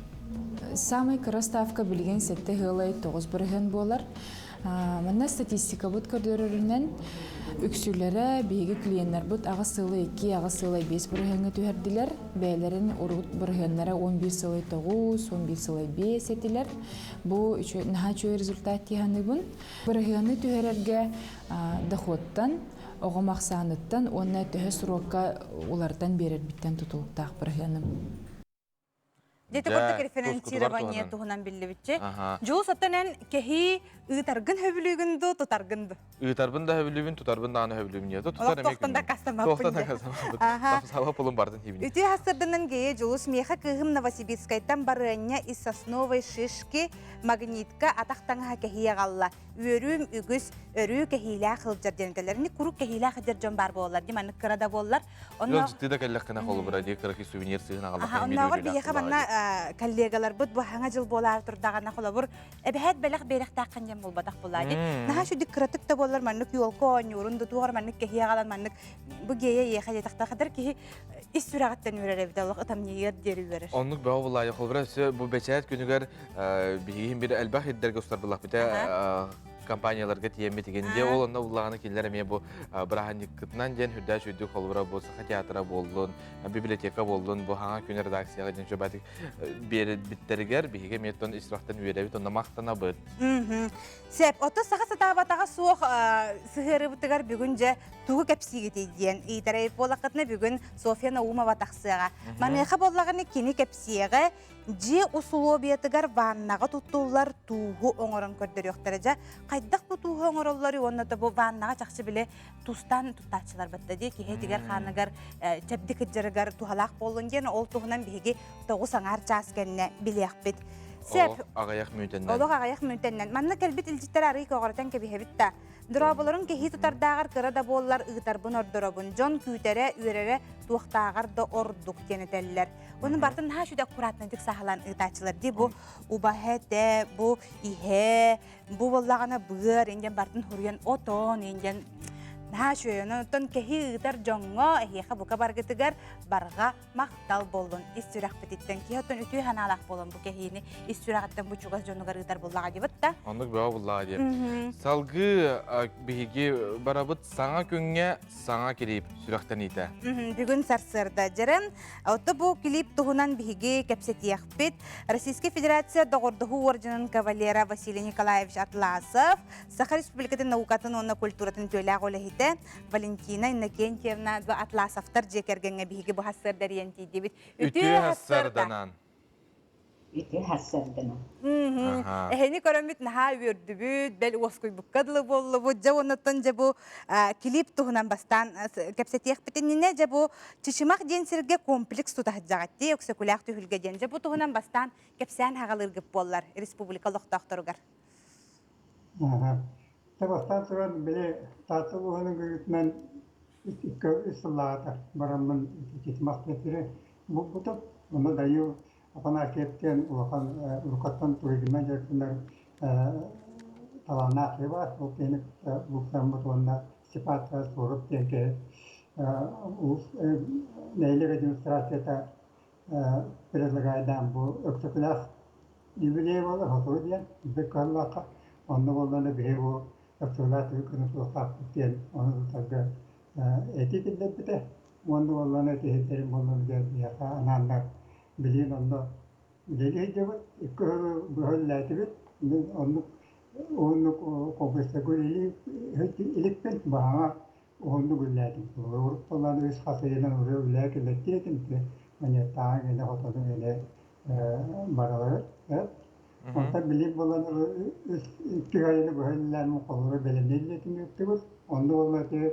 S23: Самый кыра ставка билигин 7,9% буолар. Манна статистикабыт көрдөрөрүнэн үксүлэрэ биһиги клиеннэрбит аҕыс сылы 2, аҕыс сылы 5 бырыһыаҥҥа түһэрдилэр. Бэйэлэрин урут бырыһыаннара 11 сылы 9, 11 сылы 5 этилэр. Бу наһаа үчүгэй результат дии саныыбын. Бырыһыаны түһэрэргэ доходтан, оҕом ахсааныттан уонна төһө срокка уларытан биэрэрбиттэн тутулуктаах бырыһыаным.
S1: Дьэ, курдук рефинансирование туһунан биллибитчи. Дьулус оттон эн кэһии ыытаргын хөбүлүүгүн дуу, тутаргын дуу?
S2: Ыытарбын да хөбүлүүбүн, тутарбын даҕаны хөбүлүүбүн диye. Тутар эмиэ
S1: Тохтон дакаастамаппын
S2: Тохтон дакаастамаппын. Саба пулун бардын хибин.
S1: Үтүө хастырдынан гея Дьулус миэхэ кыыһым Новосибирскайтан барыанньа из сосновой шишки магнитка атах таҥаһа кэһии аҕалла. Үөрүүм үгүс, өрүү кэһиилээх сылдьар диэн этэллэр. Ини куруук кэһиилээх сылдьар дьон баар буолаллар дии, маннык кыра да буоллар.
S2: Онно Дьон да кэллэххинэ холобура дии кыракый сувенир сыһын аҕаллаххына
S1: Оннооҕор биһиэхэ манна коллегаларбыт бу хаҥа дьыл буолаары турдаҕына холобур эбэһээт бэлэх биэрэхтээххин диэн буолбатах буолаа дии. Наһаа сүдүк кыратык да буоллар маннык елка оонньуурун да туох маннык кэһии аҕалан маннык бу гея иэхэ диэтэхтэхэтэр киһи ис сүрэҕиттэн үөрэр эбит олох ытамньыйыар диэри үөрэр.
S2: Оннук бөҕө булаайы холобура өссө бу бэчээт күнүгэр биһигин бир элбэх ирдэргэ устар буллахпыта компанияларга тиийэммит игин дьэ ол онно буллаҕына кинилэр эмиэ бу бырааһынньыккытынан диэн үрдээх үрдүк холобура бу саха театра буоллун библиотека буоллун бу хаҥа күн редакцияҕа диэн чөбатик биэрбиттэригэр биһиги эмиэ оттон ис үөрэбит онно махтанабыт
S1: Сеп, ото саха сатаабатаҕа суох сыһыарыбытыгар бүгүн дьэ тугу кэпсиигитий диэн ыйытарай буоллаххытына бүгүн Софья Наумова тахсыаҕа. Маныаха буоллаҕына кини кэпсиэҕэ дьиэ усулуобуйатыгар ваннаҕа туттуллар тууһу оҥорон көрдөрүөхтэрэ. Дьэ, хайдах бу тууһу оҥороллорүй уонна да бу ваннаҕа чахчы били тустаан туттааччылар батта дии киһи этигэр хааныгар чэбдик кыдьарыгар туһалаах буоллун диэн ол туһунан биһиги тоҕус аҥаар чаас кэннэ билиэхпит.
S2: Сеп. Аҕыйах мүнүүтэннэн.
S1: Олох аҕыйах мүнүүтэннэн. Манна кэлбит илдьиттэр арыый көҕөрөтөн кэбиһэбит да. Дорооболорун кэһии тутардааҕар кыра да буоллар ыытарбын ордоробун. Дьон күүтэрэ, үөрэрэ туохтааҕар да ордук диэн этэллэр. Уну бартын наһаа сүдэ аккуратнайдык саһалаан ыытааччылар дии бу убаһа этэ, бу иһэ, бу буоллаҕына быар индиэн бартын хуруйан отон индиэн наһаа үчүгэй. Онон кэһии ыытар дьоҥҥо эһиэхэ бука баргытыгар барҕа махтал буоллун ис сүрэхпититтэн киһи оттон үтүө санаалаах буолан бу кэһиини ис сүрэҕиттэн бу чугас дьонугар ыытар буллаҕа диэбит да
S2: Оннук бөҕө буллаҕа диэбит. Салгыы биһиги барабыт саҥа күҥҥэ саҥа клип сүрэхтэниитэ.
S1: Бүгүн сарсыарда дьэрэн Отто бу клип туһунан биһиги кэпсэтиэхпит. Российскай Федерация доҕордоһуу орденын кавалера Василий Николаевич Атласов, Саха Республикатын наукатын уонна культуратын үтүөлээх үлэһитэ Валентина Иннокентьевна Атласовтар дьиэ кэргэҥҥэ биһиги бу хассыарда эрийэн тиийдибит.
S2: Үтүө хассыарданан!
S7: Ити сарсыарданан.
S1: Эһэни көрөммүт наһаа үөрдүбүт, бэл уоскуйбукка дылы буоллубут. Дьэ оннуттан дьэ бу клип туһунан бастаан кэпсэтиэхпит иннинэ дьэ бу Чычымах диэн сиргэ комплекс тутаһыдьаҕыт дии Өксөкүлээх түһүлгэ диэн. Дьэ бу туһунан бастаан кэпсээн хаҕалыыргыт буоллар республика олохтоохторугар.
S9: Дьэ бастаан туран били Таатта улууһунун кыытынан икки үс сыллааҕыта бараммын Чычымах диэн сири булбутум. Онно Дайыы Афанасьев диэн улахан уруккаттан туризмынан дьарыктанар талааннаах киһи баар. Ол киһини кытта булсаммыт уонна Степан Суоров диэн киһи улуус нэһилиэк администрацията предлагайдаан бу Өксөкүлээх юбилей буолар хотугу диэн үрдүк кыһаллаахха онно буоллаҕына биһиги бу Өксөкүлээх түбүк гына суохтаахпыт диэн ону тутарга этии киллэрбитэ уонна буоллаҕына этиһиттэрин буоллаҕына дьэ биһиэхэ анааннар билигин онно үлэлии сылдьабыт икки сылы быһа үлэлээтибит оннук уһуннук комплекстарга үлэлии иликпин баһаҥа уһуннук үлэлээтим. Урут буоллаҕына үс хас ыйынан уже үлээ кэлэттиэ этим маньяктааҕын гэнэ хотону гэнэ баралары Онтон билим буолан үс икки айыны быһа үлэлээн холобура бэлэмниир этим ыыттыбыт. Онно буолла ити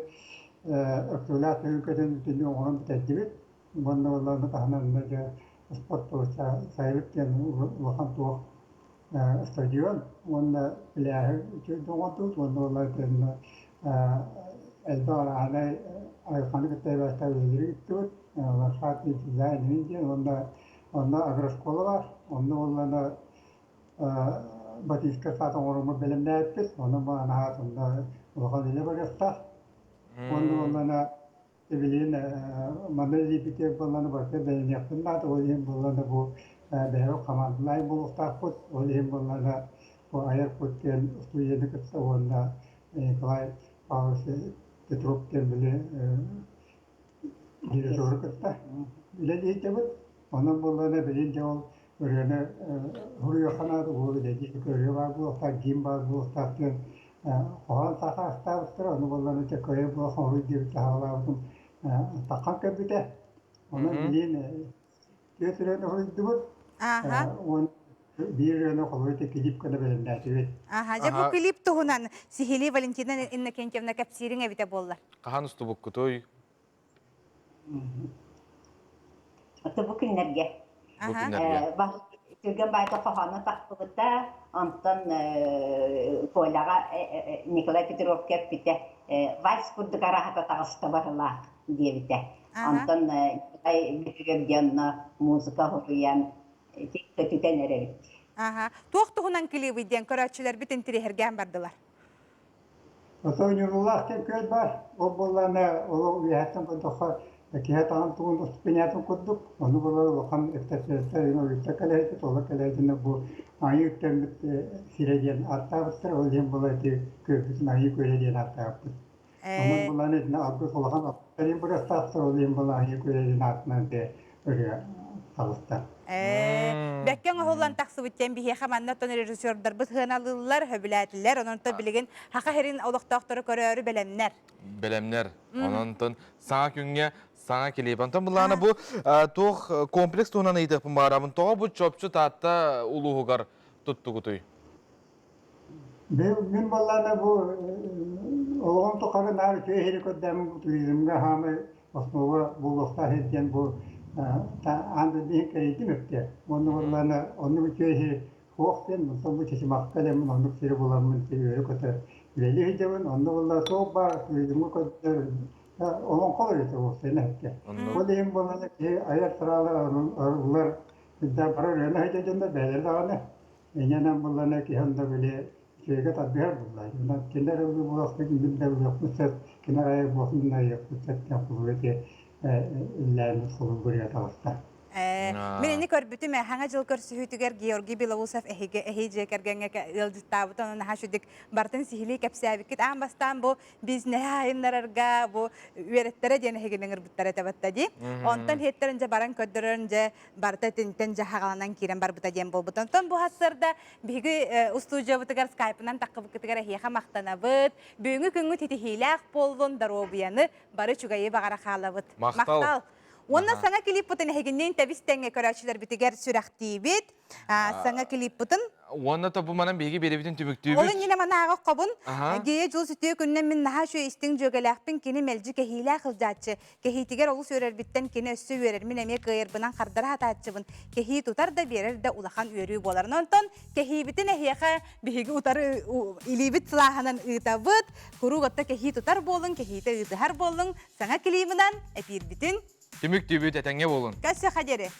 S9: Өктөөлөөх түһүлгэтин бүтүннүү оҥорон бүтэрдибит. Уонна буолла ону таһынан дьэ спорт сайылык диэн улахан туох стадион уонна пляһы үчүгэй оҥордубут уонна буолла итиннэ элбэх араанай айылҕаны кытта эбээстээх үлэлэри ыыттыбыт. Ландшафтный дизайн диэн уонна онно агрошкола баар. Онно буоллаҕына Батиска саат оҥорорго бэлэмнээбиппит. Онон наһаа онно улахан үлэ барыахтаах. Уонна буоллаҕына Билигин манна илиибитигэр буоллаҕына барыта бэлэниэхпин наада, ол иһин буоллаҕына бу бэйэбит хамаандалаах буолуохтаахпыт, ол иһин буоллаҕына бу айар кут диэн студияны кытта уонна Николай Павлович Петров диэн били дирижеру кытта үлэлиирдэбит. Онон буоллаҕына билигин дьэ ол ырыаны суруйуохха наада, ол үлэлиир ырыа баар буолуохтаах, гимн баар буолуохтаах диэн хоһоон сакаастаабыттара, ону буоллаҕына дьэ кыайа буола хоһуй диэбит саҕалаабытым таххан кэлбитэ. Онон билигин түөрт ырыаны хоһуйдубут. Уон биир ырыаны холуйда клип гына бэлэмнээтибит.
S1: Аха, дьэ бу клип туһунан сиһилии Валентина Иннокентьевна кэпсиириҥ эбитэ буоллар.
S2: Хаһан устубуккутуй?
S7: Ото бу күннэргэ.
S2: Бу күннэргэ.
S7: Түргэн баайда хоһооно тахсыбыта, онтон Коляҕа Николай Петровка эппитэ, вальс курдук араһата таҕыста барылаах диэбитэ. Онтон Николай Петров диэн музыка хоһуйан көтүтэн эрэбит.
S1: Аха. Туох туһунан клибый диэн көрөөччүлэрбит интириэһиргээн бардылар.
S9: Оттон ньуруулаах диэн күөл баар. Ол буоллаҕына олох үөһэттэн көрдөххө киһи атаҕын тугун уступпунятын курдук. Ону буолар улахан экстрасенстар ойуттар кэлээччит, олор кэлээччинэ бу айыы үктэммит сирэ диэн ааттаабыттар. Ол иһин буолар ити күөлбүтүн айыы күөлэ диэн ааттаабыппыт. Онон буоллаҕына итиннэ алгыс улахан аттарын бырастаахтар, ол иһин буоллаҕына айыы күөлэ диэн аатынан ити ырыа таҕыста.
S1: Бэккэ оҥоһуллан тахсыбыт диэн биһиэхэ манна оттон режиссердарбыт сыаналыыллар, сөбүлээтилэр. Онон билигин Саха сирин олохтоохторо көрөөрү бэлэмнэр.
S2: Бэлэмнэр. Онон саҥа күҥҥэ саҥа клип. Онтон былаана бу туох комплекс туһунан ыйытыахпын баҕарабын. Тоҕо бу чопчу Таатта улууһугар туттугутуй?
S9: Мин буоллаҕына бу олоҕум тухары наар үчүгэй иһири көрдөммүн бу туризмҥа хаамай основа буолуохтаах иһит диэн бу аан дойду иһин кэрийдим эптэ. Уонна буоллаҕына оннук үчүгэй иһи суох диэн онтон бу Чычымахха кэлэммин оннук сири буламмын үөрэ-көтө үлэлии сылдьабын. Онно буоллаҕына суох баар туризмҥа көрдөр олоҥхолор этэ буолсайын эптэ. Ол иһин буоллаҕына киһи айар сараалар арыллар бары ырыаны сылдьар дьоннор бэйэлэрэ даҕаны Инньэнэн буллана киһи онно били үчүгэйгэ тардыһар булла. Онон кинилэр ылыы буолуохпут, мин да ылыахпыт сөп, кинилэр айар буолуохпут, мин айыахпыт сөп диэн холобур ити иллээммит холобур таҕыста.
S1: Мин ини көрбүтүм ээ, Хаҥа дьыл көрсүһүүтүгэр Георгий Белоусов эһиги эһи дьиэ кэргэҥҥэ ыалдьыттаабыт, онон наһаа үчүгдүк барытын сиһилии кэпсээбиккит. Аан бастаан бу бизнеһи айыннарарга бу үөрэттэрэ диэн эһигини ыҥырбыттара этэ батта дии. Онтон иһиттэрин дьэ баран көрдөрөн дьэ барыта итинтэн дьаһаҕаланан киирэн барбыта диэн буолбут. Онтон бу сарсыарда биһиги устуудьуйабытыгар скайпынан таххыбыккытыгар эһиэхэ махтанабыт. Бүгүҥҥү күҥҥүт ситиһиилээх буоллун, доруобуйаны, бары үчүгэйи баҕара хаалабыт.
S2: Махтал.
S1: Уонна саҥа клиппытын эһигинниин тэбис тэҥҥэ көрөөччүлэрбитигэр сүрэхтиибит. Саҥа клиппытын
S2: Уонна тобу манан биһиги биэрэбитин түмүктүүбүт.
S1: Ол иннинэ манааҕа хобун. Гея дьыл сүтүө күнүнэн мин наһаа үчүгэй истиҥ дьүөгэлээхпин, кини мэлдьи кэһиилээх сылдьааччы. Кэһиитигэр олус үөрэрбиттэн кини өссө үөрэр. Мин эмиэ кыайарбынан хардара сатааччыбын. Кэһии тутар да биэрэр да улахан үөрүү буолар. Онтон кэһиибитин эһиэхэ биһиги утары илиибит сылааһынан ыытабыт. Куруук отто кэһии тутар буолуҥ, кэһиитэ ыытыһар буоллуҥ. Саҥа клибынан эпиирбитин
S2: Түмүк түбүт этэҥҥэ буолун.
S1: Көрсүөххэ диэри.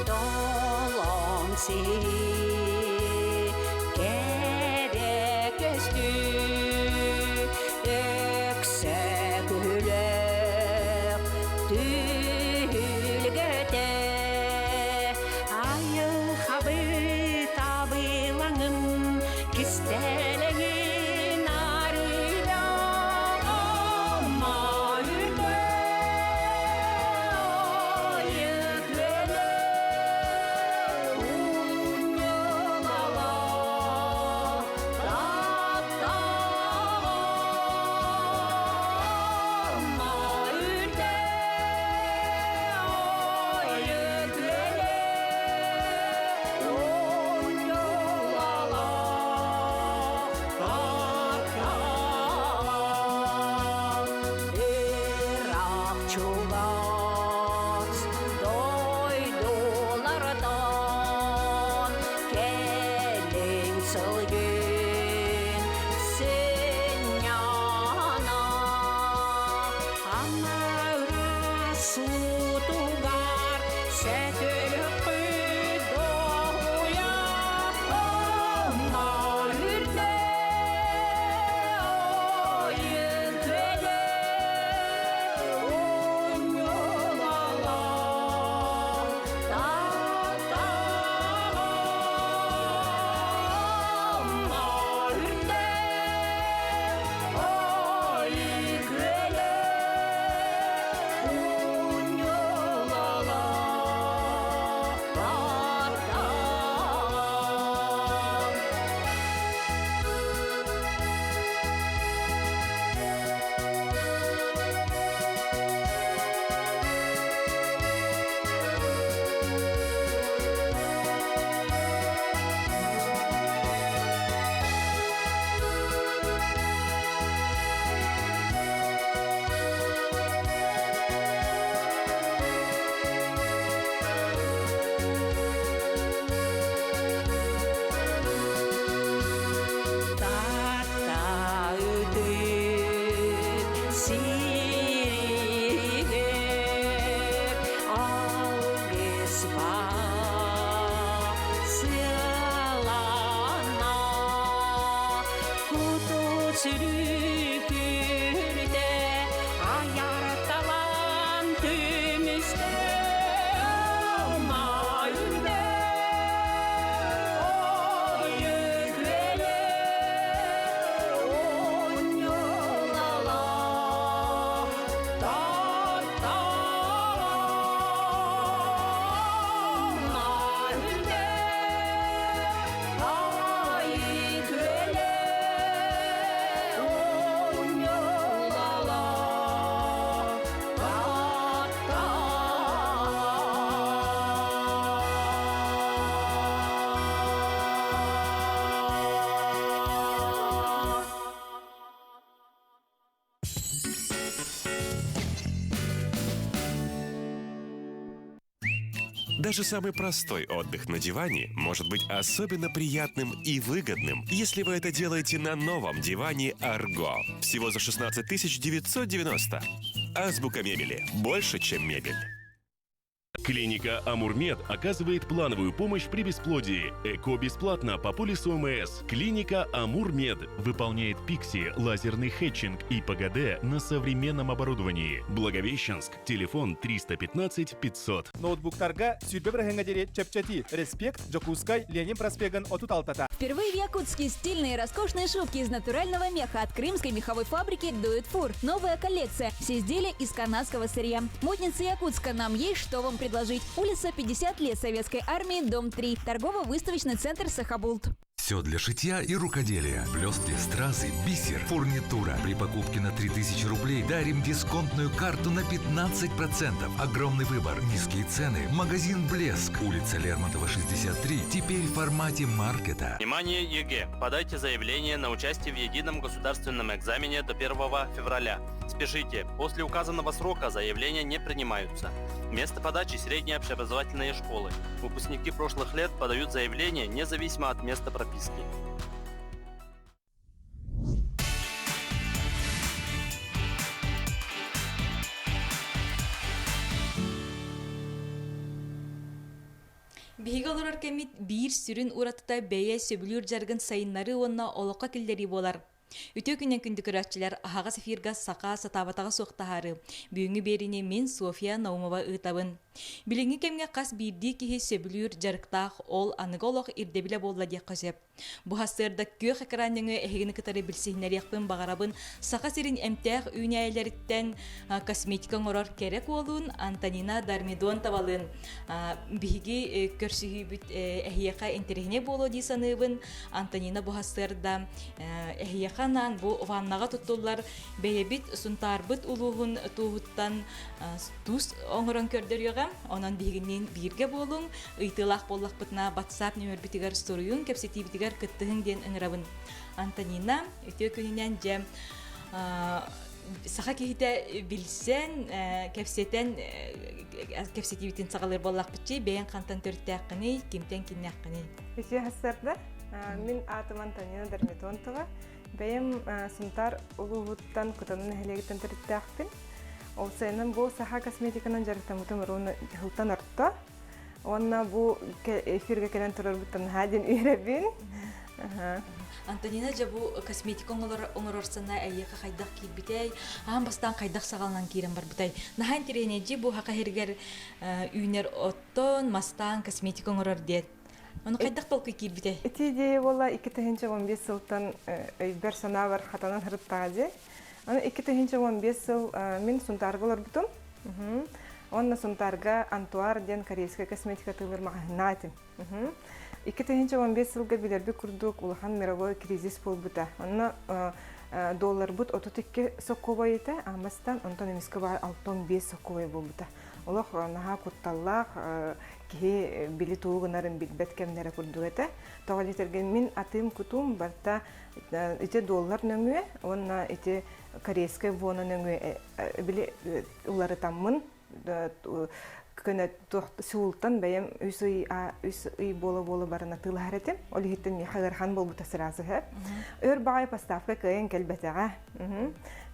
S11: Долон сири кэрэ көстүү өксөкүлэх түһүлгэтэ Айылхабыт абылаҥын кистэлэҥин арыйда Амма үрдэ айык-үөлэ унньулала таптаҕа Амма үрдэ Чугас дойдулардан кэлин сылгын сынньана Амара суутугар сөтөлөккү доһуйа Амма үрдэ ойын күөлэ унньулала Таптаҕа Амма үрдэ Таатта ытык сиригэр алгыс баар сыалана куту сүрүкүрдэ аяр талан түмүстэ алмайда ойы онньулала
S15: Даже самый простой отдых на диване может быть особенно приятным и выгодным, если вы это делаете на новом диване «Арго». Всего за 16 990. Азбука мебели. Больше, чем мебель. Клиника «Амурмед» оказывает плановую помощь при бесплодии. ЭКО бесплатно по полису ОМС. Клиника «Амурмед» выполняет ПИКСИ, лазерный хетчинг и ПГД на современном оборудовании. Благовещенск. Телефон 315 500.
S18: Ноутбуктарга сүүрбэ бырыһыаҥҥа диэри чэпчэтии. Респект, Дьокуускай, Ленин проспегын 36-та.
S10: Впервые в Якутске стильные роскошные шубки из натурального меха от крымской меховой фабрики «Дует Фур». Новая коллекция. Все изделия из канадского сырья. Модница Якутска. Нам есть что вам предложить. Улица 50 лет Советской Армии, дом 3. Торгово-выставочный центр «Сахабулт».
S17: Все для шитья и рукоделия. Блестки, стразы, бисер, фурнитура. При покупке на 3000 рублей дарим дисконтную карту на 15%. Огромный выбор, низкие цены. Магазин «Блеск». Улица Лермонтова, 63. Теперь в формате маркета.
S16: Внимание, ЕГЭ! Подайте заявление на участие в едином государственном экзамене до 1 февраля. Спешите, после указанного срока заявления не принимаются. Место подачи – средние общеобразовательные школы. Выпускники прошлых лет подают заявление независимо от места прописки.
S8: Биһиги олорор кэммит биир сүрүн уратыта бэйэ сөбүлүүр дьарыгын сайыннарыы уонна олоххо киллэрии буолар. Үтүө күнүнэн күндү көрөөччүлэр, аһаҕас эфирга саха сатаабатаҕа суох таһаарыы. Бүгүҥҥү биэриини мин Софья Наумова ыытабын. Билиҥҥи кэмҥэ хас биирдии киһи сөбүлүүр дьарыктаах, ол аныгы олох ирдэбилэ буолла диэххэ сөп. Бу сарсыарда күөх экран нөҥүө эһигини кытары билсиһиннэриэхпин баҕарабын Саха сирин эмтээх үүнээйилэриттэн косметика оҥорор кэрэ куолуун Антонина Дармидонтовалыын биһиги көрсүһүүбүт эһиэхэ интэриэһинэй буолуо дии саныыбын. Антонина бу сарсыарда эһиэхэ анаан бу ваннаҕа туттуллар бэйэбит Сунтаарбыт улууһун тууһуттан туус оҥорон көрдөрүөҕэ. Онон биһигинниин бииргэ буолуҥ, ыйытыылаах буоллахпытына WhatsApp нүөмэрбитигэр суруйуҥ, кэпсэтиибитигэр кыттыһыҥ диэн ыҥырабын. Антонина, үтүө күнүнэн дьэ саха киһитэ билсэн, кэпсэтэн кэпсэтиибитин саҕалыыр буоллахпытчы, бэйэҥ хантан төрүттээххиний, кимтэн киннээххиний?
S12: Үтүө сарсыарда. Мин аатым Антонина Дормидонтова. Бэйэм Сунтаар улууһуттан Кутану нэһилиэгиттэн төрүттээхпин. Ол сайынын бу саха косметиканан дьарыктаммытым уруун сылтан орто. Уонна бу эфиргэ кэлэн турарбыттан наһаа диэн үөрэбин.
S8: Антонина дьэ бу косметика оҥорор санаа эйиэхэ хайдах киирбитэй? Аан бастаан хайдах саҕаланан киирэн барбытай? Наһаа интэриэһинэй бу саха сиригэр үүнэр оттон, мастаан косметика оҥорор диэн. Ону хайдах толкуй киирбитэй?
S12: Ити идея буолла 2015 сылтан өйбөр санаабар хатанан сырыттаҕа дии. Аны 2015 сыл мин Сунтаарга олорбутум. Уонна Сунтаарга Антуар диэн корейскай косметика атыылыыр маҕаһыыннаах этим. 2015 сылга билэрбит курдук улахан мировой кризис буолбута. Онно долларбыт 32 сокуобай этэ, аамастан, онтон эмискэ баар 65 сокуобай буолбута. Олох наһаа кутталлаах, киһи били тугу гынарын билбэт кэмнэрэ курдук этэ. Тоҕо диэтэргин мин атыым-кутуум барыта ити доллар нөҥүө уонна ити корейскай вона нөҥүө били уларытаммын көнө Сеултан бэйэм үс ый үс ый буола-буола баран атыылаһар этим. Ол иһиттэн миэхэ ыарахан буолбута сразу Өр баҕайы поставка кыайан кэлбэтэҕэ.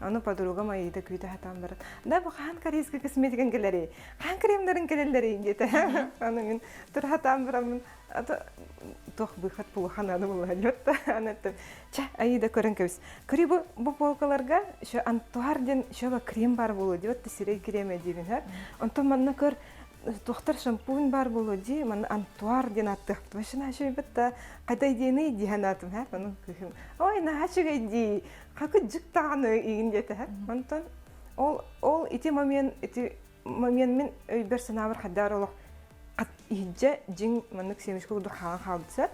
S12: Ону подругам Аида күүтэ сатаан баран, да бу хаһан корейскай косметикаҥ кэлэрий? Хаһан кремнарын кэлэллэрий? диэтэ. Аны мин тура сатаан бараммын, туох выход пулухан аны булла диэт Аны эттим, чэ, Аида көрөн кэбис. Көрүй бу бу полкаларга еще антуар диэн еще крем бар буолуо диэт сирэй кремэ диибин һэр. Онтон манна көр туохтар шампунь бар буолуо дии манна антуар диэн ааттыахпыт вообще наһаа да хайда идеяный дии санаатым һэ онон кыыһым ой наһаа үчүгэй дии хакы дьык даҕаны игин диэтэ һэ онтон ол ол ити момент ити момент мин өйбөр санаабар хайдаар олох иһдьэ дьиҥ маннык семечка курдук хаалан хаалбыт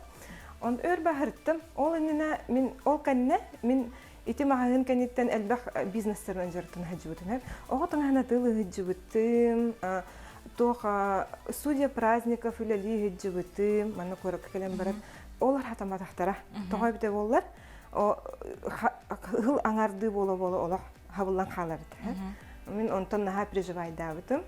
S12: Он өр баһырыттым. Ол иннинэ мин ол кэннэ мин ити маҕаһыын кэнниттэн элбэх бизнестеринэн дьарыктана сылдьыбытым. Оҕо таҥаһын атыылыы сылдьыбытым, туох студия праздников үлэлии сылдьыбытым, манна куоракка кэлэн баран олор хатамматахтара. Тоҕо эбитэ буоллар, ыһыл аҥардыы буола-буола олох хабыллан хаалар этэ. Мин онтон наһаа переживайдаабытым.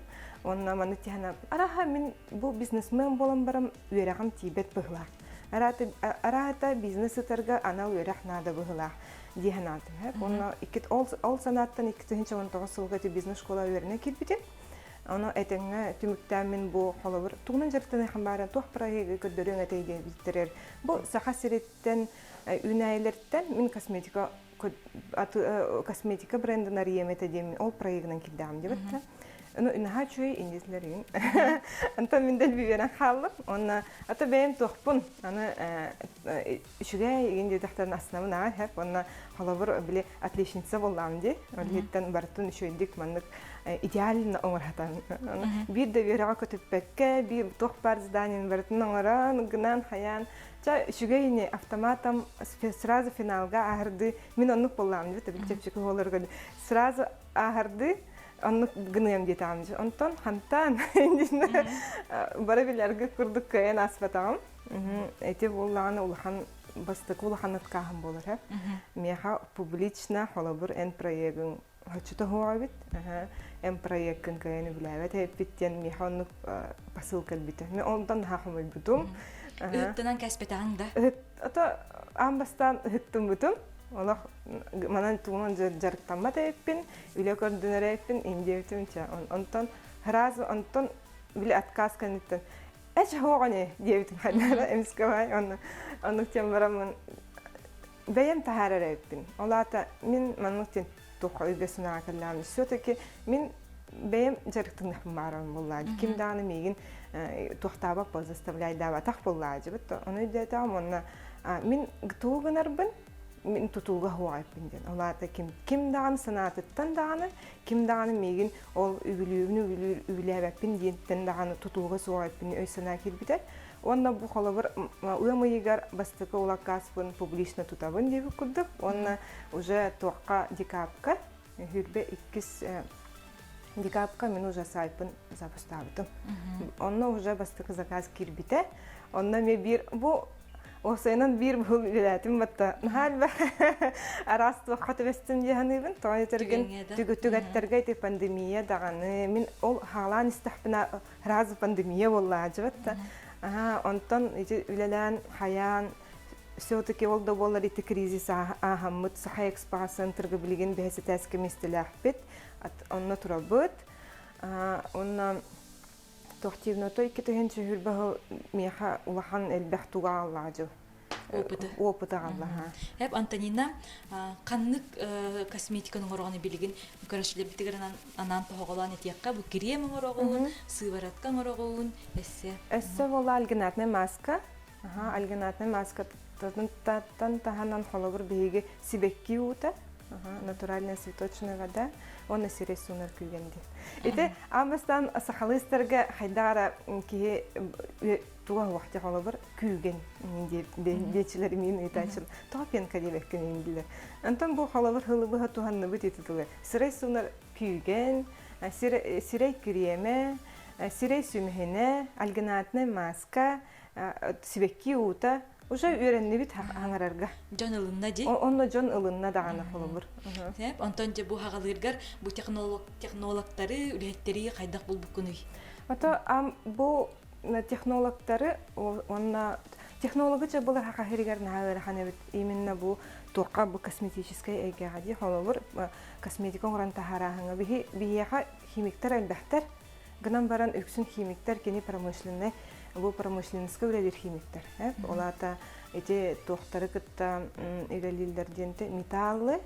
S12: Уонна маны тиһэн араха мин бу бизнесмен буолан баран үөрэҕим тиийбэт быһыылаах. Араата бизнес ытарга анал үөрэх наада быһыылаах дии санаатым. Уонна ол, ол санааттан 2019 сылга ити бизнес школа үөрэнэ киирбитим. Ону этэҥҥэ түмүктээн мин бу холобур тугунан дьарыктаныаххын бааран туох проегы көрдөрүөҥ этэй диэбиттэрэр. Бу Саха сириттэн үүнээйилэртэн мин косметика косметика брендин арыйыам этэ диэн ол проегынан киирдэҕим диэбит. Ну, наһаа үчүгэй индиислэрин. Онтон мин дэлби үөрэн хааллым. Уонна ата бэйэм туохпун, аны үчүгэй игин диэтэхтэрин астынабын аҕай хэп. Уонна холобур били отличница буоллаҕым дии. Ол иһиттэн барытын үчүгэйдик маннык идеально оҥорһатан. Биир да үөрэҕэ көтүппэккэ, биир туох баар зданиен барытын оҥорон, гынан, хайаан. Ча үчүгэй ини автоматом сразу финалга ааһырдыы. Мин оннук буоллаҕым дии, били чэпчэки оҕолорго сразу ааһырдыы оннук гыныам диэтэҕим дии. Онтон хантаан бары билэргэ курдук кыайан ааспатаҕым. Эти буоллаҕына улахан бастакы улахан откааһым буолар һэ. Миэхэ публично холобур эн проегыҥ хоччото суох эбит. Эн проеккын кыайан үбүлээбэт эбиппит диэн миэхэ оннук посыл кэлбитэ. Мен онтон наһаа хомойбутум.
S8: Ыһыктынан кэспэтэҕиҥ да?
S12: Ото аан бастаан ыһыктыммытым. Олох манан тугунан дьарыктаммат эбиппин, үлэ көрдөнөр эбиппин, индиэбитим чэ. Онтон сразу онтон били отказ кэнниттэн эч хоҕони диэбитим хайдара эмискэ бай онно оннук тем бараммын бэйэм таһаарар эбиппин. Ол аата мин маннык тен туохха өйгө санааҕа кэллэҕим. Все-таки мин бэйэм дьарыктаныахпын баарым буоллаа. Ким даҕаны миигин туохтаабат буол заставляйдаабатах буоллаа дьыбыт. Ону өйдөөтөҕүм уонна мин тугу гынарбын мин тутууга хуоҕайпын диэн. Ол аата ким ким даҕаны санаатыттан даҕаны, ким даҕаны миигин ол үбүлүүбүн үбүлүүр үбүлээбэппин диэнтэн даҕаны тутууга суоҕайпын өй санаа киирбитэ. Уонна бу холобур ыам ыйыгар бастакы улакааспын публично тутабын диэбит курдук. Уонна уже туохха декабка хүрбэ иккис декабка мин уже сайтпын запустаабытым. Онно уже бастакы заказ киирбитэ. Онно эмиэ биир бу Уопсайынан биир быһыл үлэлээтим батта. Наһаа элбэх араас туохха түбэстим дии саныыбын. Тоҕо этэргин түгэттэргэ ити пандемия даҕаны. Мин ол хаалаан истэхпинэ сразу пандемия буолла дьыбатта. Аха, онтон ити үлэлээн, хайаан все-таки ол да буоллар ити кризис ааһаммыт Саха Экспо центрга билигин бэһэсэтээскэ миэстэлээхпит. Онно турабыт. Онно Тохтивното 2020 сыл миэхэ улахан элбэх туга аҕаллаҕа дьыл.
S8: Опыты.
S12: Опыты аҕалла.
S8: Эп Антонина ханнык косметиканы оҥороҕун билигин көрөччүлэрбитигэр анаан тоһоҕолоон этиэххэ бу крем оҥороҕун, сыворотка оҥороҕун, эссе.
S12: Эссе буолла альгинатная маска. Аха, альгинатная маска таттан таһынан холобур биһиги сибэкки уута, натуральная цветочная вода уонна сирэй суунар күүгэн диэн. Ити аан бастаан сахалыыстарга хайдах эрэ киһи туга уохти холобур күүгэн диэчилэр миин ыытааччылар тоҕо пенка диэбэккин индилэр. Онтон бу холобур хылыбыһа туһанныбыт ити тылы. Сирэй суунар күүгэн, сирэй кириэмэ, сирэй сүмэһинэ, альгинатная маска, сибэкки уута уже үөрэннибит хаҥарарга.
S8: Дьон ылынна дии.
S12: Онно дьон ылынна даҕаны холобур.
S8: Сөп. Онтон дьэ бу хаҕалыыргар бу технологтары, үлэһиттэри хайдах булбуккунуй?
S12: Ото бу технологтары уонна технологы чабылар хахахиригэр наһаа ыарахан эбит. Именно бу туохха бу косметическай эйгэҕэ дии холобур косметика оҥорон таһаарааһыҥҥа биһи биһиэхэ химиктэр элбэхтэр. Гынан баран үксүн химиктэр кини промышленнай бу промышленноска үлэлиир химиктэр. Ол аата ити туохтары кытта үлэлииллэр диэнте металлы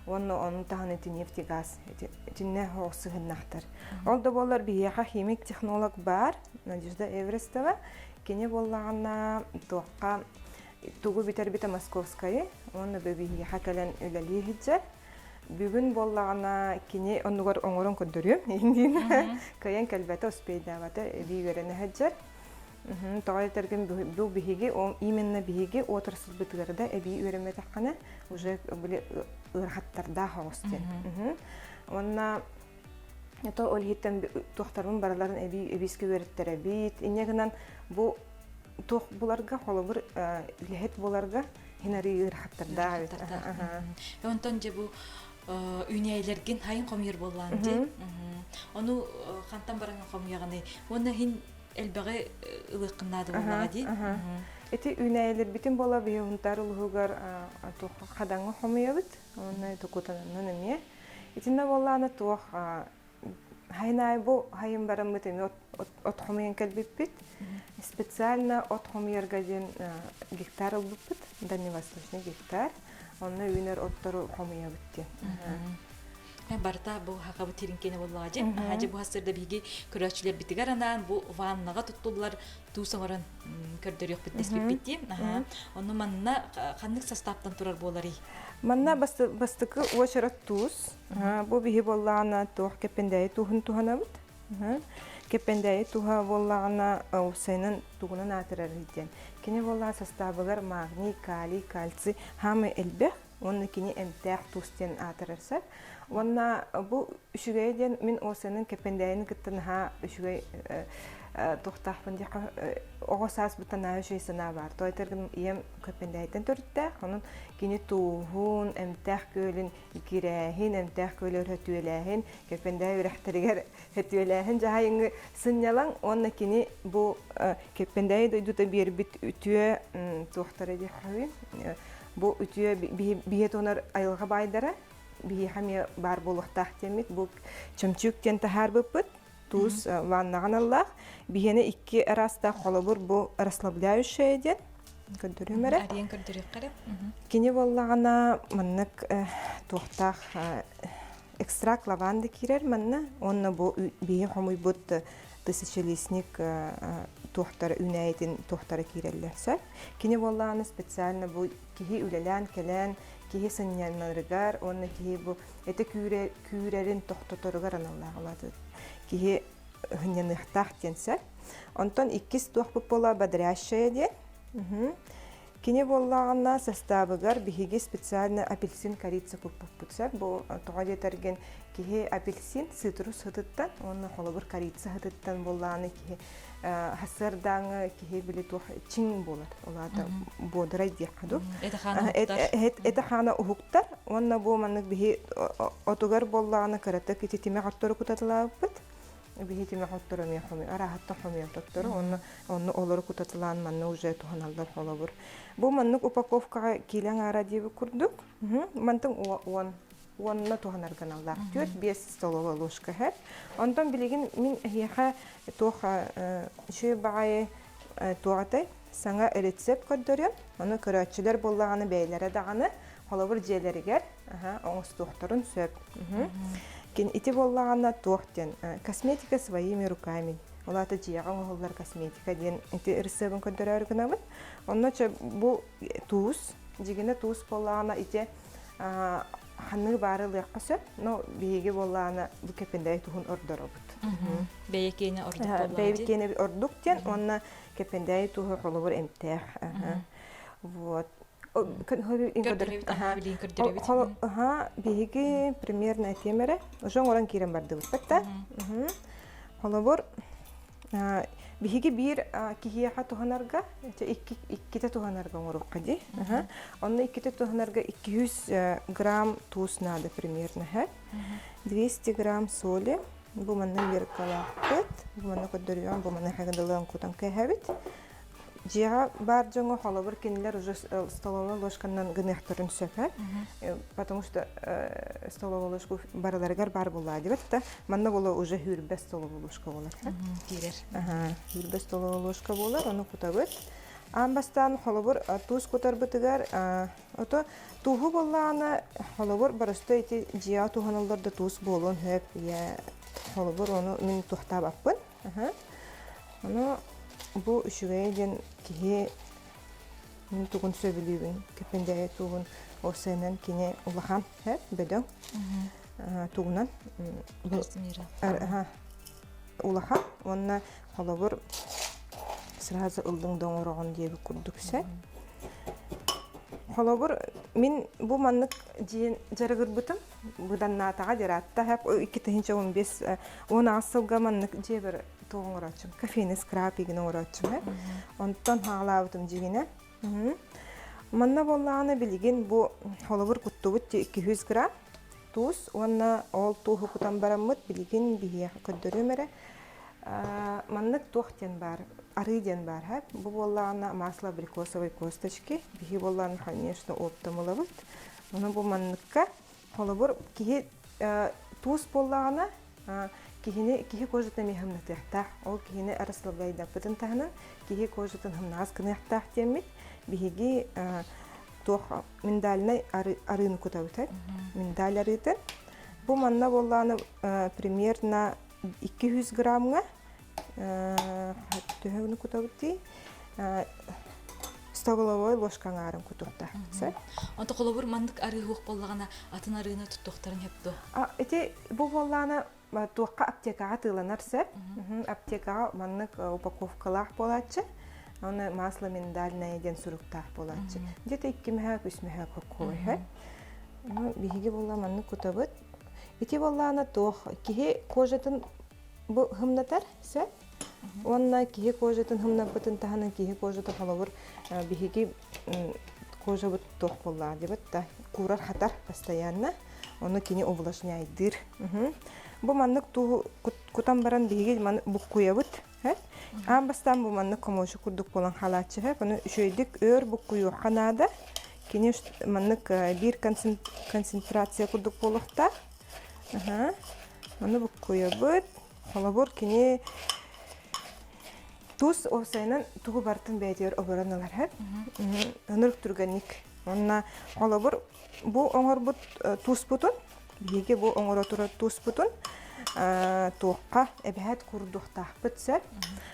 S12: уонна ону таһынан ити нефтегаз итиннэ сыһыннахтар. Ол да буоллар биһиэхэ химик-технолог баар Надежда Эверестова. Кини буоллаҕына туохха тугу бүтэрбитэ Московскайы уонна биһиэхэ кэлэн үлэлии сылдьар. Бүгүн буоллаҕына кини оннугар оҥорон көрдөрүөм иһин кыайан кэлбэтэ, успейдаабата, эбии үөрэнэ сылдьар. Тоҕо этэргин бу биһиги именно биһиги отрасльбытыгар да эбии үөрэммэтэххинэ уже били ыарахаттардаах оҕус диэн. Уонна то ол иһиттэн туохтарбын барыларын эбии эбиискэ үөрэттэрэбит. Инньэ гынан бу туох буларга холобур үлэһит буоларга хин арыы ыарахаттардаах эбит.
S8: Онтон дьэ бу үүнээйилэргин хайын хомуйар буоллаан дии. Ону хантан баран хомуйаҕыный? Уонна хин элбэҕи ылыаххын наада буоллаҕа дии.
S12: Ити үүнээйилэрбитин буола биһи Хунтаар улууһугар хадаҥҥа хомуйабыт. Уонна тукутананан эмиэ. Итиннэ буоллаана туох Хайнаай бу хайын бараммыт эми от хомуйан кэлбиппит. Специально от хомуйарга диэн гектар ылбыппыт, дальневосточный гектар. Онно үүнэр оттору хомуйабыт диэн.
S8: Барыта бу хакабыт тиринкене боллаҕа дьэ. Аһа бу хастырда биһиги көрөөччүлэрбитигэр анаан бу ваннаҕа туттуллар туус оҥорон көрдөрүөхпүт дэспиппит дии. Аха. Онно манна ханнык састааптан турар буоларый?
S12: Манна бастакы уочарат туус. Бу биһи буоллаҕына туох кэппэндээйи тууһун туһанабыт. Кэппэндээйи туһа буоллаҕына уопсайынан тугунан аатырар диэн. Кини буоллаҕа састаабыгар магний, калий, кальций хаамай элбэх уонна кини эмтээх туус диэн аатырар сөп. Уонна бу үчүгэйэ диэн мин уопсайынан Кэппэндээйини кытта наһаа үчүгэй туохтаахпын диэххэ оҕо сааспыттан наһаа үчүгэй санаа баар. Тоҕо этэргин ийэм Кэппэндээйиттэн төрүттээх, онон кини тууһун, эмтээх күөлүн кирээһин, эмтээх күөлүгэр хөтүөлээһин, Кэппэндээйи үрэхтэригэр хөтүөлээһин дьаһайыҥы сынньалаҥ уонна кини бу Кэппэндээйи дойдута биэрбит үтүө туохтара диэххэ бу үтүө биһи туһунар айылҕа баайдара биһиэхэ эмиэ баар буолуохтаах диэммит бу чөмчүүк диэн таһаарбыппыт туус ваннаҕа аналлаах биһиэнэ икки араастаах холобур бу расслабляющая диэн көрдөрүөм эрэ
S8: Ариен көрдөрүөххэ эрэ.
S12: Кини буоллаҕына маннык туохтаах экстракт лаванды киирэр манна уонна бу биһи хомуйбут тысячелистник туохтара үүнээйитин туохтара киирэллэр сөп. Кини буоллаҕына специально бу киһи үлэлээн кэлэн киһи сынньанарыгар уонна киһи бу этэ күүрэрин тохтоторугар аналлаах улаатыт. Киһи сынньаныахтаах диэн сөп. Онтон иккис туохпут буола бодрящая диэн. Кини буоллаҕына састаабыгар биһиги специально апельсин корица куппуппут сөп. Бу тоҕо диэтэргин киһи апельсин цитрус сытыттан уонна холобур корица сытыттан буоллаҕына киһи хасыардааҥы киһи били туох чиҥ буолар. Ол аата буодрай диэххэ дуу. Этэ хаана уһуктар уонна бу маннык биһи отугар буоллаҕына кыратык ити тимэх оттору кутатылаабыппыт. Биһи тимэх оттору эмиэ хомуй арааһыттан хомуйан тоттору уонна онно олору кутатылаан манна уже туһаналлар холобур. Бу маннык упаковкаҕа киилэ аҥаара диэбит курдук. Мантан уон уонна туһанарга аналлаах 4-5 столовая ложка иһэр. Онтон билигин мин эһиэхэ туох үчүгэй баҕайы туох этэй саҥа рецепт көрдөрүөм. Ону көрөөччүлэр буоллаҕына бэйэлэрэ даҕаны холобур дьиэлэригэр оҥостуохтарын сөп. Кин ити буоллаҕына туох диэн косметика своими руками. Ол аата дьиэҕэ оҥоһуллар косметика диэн ити ырысыабын көрдөрөөрү гынабын. Онно бу туус, дьигинэ туус буоллаҕына ити ханныгы баары ылыахха сөп, но биһиги буоллаҕына бу кэппэндээйи туһун ордоробут.
S8: Бэйэ киэнэ ордук буоллаҕа
S12: Бэйэбит киэнэ ордук диэн уонна кэппэндээйи туһу холобур эмтээх. Вот.
S8: Көрдөрөбүт, билигин көрдөрөбүт.
S12: Биһиги примерно этиэм эрэ. Уже оҥорон киирэн бардыбыт да. Холобур, биһиги биир киһиэхэ туһанарга, иккитэ туһанарга оҥоруохха дии. Онно иккитэ туһанарга 200 грамм туус наада примерно. 200 грамм соли. Бу манна меркалаахпыт. Бу манна көрдөрүөм, бу манна хагындалыан кутан кэһэбит. Дьиэҕэ баар дьоҥҥо холобур кинилэр уже столовой ложканан гыныахтарын сөп потому что столовой ложку барыларыгар баар буоллаа диэбит да манна буола уже хүүрбэ столовой ложка буолар
S8: киирэр
S12: хүүрбэ столовой ложка буолар ону кутабыт аан бастаан холобур туус кутарбытыгар ото тууһу буоллаҕына холобур боростой ити дьиэҕэ туһаныллар да туус буолуон сөп я холобур ону мин туохтаабаппын Ону бу үчүгэйэ диэн киһи мин тугун сөбүлүүбүн, Кэппэндээйи тугун ол сыанан кини улахан бөдөҥ тугунан улахан уонна холобур сразу ыллыҥ да оҥороҕун диэбит курдук сөп. Холобур мин бу маннык дьиэн дьарыгырбытым быданнаатаҕа дьараатта 2015 18 сылга маннык дьиэбэр туох оҥорооччум кофейный скраб игин оҥорооччум онтон хаалаабытым дьигинэ манна буоллаҕына билигин бу холобур куттубут 200 грамм туус уонна ол тууһу кутан бараммыт билигин биһиэхэ көрдөрүөм эрэ маннык туох диэн баар арыы диэн баар һэ бу буоллаҕына масло абрикосовой косточки биһи буоллаҕына конечно оптом ылабыт Ону бу манныкка, холобур, киһи туус буоллаҕына, Киһини киһи кожатын эмиэ хымнатыахтаах. Ол киһини расслабляйдаппытын таһынан киһи кожатын хымнаҕас гыныахтаах диэммит биһиги туох миндальнай арыыны кутабыт. Миндаль арыытын. Бу манна буоллааны примерно 200 граммга төһө кутабыт дии столовой ложка аҥаарын кутуохта сөп.
S8: Онто холобур маннык арыы суох буоллаҕына атын арыыны туттуохтарын сөп дуо?
S12: Ити бу буоллаана туохха аптекаҕа атыыланар сөп. Аптекаҕа маннык упаковкалаах буолааччы. Оны масло миндальное диэн суруктаах буолааччы. Где-то икки мөһөөк, үс мөһөөк хоккуой. Биһиги буолла маннык кутабыт. Ити буоллаана туох киһи кожатын бу хымнатар сөп. Уонна киһи кожатын хымнаппытын таһынан киһи кожата холобур биһиги кожабыт туох буоллаҕа диэбит да куурар хатар постоянно ону кини увлажняйдыыр. Бу маннык тууһу кутан баран биһиги маны буккуйабыт. Аан бастаан бу маннык комочек курдук буолан хаалааччы сөп. Ону үчүгэйдик өөр буккуйуохха наада. Кини маннык биир концентрация курдук буолуохтаах. Ону буккуйабыт. Холобур, кини туус уопсайынан тугу барытын бэйэтигэр оборон ылар һэ. Ынырык түргэнник. Уонна холобур, бу оҥорбут тууспутун, биһиги бу оҥоро турар тууспутун туохха эбэһээт куурдуохтаахпыт сөп.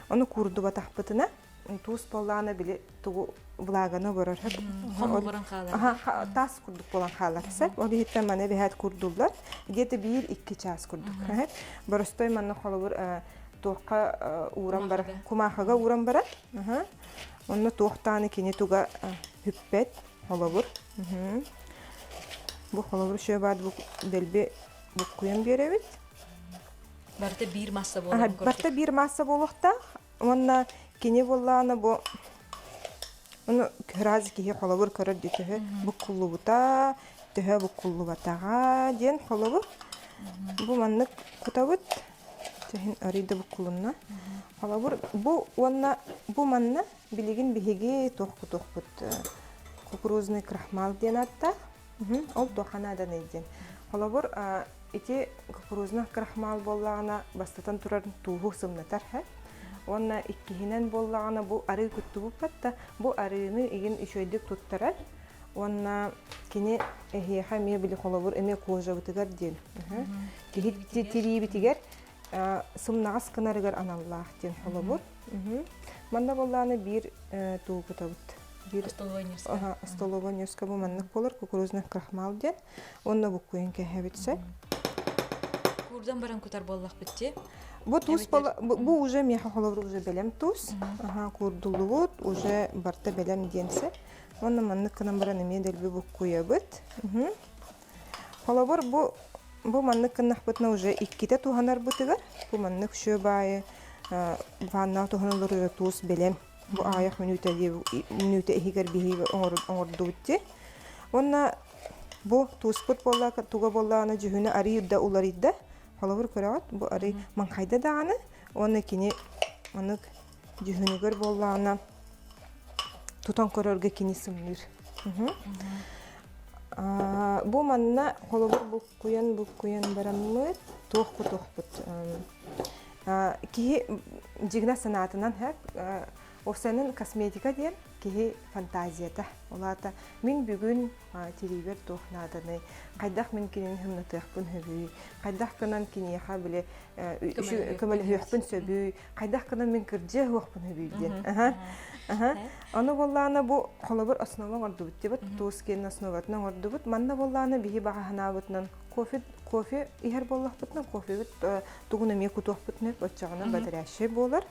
S12: Ону куурдубатахпытына туус буоллаҕына били тугу влаганы оборор
S8: Хомулларан хаалар.
S12: Таас курдук буолан хаалар сөп. Ол иһиттэн маны эбэһээт куурдуллар. Где-то биир-икки чаас курдук. Боростой манна холобур туохха ууран барар, кумаахыга ууран барар. Онно туохтааны кини туга бүппэт холобур. Бу холобур шөбаат бу дэлби буккуйан биэрэбит.
S8: Барыта биир масса буолар.
S12: Барыта биир масса буолуохтаах. Уонна кини буоллаҕына бу ону раз киһи холобур көрөр дии төһө буккуллубута, төһө буккуллубатаҕа диэн холобур. Бу маннык кутабыт. Чэһин арыый да буккулунна. Холобур бу уонна бу манна билигин биһиги туох кутуохпут кукурузный крахмал диэн ааттаах. Ол туохха нааданый диэн. Холобур ити кукурузный крахмал буоллаҕына бастатан турар тууһу сымнатар һэ. Уонна иккиһинэн буоллаҕына бу арыы куттубуппат да бу арыыны игин үчүгэйдик туттарар уонна кини эһиэхэ эмиэ били холобур эмиэ кожабытыгар диэн киһи тириибитигэр сымнаҕас гынарыгар аналлаах диэн холобур. Манна буоллаҕына биир туу кутабыт. Биир столовой ньуоска бу маннык буолар кукурузный крахмал диэн. Онно буккуйан кэһэбит сөп.
S8: Куурдан баран кутар буоллахпыт дии.
S12: Бу туус бу уже миэхэ холобур уже бэлэм туус. Аха куурдуллубут уже барта бэлэм диэн сөп. Онно маннык гынан баран эмиэ дэлби буккуйабыт. Холобур, бу бу маннык гыннахпытына уже иккитэ туһанарбытыгар бу маннык шөп баайы ваннаҕа туһаныллар туус бэлэм. Бу аҕыйах мүнүүтэ мүнүүтэ иһигэр биһиги оҥордубут дии. Уонна бу тууспут буолла туга буоллаҕына дьүһүнэ арыый да уларыйда. Холобур көрөҕүт, бу арый маҥхайда даҕаны уонна кини маннык дьүһүнүгэр буоллаҕына тутан көрөргө кини сымныыр. Бу манна холобур буккуйан буккуйан бараммыт туох кутуохпут киһи дьигинэ санаатынан Овсянын косметика диэн киһи фантазията. Ол аата мин бүгүн тириибэр туох нааданый, хайдах мин кинини хымнатыахпын сөбүй, хайдах гынан киниэхэ били көмөлөһүөхпүн сөбүй, хайдах гынан мин кырдьыа уохпун сөбүй диэн. Ону буоллаана бу холобур основа оҥордубут дибит, туус киэн основатын оҥордубут. Манна буоллаана биһи баҕаһынаабытынан кофе кофе иһэр буоллахпытына кофебит тугун эмиэ кутуохпутун оччоҕуна бодрящий буолар.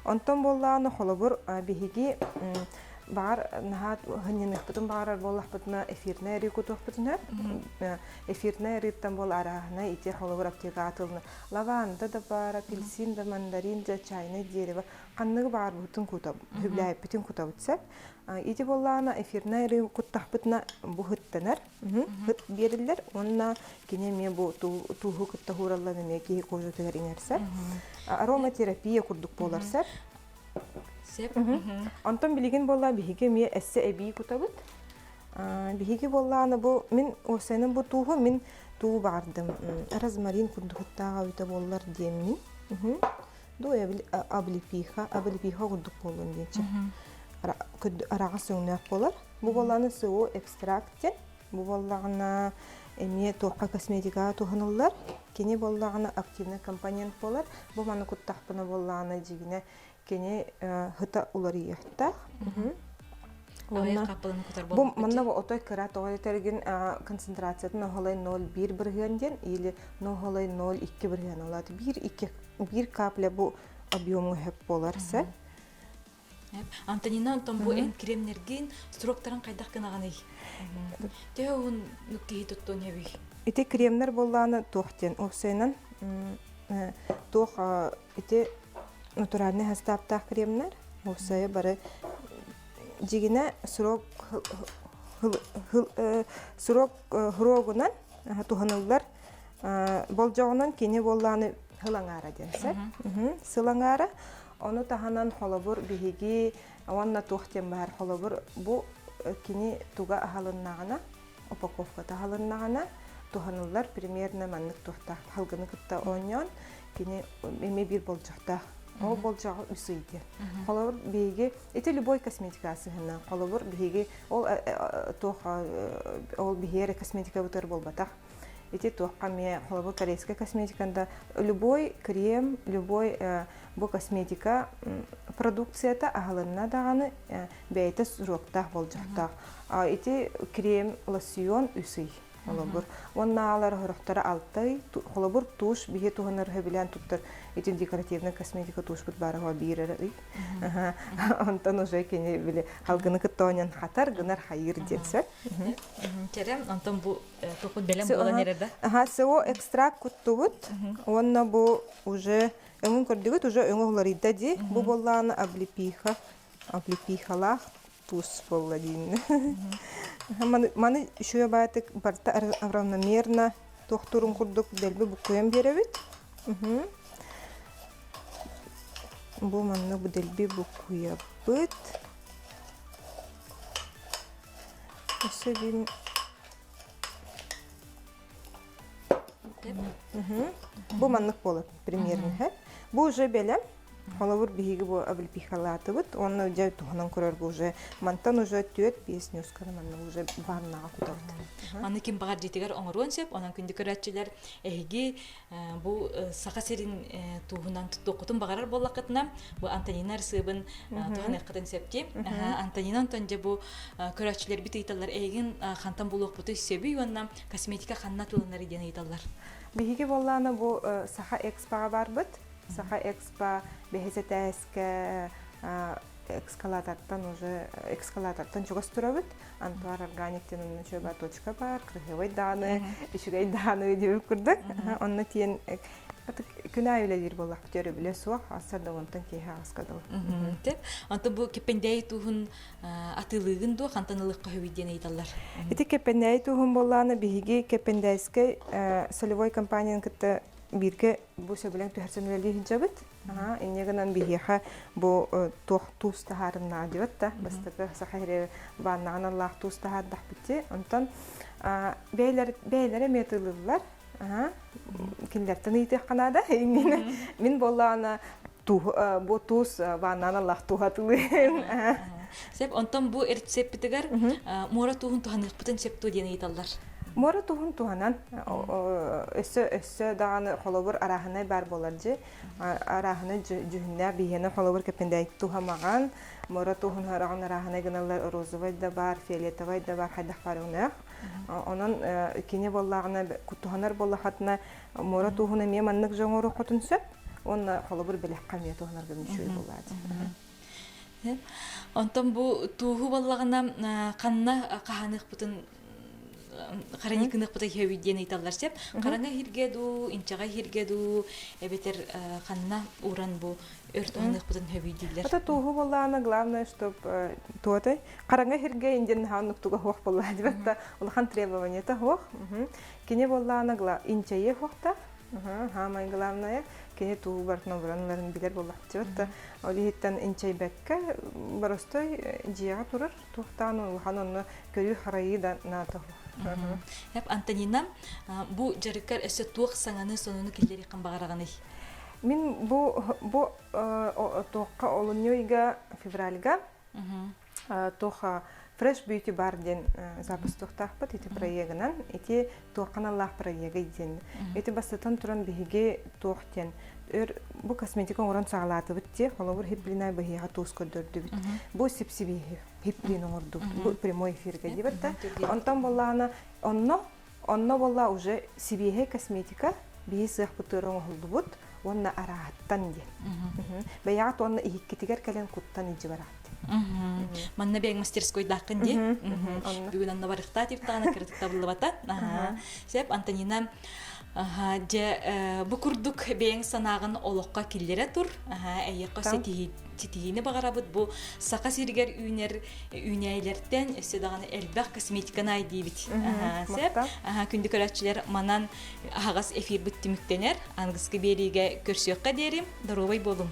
S12: Онтон буоллаҕына, холобур, биһиги баҕар наһаа сынньаныахпытын баҕарар буоллахпытына эфирнэй арыы кутуохпутун сөп. Эфирнэй арыыттан буол арааһынай ити холобур аптекаҕа атылына лаванда да баар, апельсин да, мандарин да, чайное дерево ханныгы баҕарбытын кутабыт, сөбүлээбиппитин кутабыт сөп. Ити буоллаҕына эфирнэй арыы куттахпытына бу сыттанар. Ыт биэриллэр уонна кини эмиэ бу тууһу кытта уураллан эмиэ киһи кожатыгар иҥэрсэр. Ароматерапия курдук буолар сэр.
S8: Сеп.
S12: Онтон билигин буолла биһиги эмиэ эссе эбии кутабыт. Биһиги буоллааны бу мин уопсайынан бу тууһу мин Туу баҕардым розмарин курдуктааҕа үтэ буоллар диэммин. Ду облепиха, облепиха курдук буоллун диэнчэ. Араҕас өҥнөөх буолар. Бу буоллаҕына СО экстракт диэн. Бу буоллаҕына эмиэ туохха косметикаҕа туһаныллар. Кини буоллаҕына активный компонент буолар. Бу маны куттахпына буоллаҕына дьигинэ кини хыта уларыйыахтаах. Бу манна отой кыра тоҕо этэргин концентрациятын оһолой 0,1 бырыһыан диэн или 0,02 бырыһыан олаат биир икки биир капля бу объемҥа хөп буолар сэ.
S8: Антонина, онтон бу эн кремнэргин сроктарын хайдах гынаҕыный? Төһө уһун киһи туттуон сөбүй?
S12: Ити кремнэр буоллааны туох диэн уопсайынан туох ити натуральный састааптаах кремнэр уопсайа бары дьигинэ срок срок срогунан туһаныллар болдьоҕунан кини буоллааны сыл аҥаара диэн сөп сыл аҥаара ону таһынан холобур биһиги уонна туох диэн баар холобур бу кини туга аһалыннаҕына упаковката аһалыннаҕына туһаныллар примерно маннык туохтаах халгыны кытта оонньоон кини эмиэ биир болдьохтоох ол болдьоҕо үс ый диэн холобур биһиги ити любой косметика сыһына холобур биһиги ол туох ол биһиги эрэ косметикабытыгар буолбатах ити туохха эмиэ холобур корейскай косметиканда любой крем любой бу косметика продукцията аһылынна даҕаны бэйэтэ сроктаах болдьохтоох ити крем лосьон үс ый холобур уонна аалар сорохторо алта ый холобур тушь биһи туһанар сөбүлээн туттар ити декоративный косметика тушпут баара биир эрэ ый онтон уже кини били халгыны кытта оонньоон хатар гынар хайыыр диэн сөп
S8: Кэрэ, онтон бу тупут бэлэм буолан эрэр да?
S12: Аха, СО экстракт куттубут. Уонна бу уже өҥүн көрдүгүт, уже өҥө уларыйда дии. Бу буоллаҕына облепиха, облепихалаах туус буолла диин. Маны үчүгэй баайтык барыта равномерно туохтуурун курдук дэлби буккуйан биэрэбит. Бу манна бу дэлби буккуйабыт. Өссө биир Бу маннык буолар примерно. Бу уже бэлэм. Холобур биһиги бу облепихалаатыбыт. Уонна дьэ туһунан көрөргө уже мантан уже түөрт биэс ньуусканы манна уже ваннаҕа кутабыт.
S8: Аны ким баҕар дьиэтигэр оҥоруон сөп. Онон күндү көрөөччүлэр эһиги бу Саха сирин туһунан туттуоххутун баҕарар буоллаххытына, бу Антонина ырсыыбын туһаныаххытын сөп дии. Антонина онтон дьэ бу көрөөччүлэрбит ыйыталлар эйигин хантан булуохпутуй сөбүй уонна косметика ханна атыыланарый диэн ыйыталлар.
S12: Биһиги буоллаана бу Саха Экспоҕа барбыт. Саха Экспо бэһис этээскэ эскалатортан уже эскалатортан чугас турабыт. Антуар Органик диэн онно үчүгэй точка бар, красивый дааны, үчүгэй дааны диэбит курдук. Онно тиэн күн аайы үлэлиир буоллахпыт өрөбүлэ суох, ассар да онтон киэһэ аҕыска дылы.
S8: Теп. Онтон бу кэппэндээйи туһун атыылыыгын дуо, хантан ылыахха сөбүй диэн ыйыталлар.
S12: Ити кэппэндээйи туһун буоллаҕына биһиги Кэппэндээйскэй солевой компанияны кытта бииргэ бу сөбүлэҥ түһэрсэн үлэлии сылдьабыт. Инньэ гынан биһиэхэ бу туох туус таһаарыннаҕа диэбит да бастакы саха сирэ бааннаҕын аллаах туус таһаардахпыт дии. Онтон бэйэлэр бэйэлэрэ эмиэ тылыллар. Кинилэртэн ыйытыахха наада. Мин буоллаҕына бу туус бааннаан аллаах тууһа тылыын.
S8: Сөп, онтон бу рецеппитигэр муора тууһун туһаныахпытын сөп дуо диэн ыйыталлар.
S12: Муора туһун туһанан өссө өссө даҕаны холобур арааһынай баар буолар дьи арааһынай дьүһүннээх биһиэнэ холобур кэппиндээйик туһамаҕан муора туһун хараҕын арааһынай гыналлар розовай да баар фиолетовай да баар хайдах баар өҥнөөх онон кини буоллаҕына туһанар буоллахатына муора туһун эмиэ маннык дьоҥ оҥоруоххутун сөп уонна холобур бэлэххэ эмиэ туһанарга үчүгэй буолааччы
S8: Онтон бу тууһу буоллаҕына ханна хаһааныахпытын хараҥа гыныахпыта иһэбит диэн ыйыталлар сөп. Хараҥа иһиргэ дуу, инчэҕэ иһиргэ дуу, эбэтэр ханна ууран бу өр туһаныахпытын хөбүй дииллэр.
S12: Это тууһу буоллаҕына главное, чтоб туотай хараҥа иһиргэ индиэн наһаа оннуктуга суох буоллаа дибэтта улахан требованиета суох. Кини буоллаҕына инчэйиэ суохтаах. Самое главное. Кини туу барытын олорон ыларын билэр буоллахчыбыт. Ол иһиттэн инчэйбэккэ боростой дьиэҕэ турар туохтаан улахан онно көрүү-харайыы да наада.
S8: Эп Антонина, бу дьарыккар өссө туох саҥаны сонуну киллэриэххин баҕараҕыный?
S12: Мин бу бу туохха олунньу ыйга февральга туох Fresh Beauty Bar диэн запустуохтаахпыт ити проегынан ити туохха аналлаах проегый диэн ити бастатан туран биһиги туох диэн өр бу косметика оҥорон саҕалаатыбыт дии холобур хиплина быһыаха туус көрдөрдүбүт бу сипсибиһи хиплин оҥордубут бу прямой эфиргэ диэбит да онтон буоллаҕына онно онно буолла уже сибиэһэй косметика биһи сыахпытыгар оҥоһуллубут уонна арааһыттан диэн бэйэҕит уонна иһиккитигэр кэлэн куттан илдьи бараҕыт
S8: Манна бэйэҥ мастерскойдааххын дии. Бүгүн анна барыхтаа типтаҕына кыратык табыллыбата. Сеп Антонина дьэ бу курдук бэйэҥ санааҕын олоххо киллэрэ тур. Эйиэхэ ситиһиини баҕарабыт. Бу Саха сиригэр үүнэр үүнээйилэртэн өссө даҕаны элбэх косметиканы ай диибит. Сеп күндү көрөөччүлэр манан аһаҕас эфирбит түмүктэнэр. Аныгыскы биэриигэ көрсүөххэ диэри. Доруобай буолуҥ.